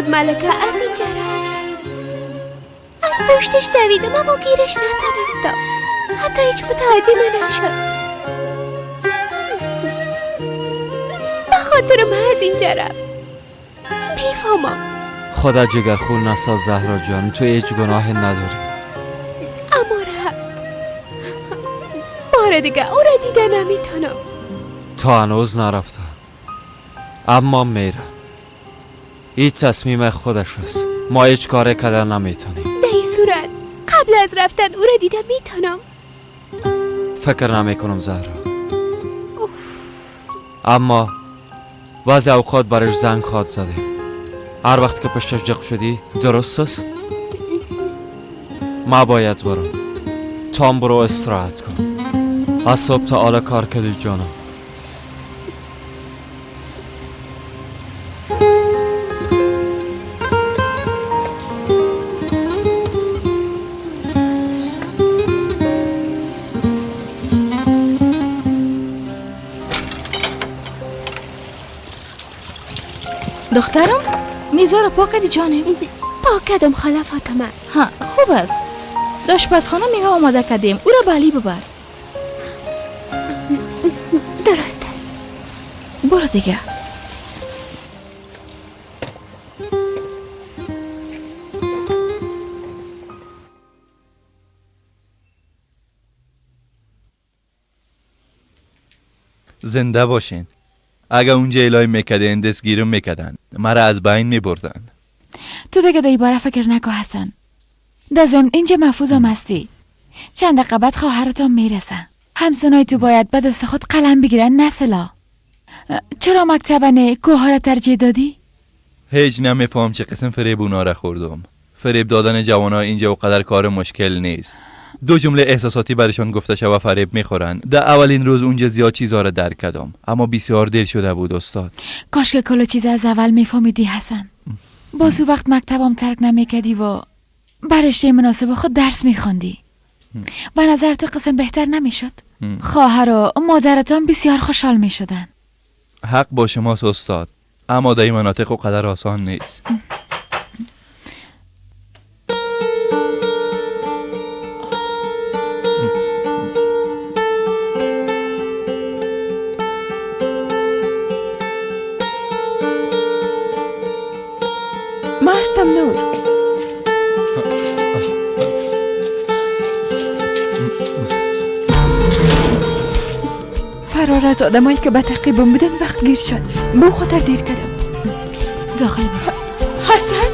ملکه از اینجا رفت. از پشتش دویدم اما گیرش نتانستم. حتی هیچ متوجه من نشد. به خاطر من از اینجا رفت. میفهمم. خدا جگر خون نساز زهرا جان، تو هیچ گناه نداری. اما رفت. بار دیگه او را دیده نمیتونم. تا هنوز نرفته، اما میره. این تصمیم خودش است. ما هیچ کار کردن نمیتونیم. در این صورت قبل از رفتن او را دیده میتونم؟ فکر نمی کنم زهرا. اما بعضی اوقات برش زنگ خواد زدیم. هر وقت که پشتش جق شدی درست است؟ ما باید برم. تو هم برو استراحت کن. از صبح تا حالا کار کردی جانم. دخترم میزا را پاک کردی جانم؟ پاک کردم خاله فاطمه. ها خوب است. در آشپزخانه میوه آماده کردیم، او را به علی ببر. درست است. برو دیگه. زنده باشین. اگه اونجا الهی میکردین دستگیرم میکردن، مرا از بین میبردن. تو دیگه در باره فکر نکو حسن. در ضمن اینجا محفوظ هم هستی. چند دقیقه بعد خواهرتان میرسه. همسنای تو باید به دست خود قلم بگیرن نه سلاح. چرا مکتب نه کوه را ترجیح دادی؟ هیچ نمیفهم چه قسم فریب اونا را خوردم. فریب دادن جوانا اینجا و قدر کار مشکل نیست. دو جمله احساساتی برشان گفته شوه فریب میخورن. در اولین روز اونجا زیاد چیزها را درک کردم، اما بسیار دیر شده بود استاد. کاش که کل چیز از اول میفهمیدی حسن. باز او وقت مکتبم ترک نمیکردی و برشته مناسب خود درس میخواندی. به نظر تو قسم بهتر نمیشد؟ خواهر و مادرتان بسیار خوشحال میشدن. حق با شماست استاد، اما در این مناطق و قدر آسان نیست. ما هستم نور. فرار از آدمایی که به تعقیبم بودن وقت گیر شد. به او خاطر دیر کردم. داخل برو. حسن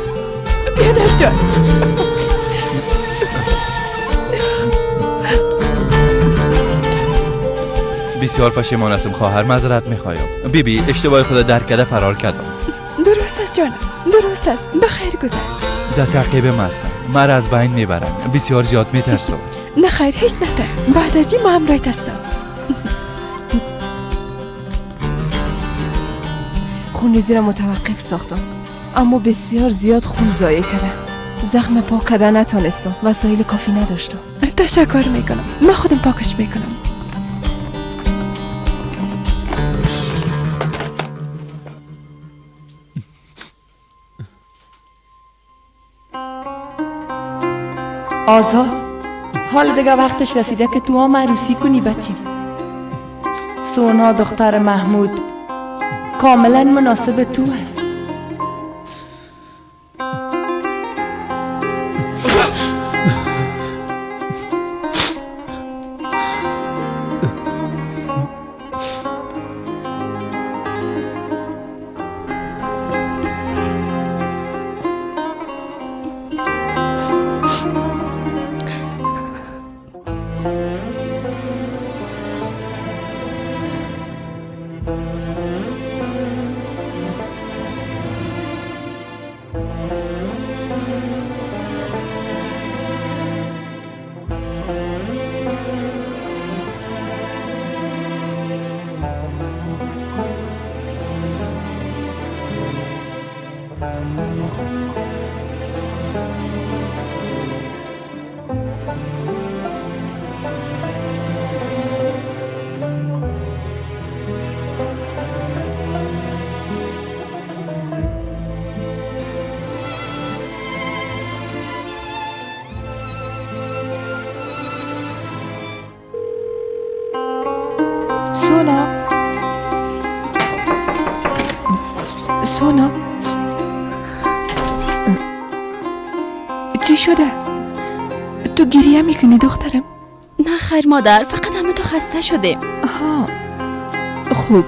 بیادر جان. بسیار پشیمان هستم خواهر، معذرت میخوایم. بیبی اشتباه خود درک کرده فرار کردم. درست است جانم، درست است. به خیر گذشت. در تعقیب ما هستم، مرا از بین میبرن. بسیار زیاد میترسم. نه خیر، هیچ نترس. بعد از این ما همراهت هستم. خونریزی را متوقف ساختم، اما بسیار زیاد خون ضایع کردم. زخم پاک کردن نتانستم، وسایل کافی نداشتم. تشکر میکنم، من خودم پاکش میکنم. آزاد، حال دیگه وقتش رسیده که تو هم عروسی کنی بچیم. سونا دختر محمود کاملا مناسب تو است. سونا، چی شده؟ تو گریه میکنی دخترم؟ نه خیر مادر، فقط همه تو خسته شده. آها خوب،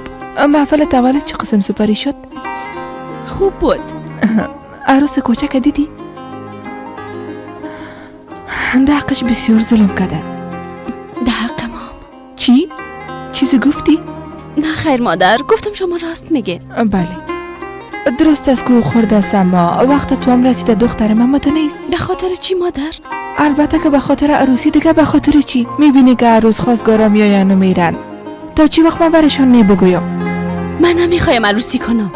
محفل تولد چه قسم سپری شد؟ خوب بود. عروس کوچک دیدی؟ ده حقش بسیار ظلم کرده. ده حق ما. چی؟ چیزی گفتی؟ نه خیر مادر، گفتم شما راست میگه. بله درست است که خورده است، اما وقت تو هم رسیده دخترم. اما تو نیست. به خاطر چی مادر؟ البته که به خاطر عروسی دیگه. به خاطر چی؟ میبینی که عروس خواستگارا میاین و میرن. تا چی وقت من برشان نبگویم؟ من نمیخوایم عروسی کنم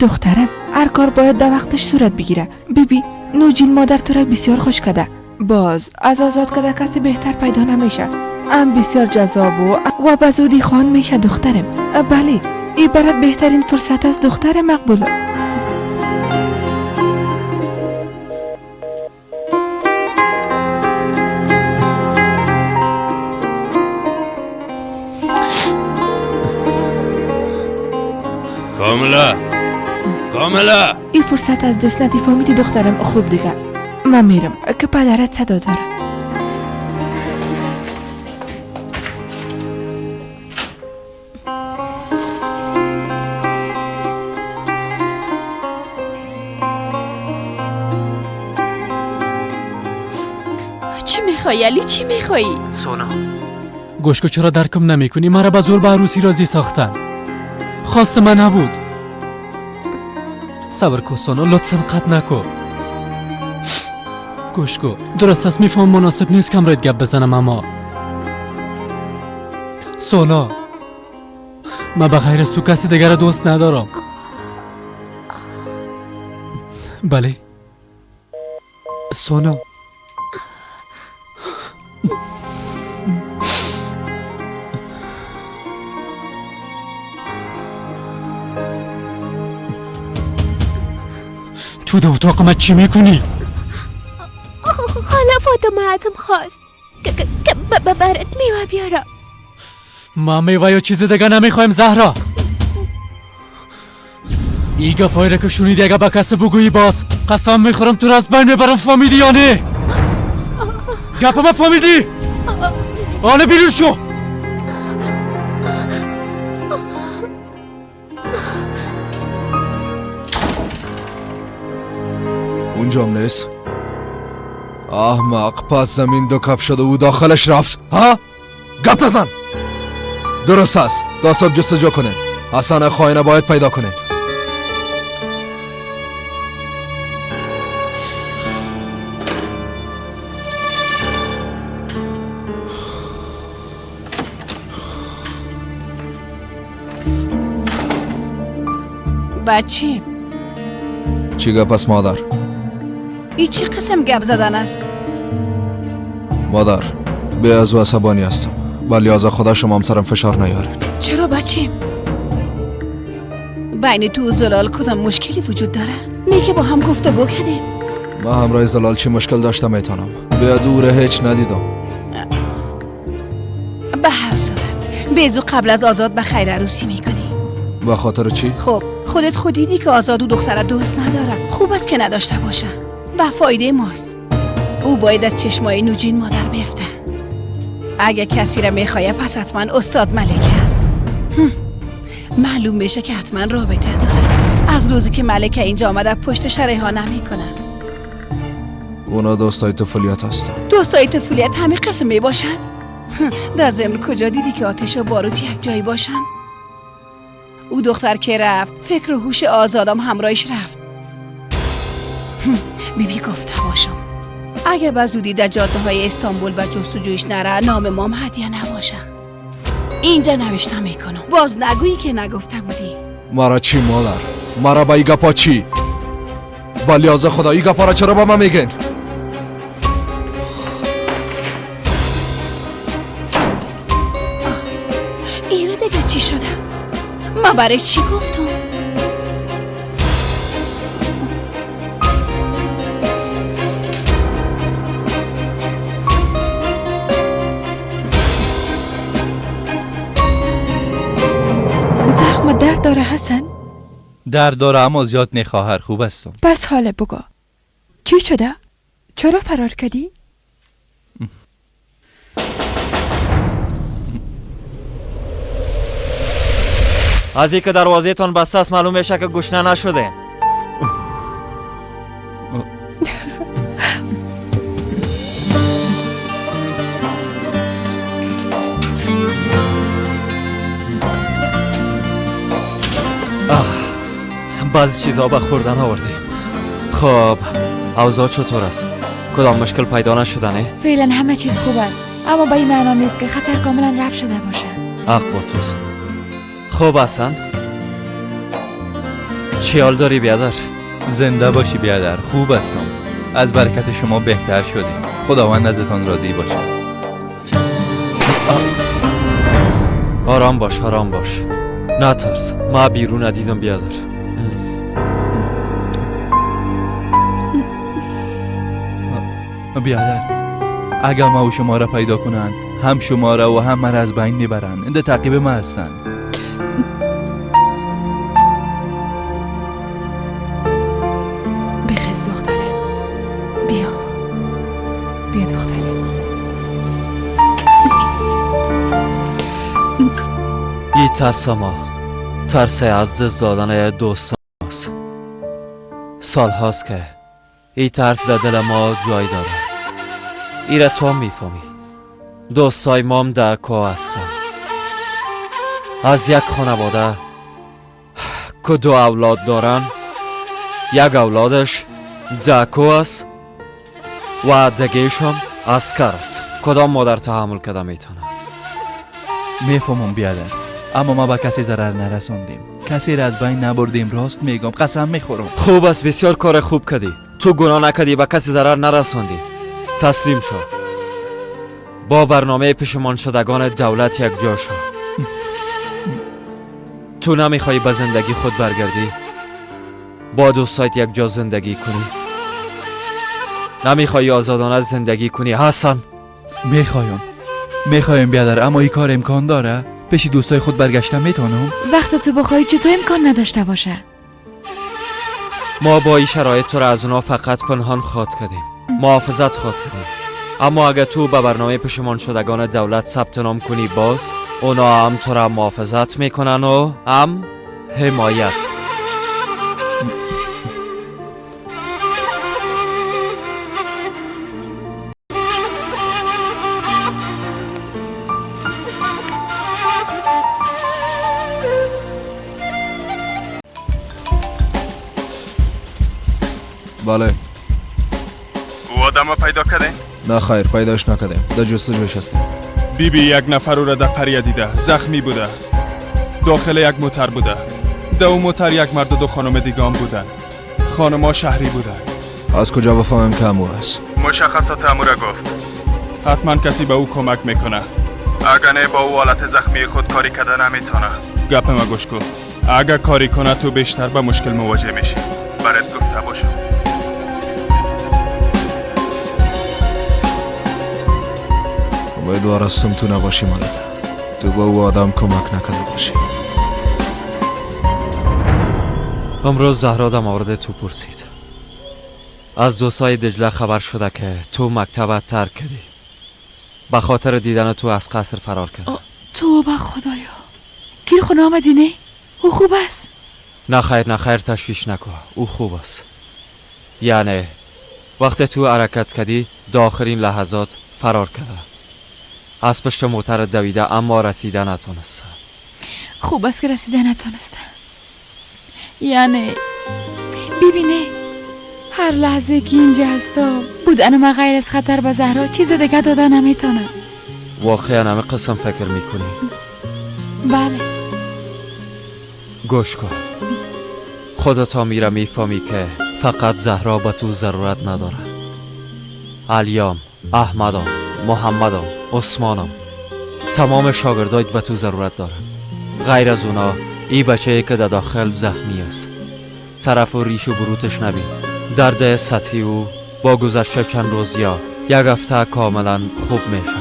دخترم. هر کار باید در وقتش صورت بگیره. بیبی نوجین مادر تو را بسیار خوش کرده. باز از آزاد کرده کسی بهتر پیدا نمیشه. ام بسیار جذاب و به زودی خان میشه دخترم. بله ای برات بهترین فرصت است دختر مقبول. کاملا کاملا این فرصت از دست ندی، فهمیدی دخترم؟ خوب دیگه من میرم که پدرت صدا داره. چی میخوای علی؟ چی میخوایی؟ سونا گوشکو چرا درکم نمیکنی؟ مرا به زور به عروسی راضی ساختن، خواست من نبود. صبر کو سونا، لطفا قطع نکو. گوشکو درست است میفهم مناسب نیست کم رایت گپ بزنم، اما سونا من به غیر از تو کسی دیگر دوست ندارم. بله سونا. تو در اتاق من چی میکنی؟ خاله فاطمه ازم خواست که برات میوه بیارم. ما میوه یا چیز دیگه نمیخوایم زهرا. ای گپایی را که شنیدی اگه به کسی بگویی باز قسم میخورم تو را از بین میبرم، فهمیدی یا نه؟ گپ ما فهمیدی؟ آنه بیرون شو. اونجام نیست؟ احمق، پس زمین دو کف شده و داخلش رفت. ها؟ گپ نزن. درست است، تا صبح جستجو کنه. حسن خائنه باید پیدا کنه. بچه چی گپ است مادر؟ ای چه قسم گپ زدن است؟ مادر به از و عصبانی هستم، ولی از خدا شما هم سرم فشار نیارین. چرا بچه؟ بین تو و زلال کدام مشکلی وجود داره؟ نه که با هم گفتگو کردیم. ما همراه زلال چی مشکل داشتم میتونم. به از او را هیچ ندیدم. به هر صورت بیزو قبل از آزاد به خیر عروسی میکنی. به خاطر چی؟ خب خودت خود دیدی که آزاد و دختره دوست نداره. خوب است که نداشته باشه. به فایده ماست. او باید از چشمای نوجین مادر بیفته. اگه کسی را میخواه پس حتما استاد ملکه است. معلوم میشه که حتما رابطه داره. از روزی که ملکه اینجا آمده پشت شریحا نمیکنه. اونا دوستای طفولیت هستن. دوستای طفولیت همه قسم میباشن؟ در ضمن کجا دیدی که آتش و باروت یک جایی باشن؟ او دختر که رفت فکر و هوش آزادم همراهش رفت. بیبی گفته باشم اگه به زودی در جاده های استانبول به جستجویش نره نام مام هدیه نباشه. اینجا نوشته میکنم. باز نگویی که نگفته بودی. مرا چی مادر؟ مرا با ای گپا چی؟ با لیاز خدا ای گپا را چرا با ما میگن؟ ایره دیگه چی شده؟ ما برای چی گفتم؟ زخم درد داره حسن؟ درد داره اما زیاد نخواهر، خوب هستم. پس حالا بگو چی شده؟ چرا فرار کردی؟ از اینکه دروازه تان بسته است معلوم میشه که گشنه نشدین. بعضی چیزها به خوردن آوردیم. خب اوضاع چطور است؟ کدام مشکل پیدا نشدنه؟ فعلا همه چیز خوب است، اما به این معنا نیست که خطر کاملا رفع شده باشه. حق با توست. خوب حسن، چی حال داری بیادر؟ زنده باشی بیادر، خوب هستم. از برکت شما بهتر شدیم. خداوند ازتان راضی باشه. آرام باش، آرام باش، نترس. ما بیرون ندیدم بیادر. بیادر اگر ما و شما را پیدا کنن هم شما را و هم مرا از بین میبرن. این تعقیب ما هستند. بخیز دختره، بیا بیا دختره. ای ترس ما ترس از دست دادن دوست ماست. سال هاست که ای ترس در دل ما جای داره. ایره تو هم میفهمی. دوستای مام در کوه هستن. از یک خانواده که دو اولاد دارن، یک اولادش در کوه است و دیگهش هم عسکر است. کدام مادر تحمل کرده میتونه؟ میفهمم بیادر، اما ما به کسی ضرر نرسوندیم، کسی را از بین نبردیم. راست میگم، قسم میخورم. خوب است، بسیار کار خوب کردی. تو گناه نکردی، به کسی ضرر نرسوندی. تسلیم شو. با برنامه پشیمان شدگان دولت یک جا شو. تو نمیخوای به زندگی خود برگردی؟ با دوستایت یک جا زندگی کنی؟ نمیخوای آزادانه زندگی کنی حسن؟ میخوایم بیادر، اما این کار امکان داره؟ پیش دوستای خود برگشتم میتونم؟ وقت تو بخوای چطور امکان نداشته باشه؟ ما با این شرایط تو را از اونا فقط پنهان خواد کردیم، محافظت خواد کردیم. اما اگه تو به برنامه پشیمان شدگان دولت ثبت نام کنی، باز اونا هم تو را محافظت میکنن و هم حمایت. بله. او آدم پیدا کردین؟ نه خیر، پیداش نکردیم. در جستجوش هستیم. بیبی یک نفر او را در قریه دیده، زخمی بوده، داخل یک موتر بوده. در اون موتر یک مرد و دو خانم دیگه هم بودن. خانم‌ها شهری بودن. از کجا بفهمم که امور است؟ مشخصات امور را گفت. حتما کسی به او کمک میکنه. اگه نه با او حالت زخمی خود کاری کرده نمیتونه. گپ ما گوش کن. اگه کاری کنه تو بیشتر به مشکل مواجه میشی. برات گفته باشم. امیدوار هستم تو نباشی ملکه، تو با او آدم کمک نکرده باشی. امروز زهرا در مورد تو پرسید. از دوستای دجله خبر شده که تو مکتب ترک کردی. به خاطر دیدن تو از قصر فرار کرد. توبه خدایا، گیر خونه آمدی نه؟ او خوب است؟ نه خیر نه خیر، تشویش نکن، او خوب است. یعنی وقتی تو حرکت کردی در آخرین لحظات فرار کرده. از پشت موتر دویده اما رسیده نتونسته. خوب است که رسیده نتونسته. یعنی ببینه هر لحظه که اینجا هستم بودن ما غیر از خطر به زهرا چیز دیگه داده نمیتونه. واقعا همه قسم فکر میکنی؟ بله. گوش کن، خودتا میره میفهمی که فقط زهرا به تو ضرورت نداره. علیام، احمدم، محمدم، عثمانم، تمام شاگردایت به تو ضرورت دارن. غیر از اونا ای بچه که در داخل زخمی است، طرف و ریش و بروتش نبین. درد سطحی او با گذشت چند روز یا یک هفته کاملا خوب میشه،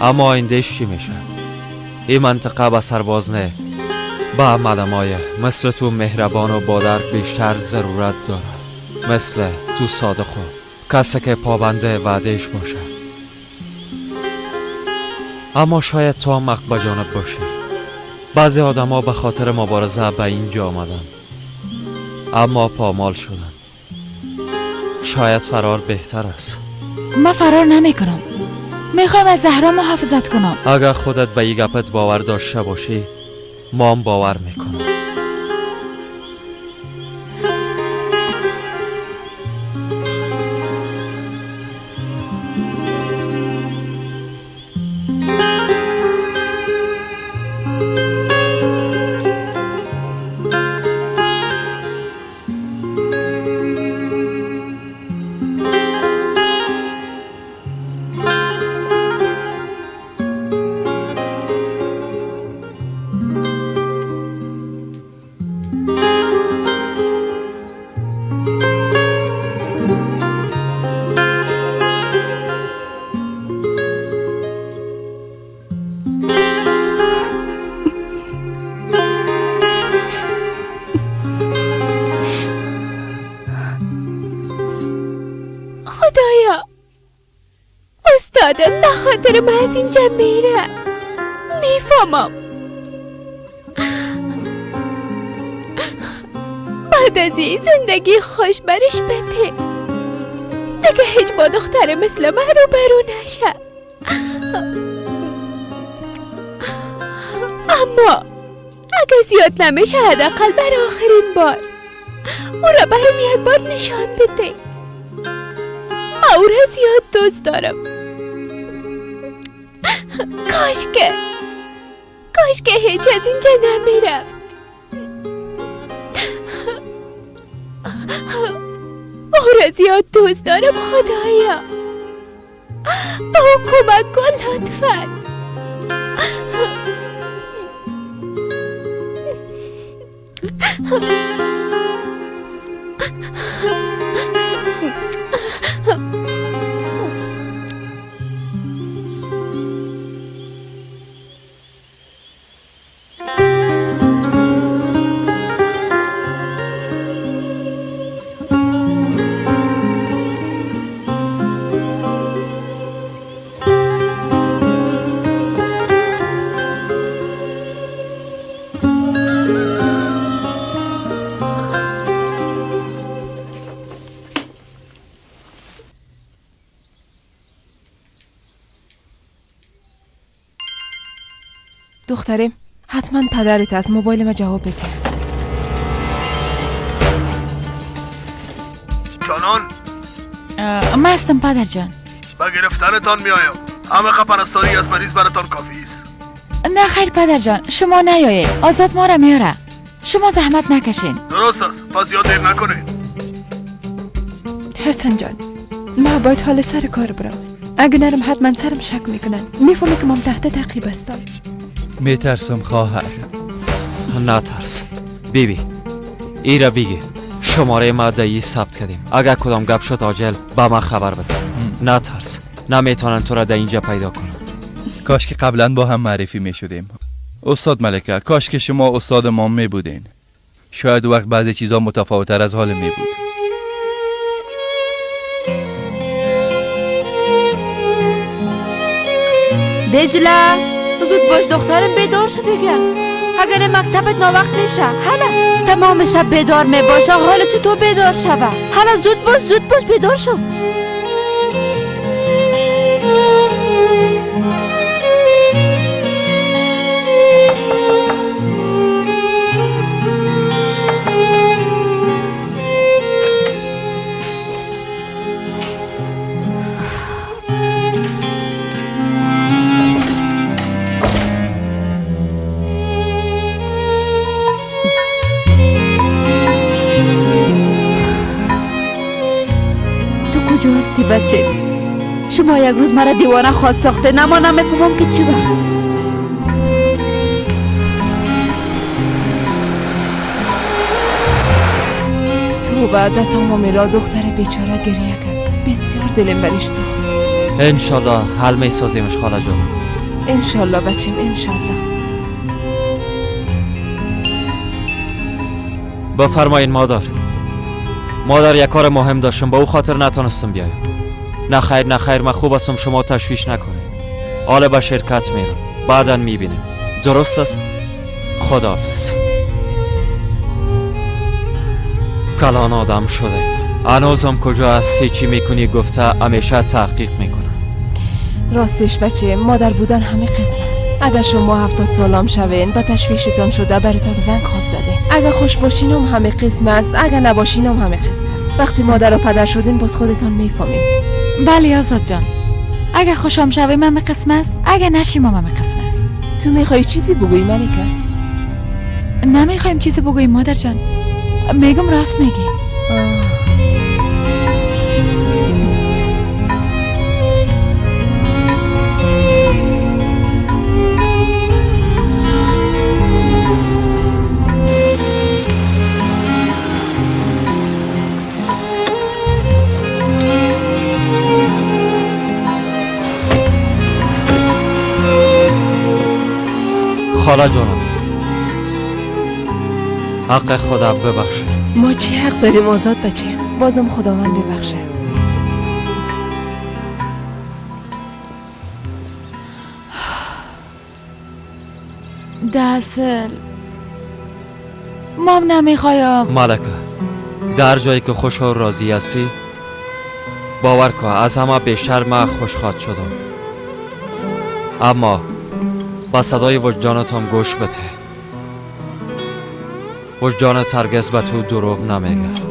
اما آیندهش چی میشه؟ این منطقه به سرباز نه، به معلمای مثل تو مهربان و با درک بیشتر ضرورت داره. مثل تو صادق و کسی که پابند وعدهش باشه. اما شاید تو هم حق به جانب باشی. بعضی آدم ها به خاطر مبارزه به اینجا آمدن اما پامال شدن. شاید فرار بهتر است. من فرار نمی کنم، میخوایم از زهرا محافظت کنم. اگر خودت به این گپت باور داشته باشی ما هم باور میکنم. استادم به خاطر من از اینجا میره. میفهمم. بعد از این زندگی خوش برش بده، دیگه هیچ با دختر مثل من روبرو نشه. اما اگه زیاد نمیشه حداقل بر آخرین بار او را برام یک بار نشان بده. من او را زیاد دوست دارم. کاش که هیچ از اینجا نمیرفت. او را زیاد دوست دارم خدایا، با او کمک کن لطفا. دخترم حتما پدرت از موبایل ما جواب بده. جانان من هستم پدر جان. با گرفتنتان میایم. همه پرستاری از مریض براتان کافی است. نه خیر پدر جان، شما نیایید، آزاد ما را میاره. شما زحمت نکشین. درست است، پس زیاد دیر نکنید. حسن جان من باید حال سر کار برم. اگه نرم حتما سرم شک میکنن، میفهمی که من تحت تعقیب هستم. میترسم خواهر. نترس بیبی، ای را بگی شماره ما دایی ثبت کردیم. اگر کدام گپ شد عاجل به ما خبر بده. نترس، نمیتونن تو را در اینجا پیدا کنن. کاش که قبلا با هم معرفی می شدیم. استاد ملکه، کاش که شما استاد ما می بودین. شاید وقت بعضی چیزا متفاوت‌تر از حال می بود. دجله زود باش دخترم، بیدار شو دیگه. اگر مکتبت ناوقت میشه. حالا تمام شب بیدار می باشه، حالا چطور بیدار شوه؟ حالا زود باش، زود باش، بیدار شو. کجا هستی بچه؟ شما یک روز مرا دیوانه خواهد ساخته. نما نمیفهمم که چی وقت. تو بعد تمام را دختر بیچاره گریه کرد. بسیار دلم برش سوخت. انشالله حل می سازیمش خاله جان. انشالله بچم، انشالله. بفرمایین مادر. مادر یک کار مهم داشتم، با او خاطر نتونستم بیایم. نه خیر نه خیر، من خوب هستم، شما تشویش نکنید. حالا به شرکت میرم، بعدا میبینیم. درست است؟ خداحافظ. کلان آدم شده، هنوزم کجا هستی چی میکنی گفته همیشه تحقیق میکنم. راستش بچه، مادر بودن همه قسم است. اگر شما 70 سالم شوین به تشویشتان شده براتان زنگ خواد زده. اگر خوش باشین هم همه قسم است، اگر نباشین هم همه قسم است. وقتی مادر و پدر شدین باز خودتان میفهمین. بله آزاد جان، اگر خوشم شویم همه قسم است، اگر نشیم هم همه قسم است. تو میخوای چیزی بگویی ملکه؟ نمیخوایم چیزی بگوییم مادر جان، میگم راست میگی. خاله جانم، حق خدا ببخشه. ما چی حق داریم آزاد بچه؟ بازم خداوند ببخشه. دسل مام نمیخوایم. ملکه، در جایی که خوش و راضی هستی باور کن از همه بیشتر من خوش خواهد شدم. اما با صدای وجدانت هم گوش بده. وجدانت هرگز به تو دروغ نمیگه.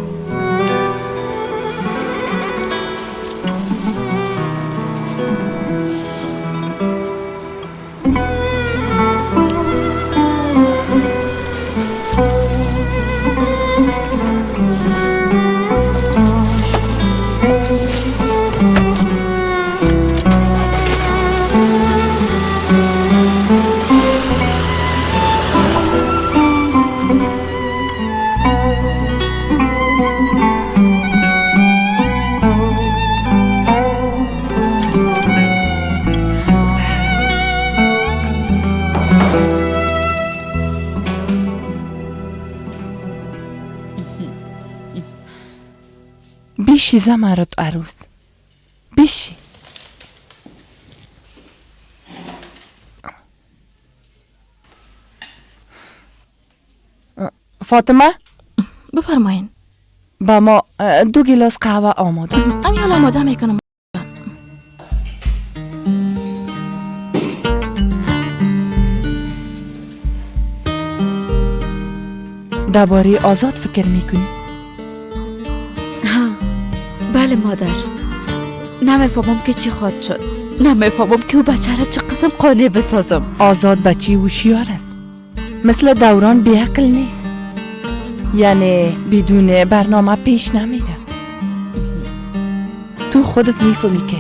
بیشی زمرد عروس، بیشی. فاطمه بفرمایین. با ما 2 گیلاس قهوه آماده. همین حالا آماده میکنم. درباره آزاد فکر میکنی؟ ها بله مادر. نمیفهمم که چی خواهد شد. نمیفهمم که او بچه را چه قسم قانع بسازم. آزاد بچه هوشیار است، مثل دوران بیعقل نیست، یعنی بدون برنامه پیش نمیره. تو خودت میفهمی که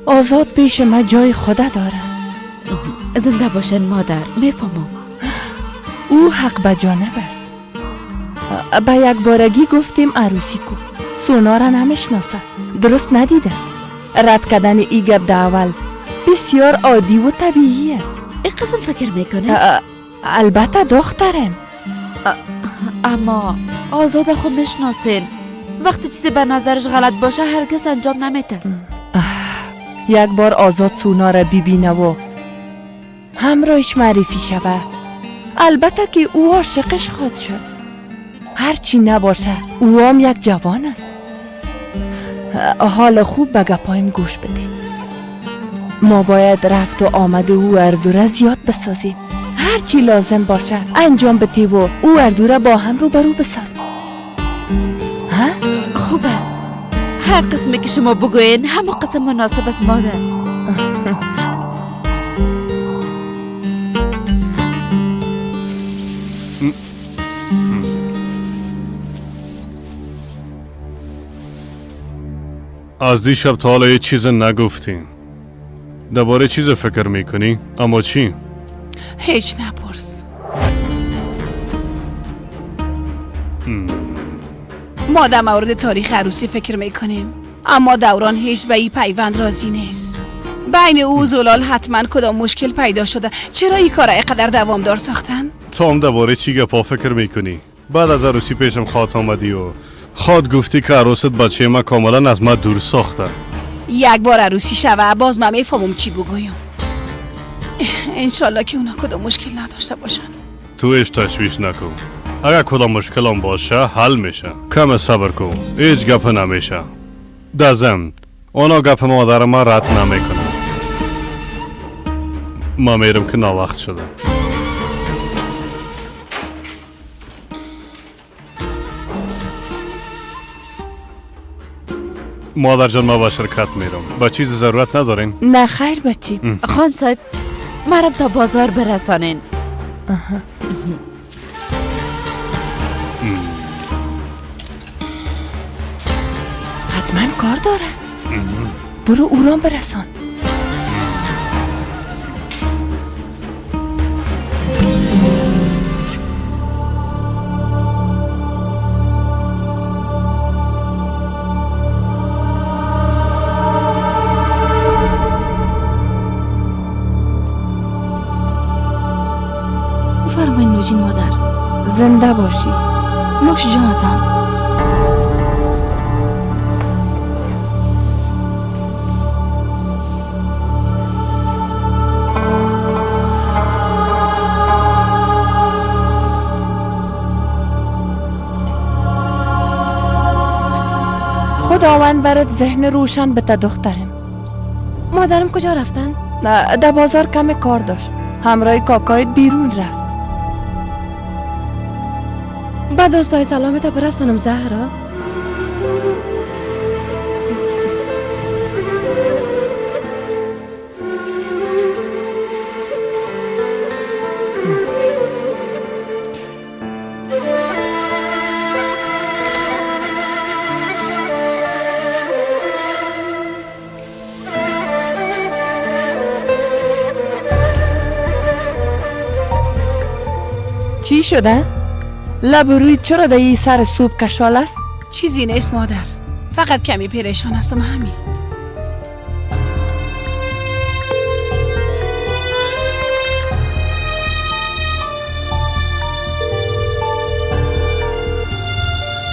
آزاد پیش ما جای خدا داره. زنده باشن مادر، میفهمم. او حق به جانب است. به یک بارگی گفتیم عروسی کو، سونا را نمیشناسه، درست ندیده. رد کردن ای گپ در اول بسیار عادی و طبیعی است. این قسم فکر میکنه؟ البته دخترم. اما آزاد خود میشناسین، وقتی چیزی به نظرش غلط باشه هرگز انجام نمیده. یک بار آزاد سونا را ببینه و همراهش معرفی شوه، البته که او عاشقش خواهد شد. هرچی نباشه او هم یک جوان است. حال خوب به گپایم گوش بده. ما باید رفت و آمد او اردوره زیاد بسازیم. هرچی لازم باشه انجام بده و او اردوره با هم روبرو بساز. ها؟ خوب است، هر قسمی که شما بگوین همون قسم مناسب است مادر. از دیشب تا حالا یه چیز نگفتیم. درباره چیز فکر میکنی؟ اما چی؟ هیچ نپرس. ما در مورد تاریخ عروسی فکر میکنیم، اما دوران هیچ به این پیوند راضی نیست. بین او و زلال حتما کدام مشکل پیدا شده. چرا این کار اینقدر دوامدار ساختن؟ تو هم درباره چی گپا فکر میکنی؟ بعد از عروسی پیشم خواد آمدی و خواد گفتی که عروست بچه ما کاملا از ما دور ساخته. یک بار عروسی شوه باز من میفهمم چی بگویم. انشالله که اونا کدام مشکل نداشته باشن. تو هیچ تشویش نکن. اگر کدام مشکل هم باشه حل میشه. کم صبر کن، هیچ گپ نمیشه. در ضمن اونا گپ مادر ما رد نمیکنه. ما میرم که ناوقت شده. مادر جان ما با شرکت میرم. با چیز ضرورت ندارین؟ نه خیر بچی. خان صاحب مرم تا بازار برسانین. حتما کار داره. برو اوران برسان. بفرمایید نوجین مادر. زنده باشی. نوش جانتان. خداوند برات ذهن روشن بده دخترم. مادرم کجا رفتن؟ در بازار کم کار داشت. همراه کاکایت بیرون رفت. بعد دوستای سلامت برسانم زهرا. چی شده؟ لب روی چرا در این سر صبح کشال است؟ چیزی نیست مادر، فقط کمی پریشان هستم همین.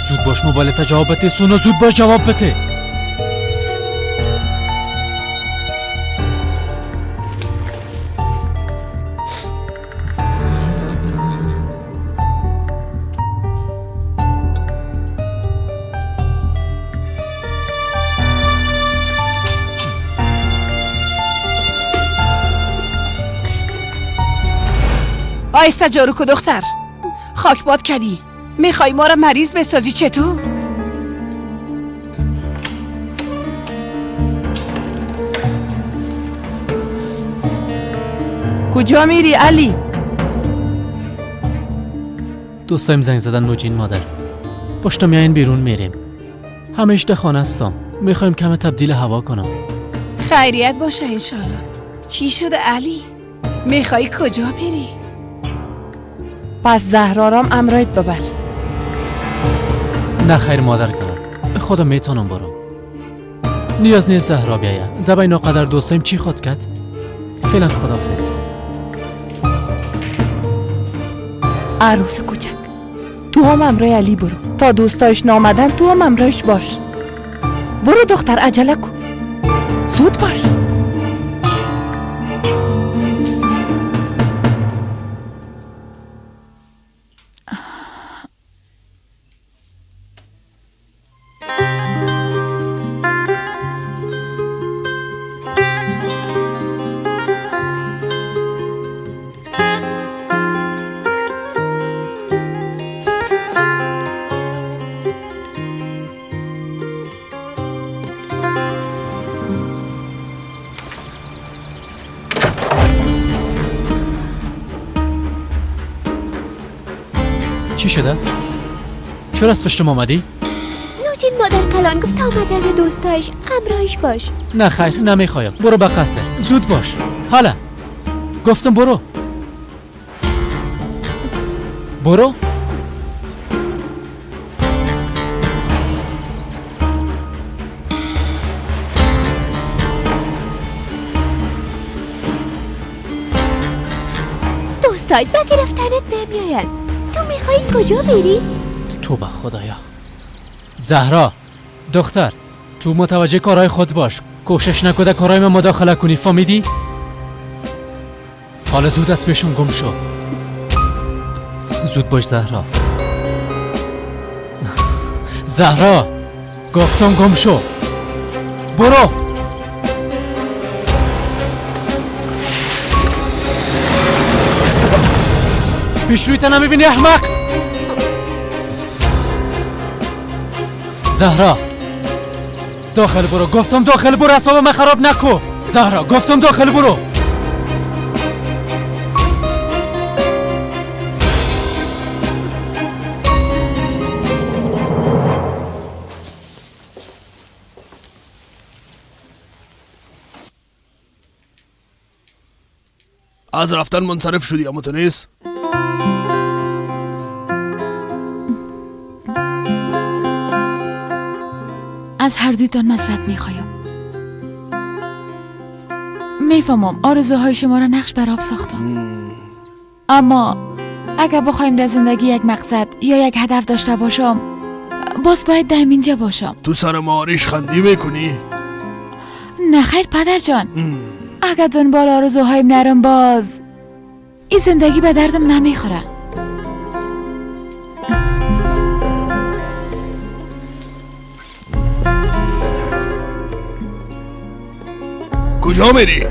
زود باش موبایلت جواب بده سونا، زود باش جواب بده. آیسته جارو کو دختر، خاک باد کردی، میخوای ما را مریض بسازی چطور؟ کجا میری علی؟ دوستایم زنگ زدن نوجین مادر. پشت میاین بیرون میریم. همیشه در خانه هستم. میخوایم کم تبدیل هوا کنم. خیریت باشه انشالله. چی شده علی؟ میخوای کجا بری؟ پس زهرارام امرایت ببر. نه خیر مادر کلان، خودم میتونم برم. نیاز نیست زهرا بیایه. دبای ناقدر دوستایم چی خود کرد؟ فعلا خداحافظ. عروس کوچک، تو هم همراه علی برو. تا دوستایش نامدن تو هم همراهش باش. برو دختر، عجله کن، زود باش. چی شده؟ چرا از پشتم آمدی؟ نوجین مادر کلان گفت تا آمدن دوستایش همراهش باش. نه خیر، نمیخوایم. برو به قصر، زود باش. حالا گفتم برو. برو. دوستایت به گرفتنت نمیآید. تو میخوایی کجا بری؟ توبه خدایا. زهرا دختر، تو متوجه کارهای خود باش. کوشش نکن در کارهای من مداخله کنی، فهمیدی؟ حالا زود از پیشم گم شو. زود باش زهرا. زهرا گفتم گم شو. برو. پیش رویت نمیبینی احمق؟ زهرا داخل برو. گفتم داخل برو، اعصاب من خراب نکو. زهرا گفتم داخل برو. از رفتن منصرف شدی اما تو نیست؟ از هر دویتان معذرت میخوایم. میفهمم آرزوهای شما را نقش بر آب ساختم، اما اگر بخوایم در زندگی یک مقصد یا یک هدف داشته باشم، باز باید در اینجا باشم. تو سر ما ریش خندی میکنی؟ نه خیر پدر جان، اگر دنبال آرزوهایم نرم باز این زندگی به دردم نمیخوره. کجا میری؟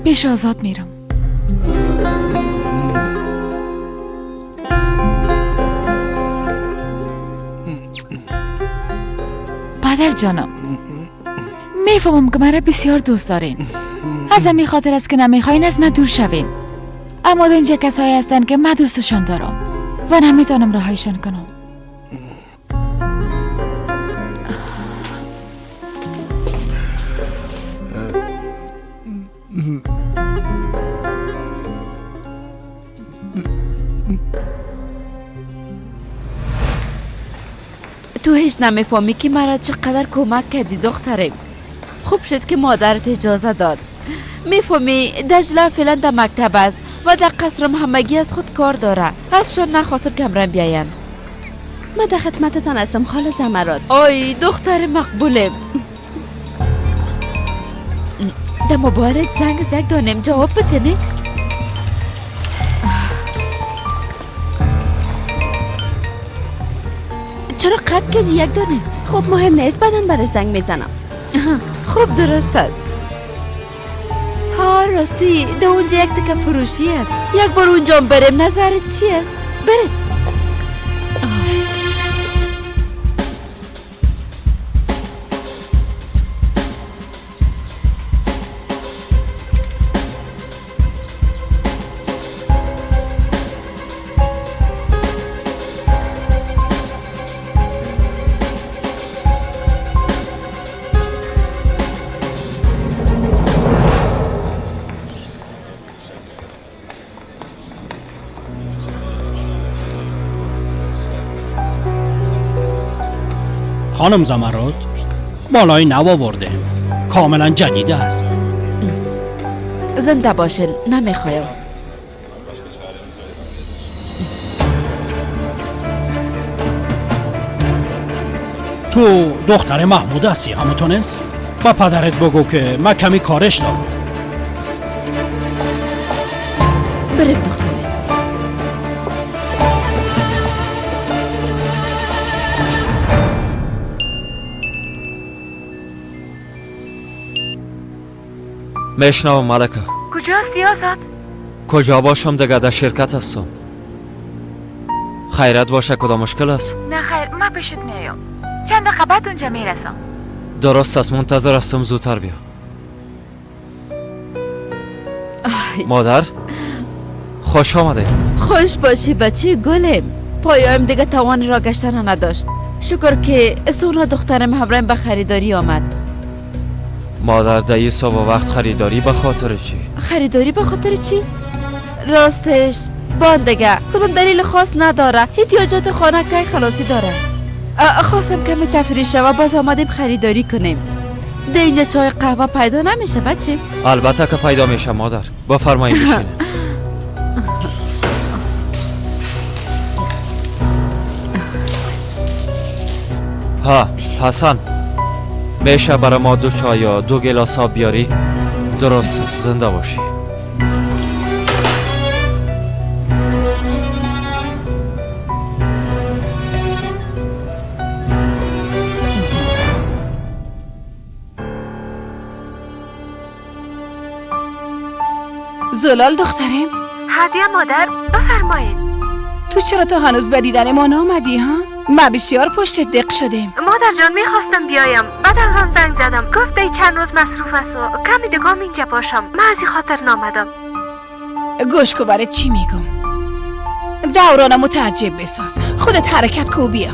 پیش آزاد میرم. پدر جانم، میفهمم که مرا بسیار دوست دارین. از همین خاطر است که نمیخواین از من دور شوین. اما اینجا کسایی هستن که من دوستشان دارم و نمیتونم رهایشان کنم. تو هیچ نمیفهمی که مرا چقدر کمک کردی دخترم. خوب شد که مادرت اجازه داد. میفهمی دجله فعلا در مکتب است و در قصرم همگی از خود کار داره. ازشان نخواستم که همراهم بیاین. من در خدمتتان هستم خاله زمرد. آی دختر مقبولم، در موبایلت زنگ زد دانم جواب بده. نه چرا قطع کردی یک دانه؟ خب مهم نیست، بعدا برای زنگ میزنم. خوب درست است. ها راستی در اونجا یک تکه فروشی است، یک بار اونجا بریم. نظرت چی است؟ بریم. خانم زمرد، بالای نو آورده، کاملا جدید است. زنده باشین، نمیخوایم. تو دختر محمود هستی همونطور نیست؟ با پدرت بگو که من کمی کارش دارم. بریم دخترم. میشنوم ملکه. کجا هستی آزاد؟ کجا باشم دیگه، در شرکت هستم. خیرت باشه، کدام مشکل است؟ نه خیر، من پیشت میایم. چند دقیقه بعد اونجا میرسم. درست است، منتظر هستم، زودتر بیا. مادر خوش آمده. خوش باشی بچه گلم. پایم دیگه توان را گشتن نداشت. شکر که سونا دخترم همراهم به خریداری آمد. مادر در این صبح وقت خریداری به خاطر چی؟ خریداری به خاطر چی؟ راستش باندگه کدام دلیل خاص نداره. احتیاجات خانه کی خلاصی داره. خواستم کمی تفریح شوه، باز آمدیم خریداری کنیم. در اینجا چای قهوه پیدا نمیشه بچه؟ البته که پیدا میشه مادر، بفرمایید بشینید. ها حسن، میشه برای ما 2 چای یا 2 گلاس آب بیاری؟ درست، زنده باشی. زلال دخترم. هدیه مادر بفرمایید. تو چرا تا هنوز به دیدن ما نامدی ها؟ ما بسیار پشت دق شدیم. مادر جان میخواستم بیایم، بعد الان زنگ زدم گفت ای چند روز مصروف است و کمی دیگه اینجا باشم، من از این خاطر نامدم. گوش کو برای چی میگم، دورانم متعجب بساز، خودت حرکت کو بیا.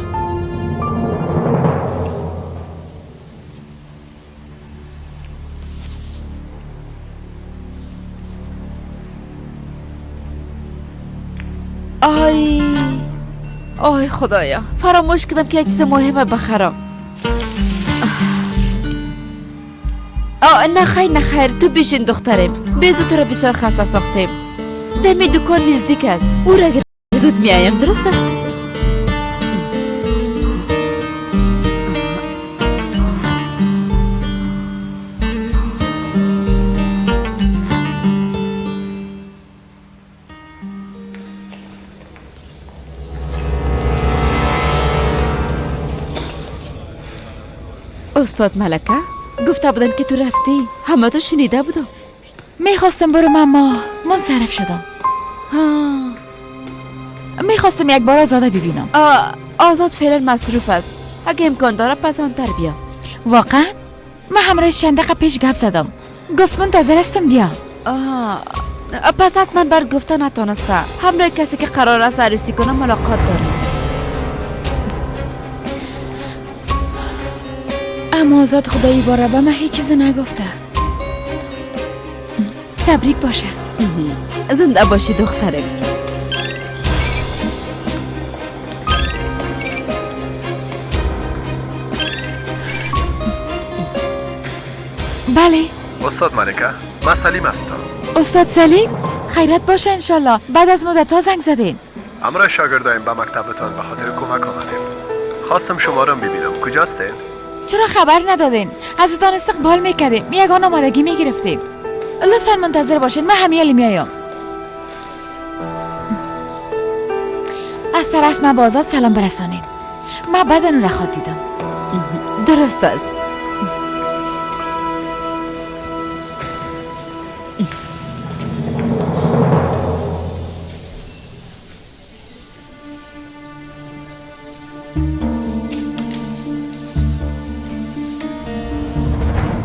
آی آی خدایا، فراموش کردم که یک چیز مهمه بخرم. نه خیر نه خیر، تو بیشین دخترم، بیزو تو را بسیار خسته ساختیم. دمی دکان نزدیک است، او را زود میایم، درست است؟ استاد ملکه گفته بودن که تو رفتی، همه تو شنیده بودم. میخواستم برم اما منصرف شدم. میخواستم یک بار آزاده ببینم. آزاد فعلا مصروف است، اگه امکان داره پس آنتر بیا. واقعا؟ من همراه چند دقیقه پیش گپ زدم، گفت منتظر هستم بیا. پس حتما بر گفته نتانسته، همراه کسی که قرار است عروسی کنم ملاقات دارم. اما آزاد خدایی باره به من هیچ چیز نگفته. تبریک باشه. زنده باشی دخترم. بله استاد ملکه، من سلیم هستم. استاد سلیم، خیرت باشه انشالله. بعد از مدت ها زنگ زدین. همراه شاگردایم به مکتبتان به خاطر کمک آمدیم. خواستم شما را ببینم. کجاستین؟ چرا خبر ندادین؟ ازتان استقبال میکردیم، یگان آمادگی میگرفتیم. لطفا منتظر باشین، من همیالی میایم. از طرف من با آزاد سلام برسانین. من بدن را خواد دیدم. درست است.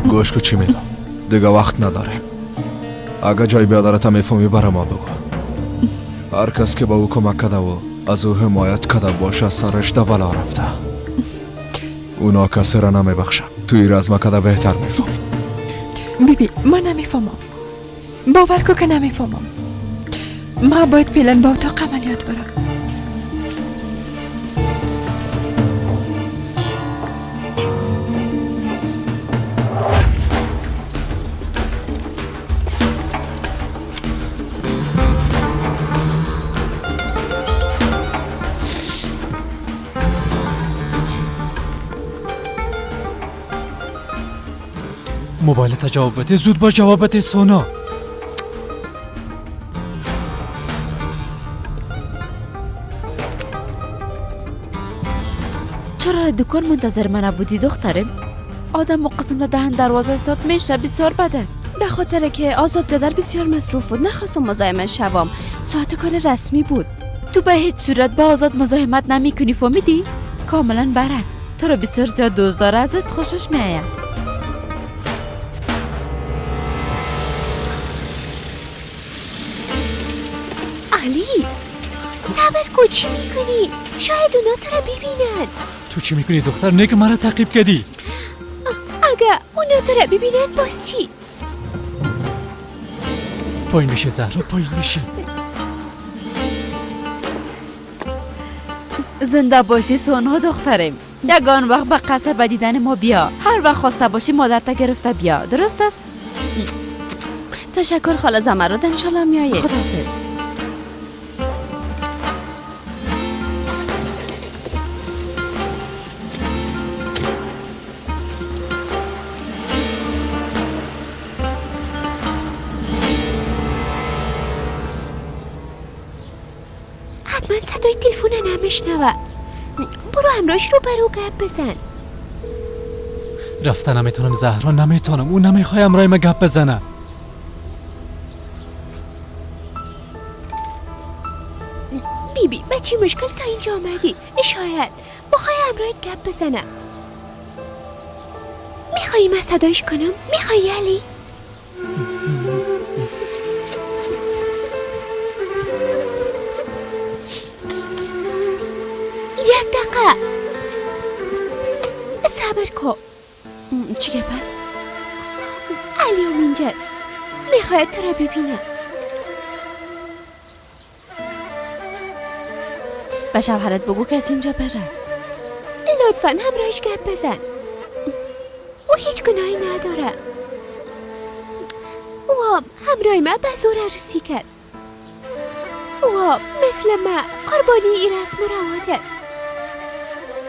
گوش کو چی میگم، دیگه وقت نداریم. اگه جای بیادرت میفهمی برا ما بگو. هر کس که به او کمک کرده و از او حمایت کرده باشه سرش ده بلا رفته. اونا کسی را نمیبخشن. توی را از ما کده بهتر میفهمی. بیبی من نمیفهمم، باور کو که نمیفهمم. ما باید فعلا با اتاق عملیات برم. موبایلت جواب بده، زود با جواب بده سونا. چرا دکان منتظر من نبودی دخترم؟ آدم قسم دهن دروازه استاد میشه، بسیار بد است. به خاطر که آزاد پدر بسیار مصروف بود، نخواستم مزاحم شوم. ساعت کار رسمی بود. تو به هیچ صورت با آزاد مزاحمت نمیکنی، فهمیدی؟ کاملا برعکس، تو رو بسیار زیاد دوست داره، ازت خوشش میآید. علی صبر کو، چی میکنی؟ شاید اونا تو رو ببینن. تو چی میکنی دختر؟ نه که مرا تعقیب کردی. اگه اونا تو رو ببینن باز چی؟ پایین میشه زهرا، پایین میشه. زنده باشی سونا دخترم. یگان وقت به قصر به دیدن ما بیا. هر وقت خواسته باشی مادرت گرفته بیا، درست است؟ تشکر خاله زمرد، انشالله میایه. خداحافظ. حتما صدای تلفن نمیشنوه. برو همراهش رو برو گپ بزن. رفته نمیتونم زهرا، نمیتونم. او نمیخوای همراه ما گپ بزنه. بیبی با چی مشکل تا اینجا آمدی؟ شاید بخوای همراهت گپ بزنم. میخوایی من صدایش کنم؟ میخوایی علی؟ یک دقیقه صبر کن. چی گپ است؟ علی هم اینجاست، میخواید تو را ببینم. به شوهرت بگو که از اینجا بره. لطفا همراهش گپ بزن. او هیچ گناهی نداره. او هم همراه من به زور عروسی کرد. او هم مثل من قربانی این رسم و رواج است.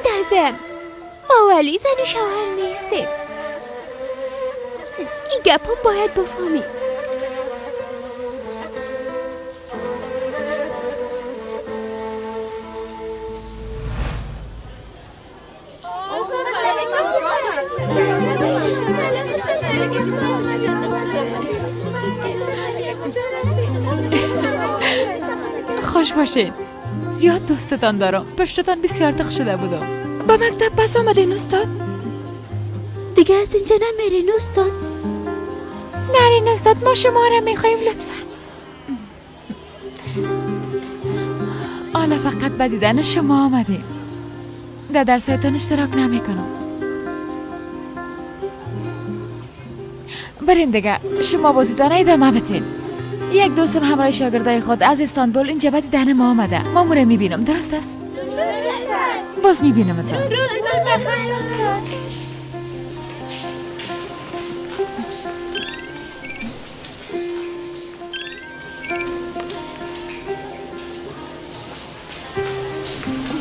دزم ما ولی زن و شوهر نیستیم. این گپ هم باید بفهمی. خوش باشین، زیاد دوستتان دارم. پشتتان بسیار تخ شده بودم. به مکتب پس آمدین استاد؟ دیگه از اینجا نمیرین استاد؟ نرین استاد، ما شما را میخواییم لطفا. حالا فقط به دیدن شما آمدیم. در درسایتان اشتراک نمیکنم. برین دیگه، شما بازیتان ادامه بتین. یک دوستم همراه شاگردای خود از استانبول اینجا به دیدن ما آمده. ما مو را میبینم، درست است؟ درست است. باز میبینمتان. روزتون بخیر استاد.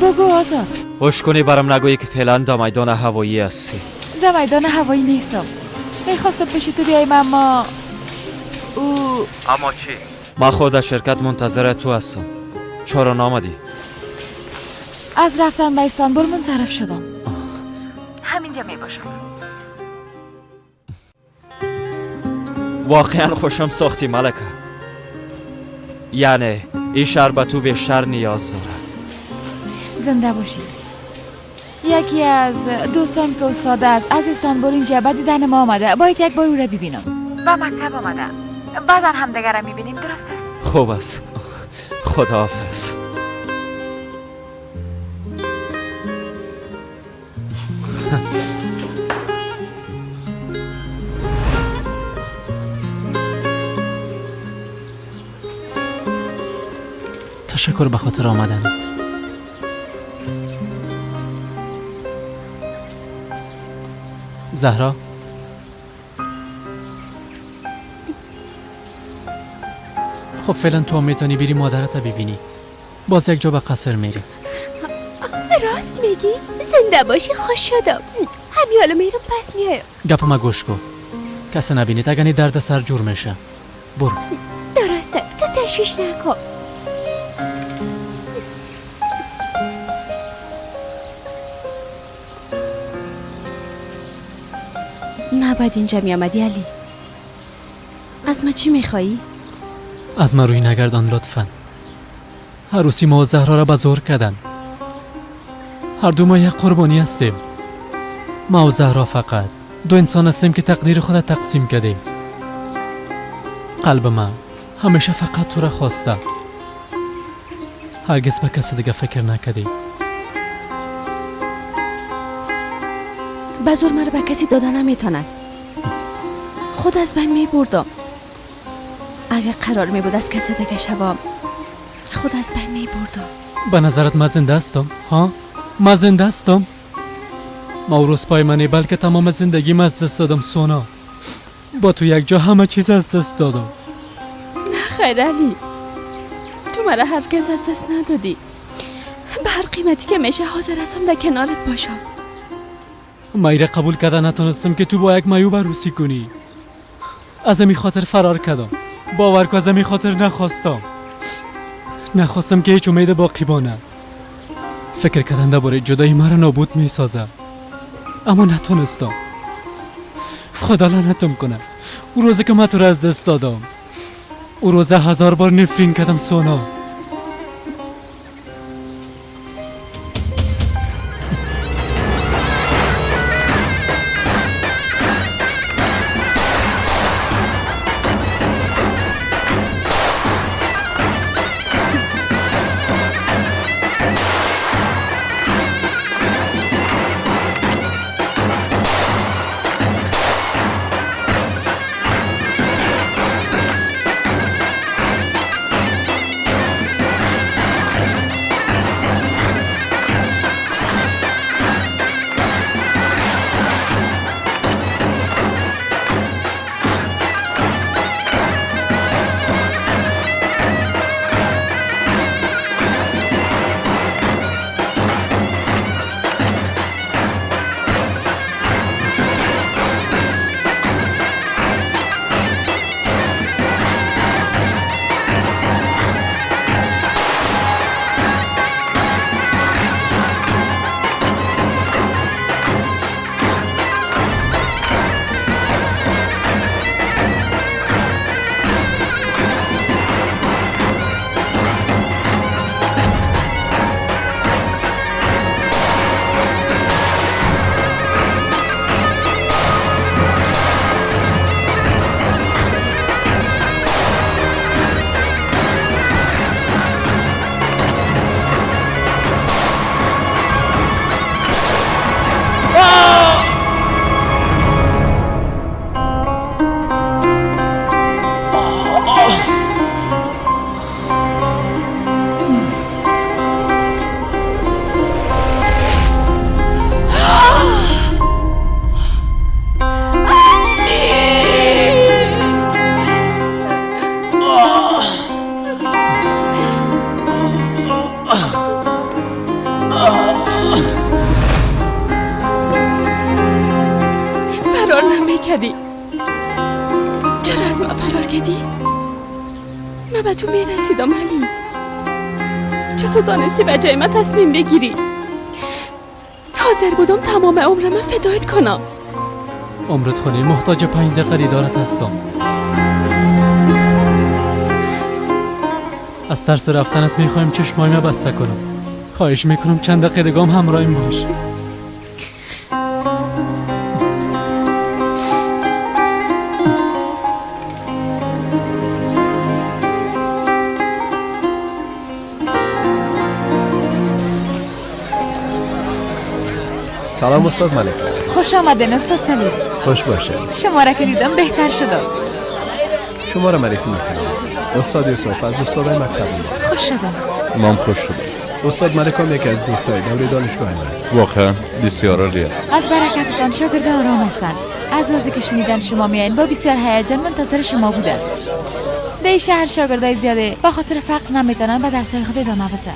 بگو آزاد. هوش کنی برام نگویی که فعلا در میدان هوایی هستی. در میدان هوایی نیستم. میخواستم پیش تو بیایم اما او. اما چی؟ ما خود در شرکت منتظر تو هستم. چرا نامدی؟ از رفتن به استانبول منصرف شدم. همینجا می باشم. واقعا خوشم ساختی ملکه. یعنی این شهر به تو بیشتر نیاز داره. زنده باشی. یکی از دوستان که استاد است از استانبول اینجا به دیدن ما آمده. باید یک بار او را ببینم. به مکتب آمده. بعدا همدیگر را میبینیم، درست است؟ خوب است. خداحافظ. تشکر به خاطر آمدنت. زهرا، خب فعلا تو میتونی بری مادرت ببینی. باز یک جا به قصر میری. راست میگی؟ زنده باشی، خوش شدم. همین حالا میرم پس میایم. گپ ما گوش کن. کسی نبینید، اگر درد سر جور میشه. برو. درست است، تو تشویش نکن. نباید اینجا می آمدی علی. از ما چی میخوایی؟ از ما روی نگردان لطفا. عروسی ما و زهرا را به زور کردن. هر دو ما یک قربانی هستیم. ما و زهرا فقط دو انسان هستیم که تقدیر خود را تقسیم کردیم. قلب من همیشه فقط تو را خواسته. هرگز به کسی دیگه فکر نکردیم. به زور مرا به کسی داده نمیتونن. خود از بین میبردم. اگر قرار میبود از کسی دیگه شوم، خود از بین میبردم. به نظرت من زنده هستم؟ ها؟ من زنده هستم؟ ما روز پای منی، بلکه تمام زندگی من از دست دادم سونا. با تو یک جا همه چیز از دست دادم. نه خیر علی، تو مرا هرگز از دست ندادی. به هر قیمتی که میشه حاضر هستم در کنارت باشم. من ایره قبول کرده نتونستم که تو با یک معیوب عروسی کنی. از امی خاطر فرار کردم. باور که از امی خاطر نخواستم که هیچ امید باقی بانه. فکر کردن درباره جدایی مرا نابود میسازه، اما نتونستم. خدا لعنتم کنه. او روزی که من تو را از دست دادم، او روزه 1000 بار نفرین کردم سونا. کردی؟ چرا از ما فرار کردی؟ من به تو میرسیدم علی. چطور دانستی به جای من تصمیم بگیری؟ حاضر بودم تمام عمرم فدایت کنم. عمرت خونه محتاج 5 دقیقه دیدارت هستم. از ترس رفتنت میخوایم چشمایم بسته کنم. خواهش میکنم چند دقیقه دیگه همراهیم باش. سلام استاد ملکه. خوش آمدین استاد سلیم. خوش باشه. شما را که دیدم بهتر شدم. شما را معرفی میکنم. استاد یوسف از استادای مکتب ما. خوش شدم. مام خوش شدم. استاد ملکه هم یکی از دوستای دوره دانشگاه ما است. واقعا بسیار عالی است. از برکتتان شاگرد آرام هستند. از روزی که شنیدن شما میایین با بسیار هیجان منتظر شما بودن. در این شهر شاگردای زیاده با خاطر فقر نمیتونن به درسای خود ادامه بدن.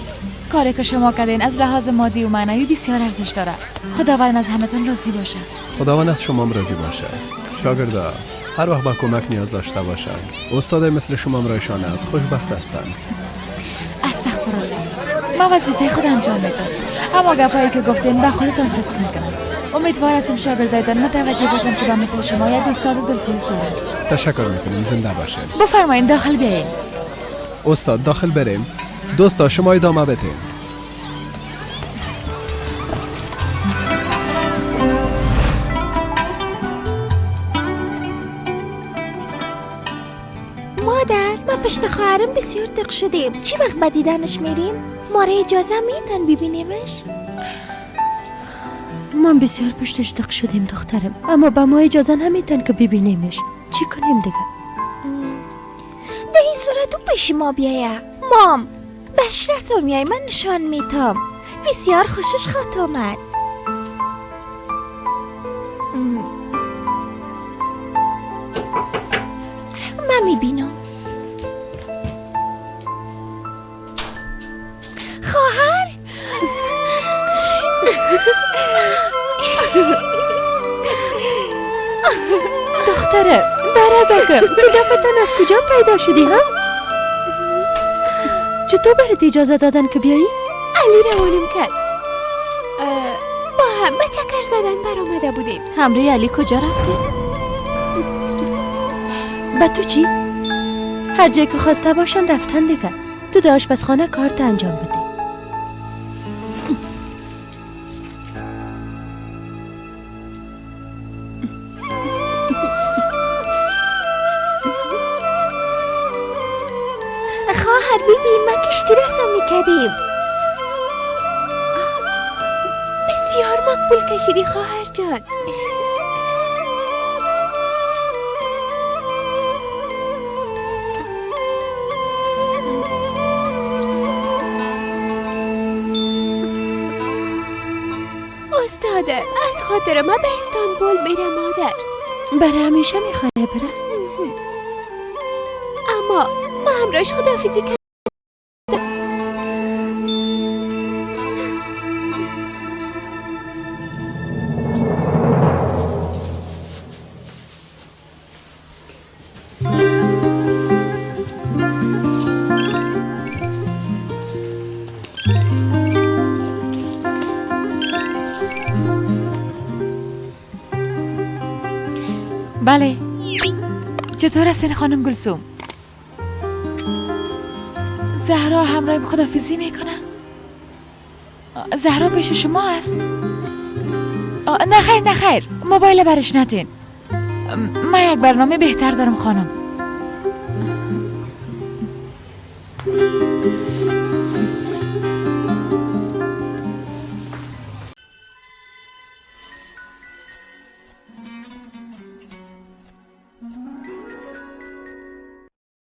کاری که شما کردین از لحاظ مادی و معنوی بسیار ارزش داره. خداوند از همتون راضی باشه. خداوند از شما راضی باشه. شاگردا هر وقت با کمک نیاز داشته باشند، استاد مثل شما امرایشان است، خوشبخت هستند. استغفرالله، ما وظیفه خود انجام میدم، اما گپایی که گفتین به خودتان صدق میکنم. امیدوار هستم شاگردایتان متوجه باشند که به مثل شما یک استاد دلسوز دارند. تشکر میکنیم، زنده باشین. بفرمایین داخل بیایین. استاد داخل بریم. دوستا شما ادامه بدین. مادر، ما پشت خواهرم بسیار دق شدیم. چی وقت به دیدنش میریم؟ ما را اجازه میتن ببینیمش؟ ما بسیار پشتش دق شدیم دخترم، اما به ما اجازه نمیتن که ببینیمش. چی کنیم دیگه؟ در این صورت تو پیش ما بیایه. مام بش رسامیای من نشان میتم، بسیار خوشش خواهد آمد. من میبینم. خواهر دختره برگکم، تو دفتن از کجا پیدا شدی ها؟ چطور برات اجازه دادن که بیایی؟ علی روانم کرد. با هم به چکر زدن برآمده بودیم. همراه علی کجا رفتی؟ با تو چی؟ هر جایی که خواسته باشن رفتن دیگه. تو در آشپزخانه کارت انجام بده. خواهر ببین، ما کشتی رسم میکردیم. بسیار مقبول کشیدی خواهر جان. استادم از خاطر ما به استانبول میره مادر. برای همیشه میخواه بره؟ اما ما همراهش خداحافظی کردیم. بله، چطور هستین خانم گلسوم؟ زهرا همراه خدافزی میکنه؟ زهرا پیش شما است؟ نه خیر نه خیر، موبایل برش ندین. من یک برنامه بهتر دارم خانم.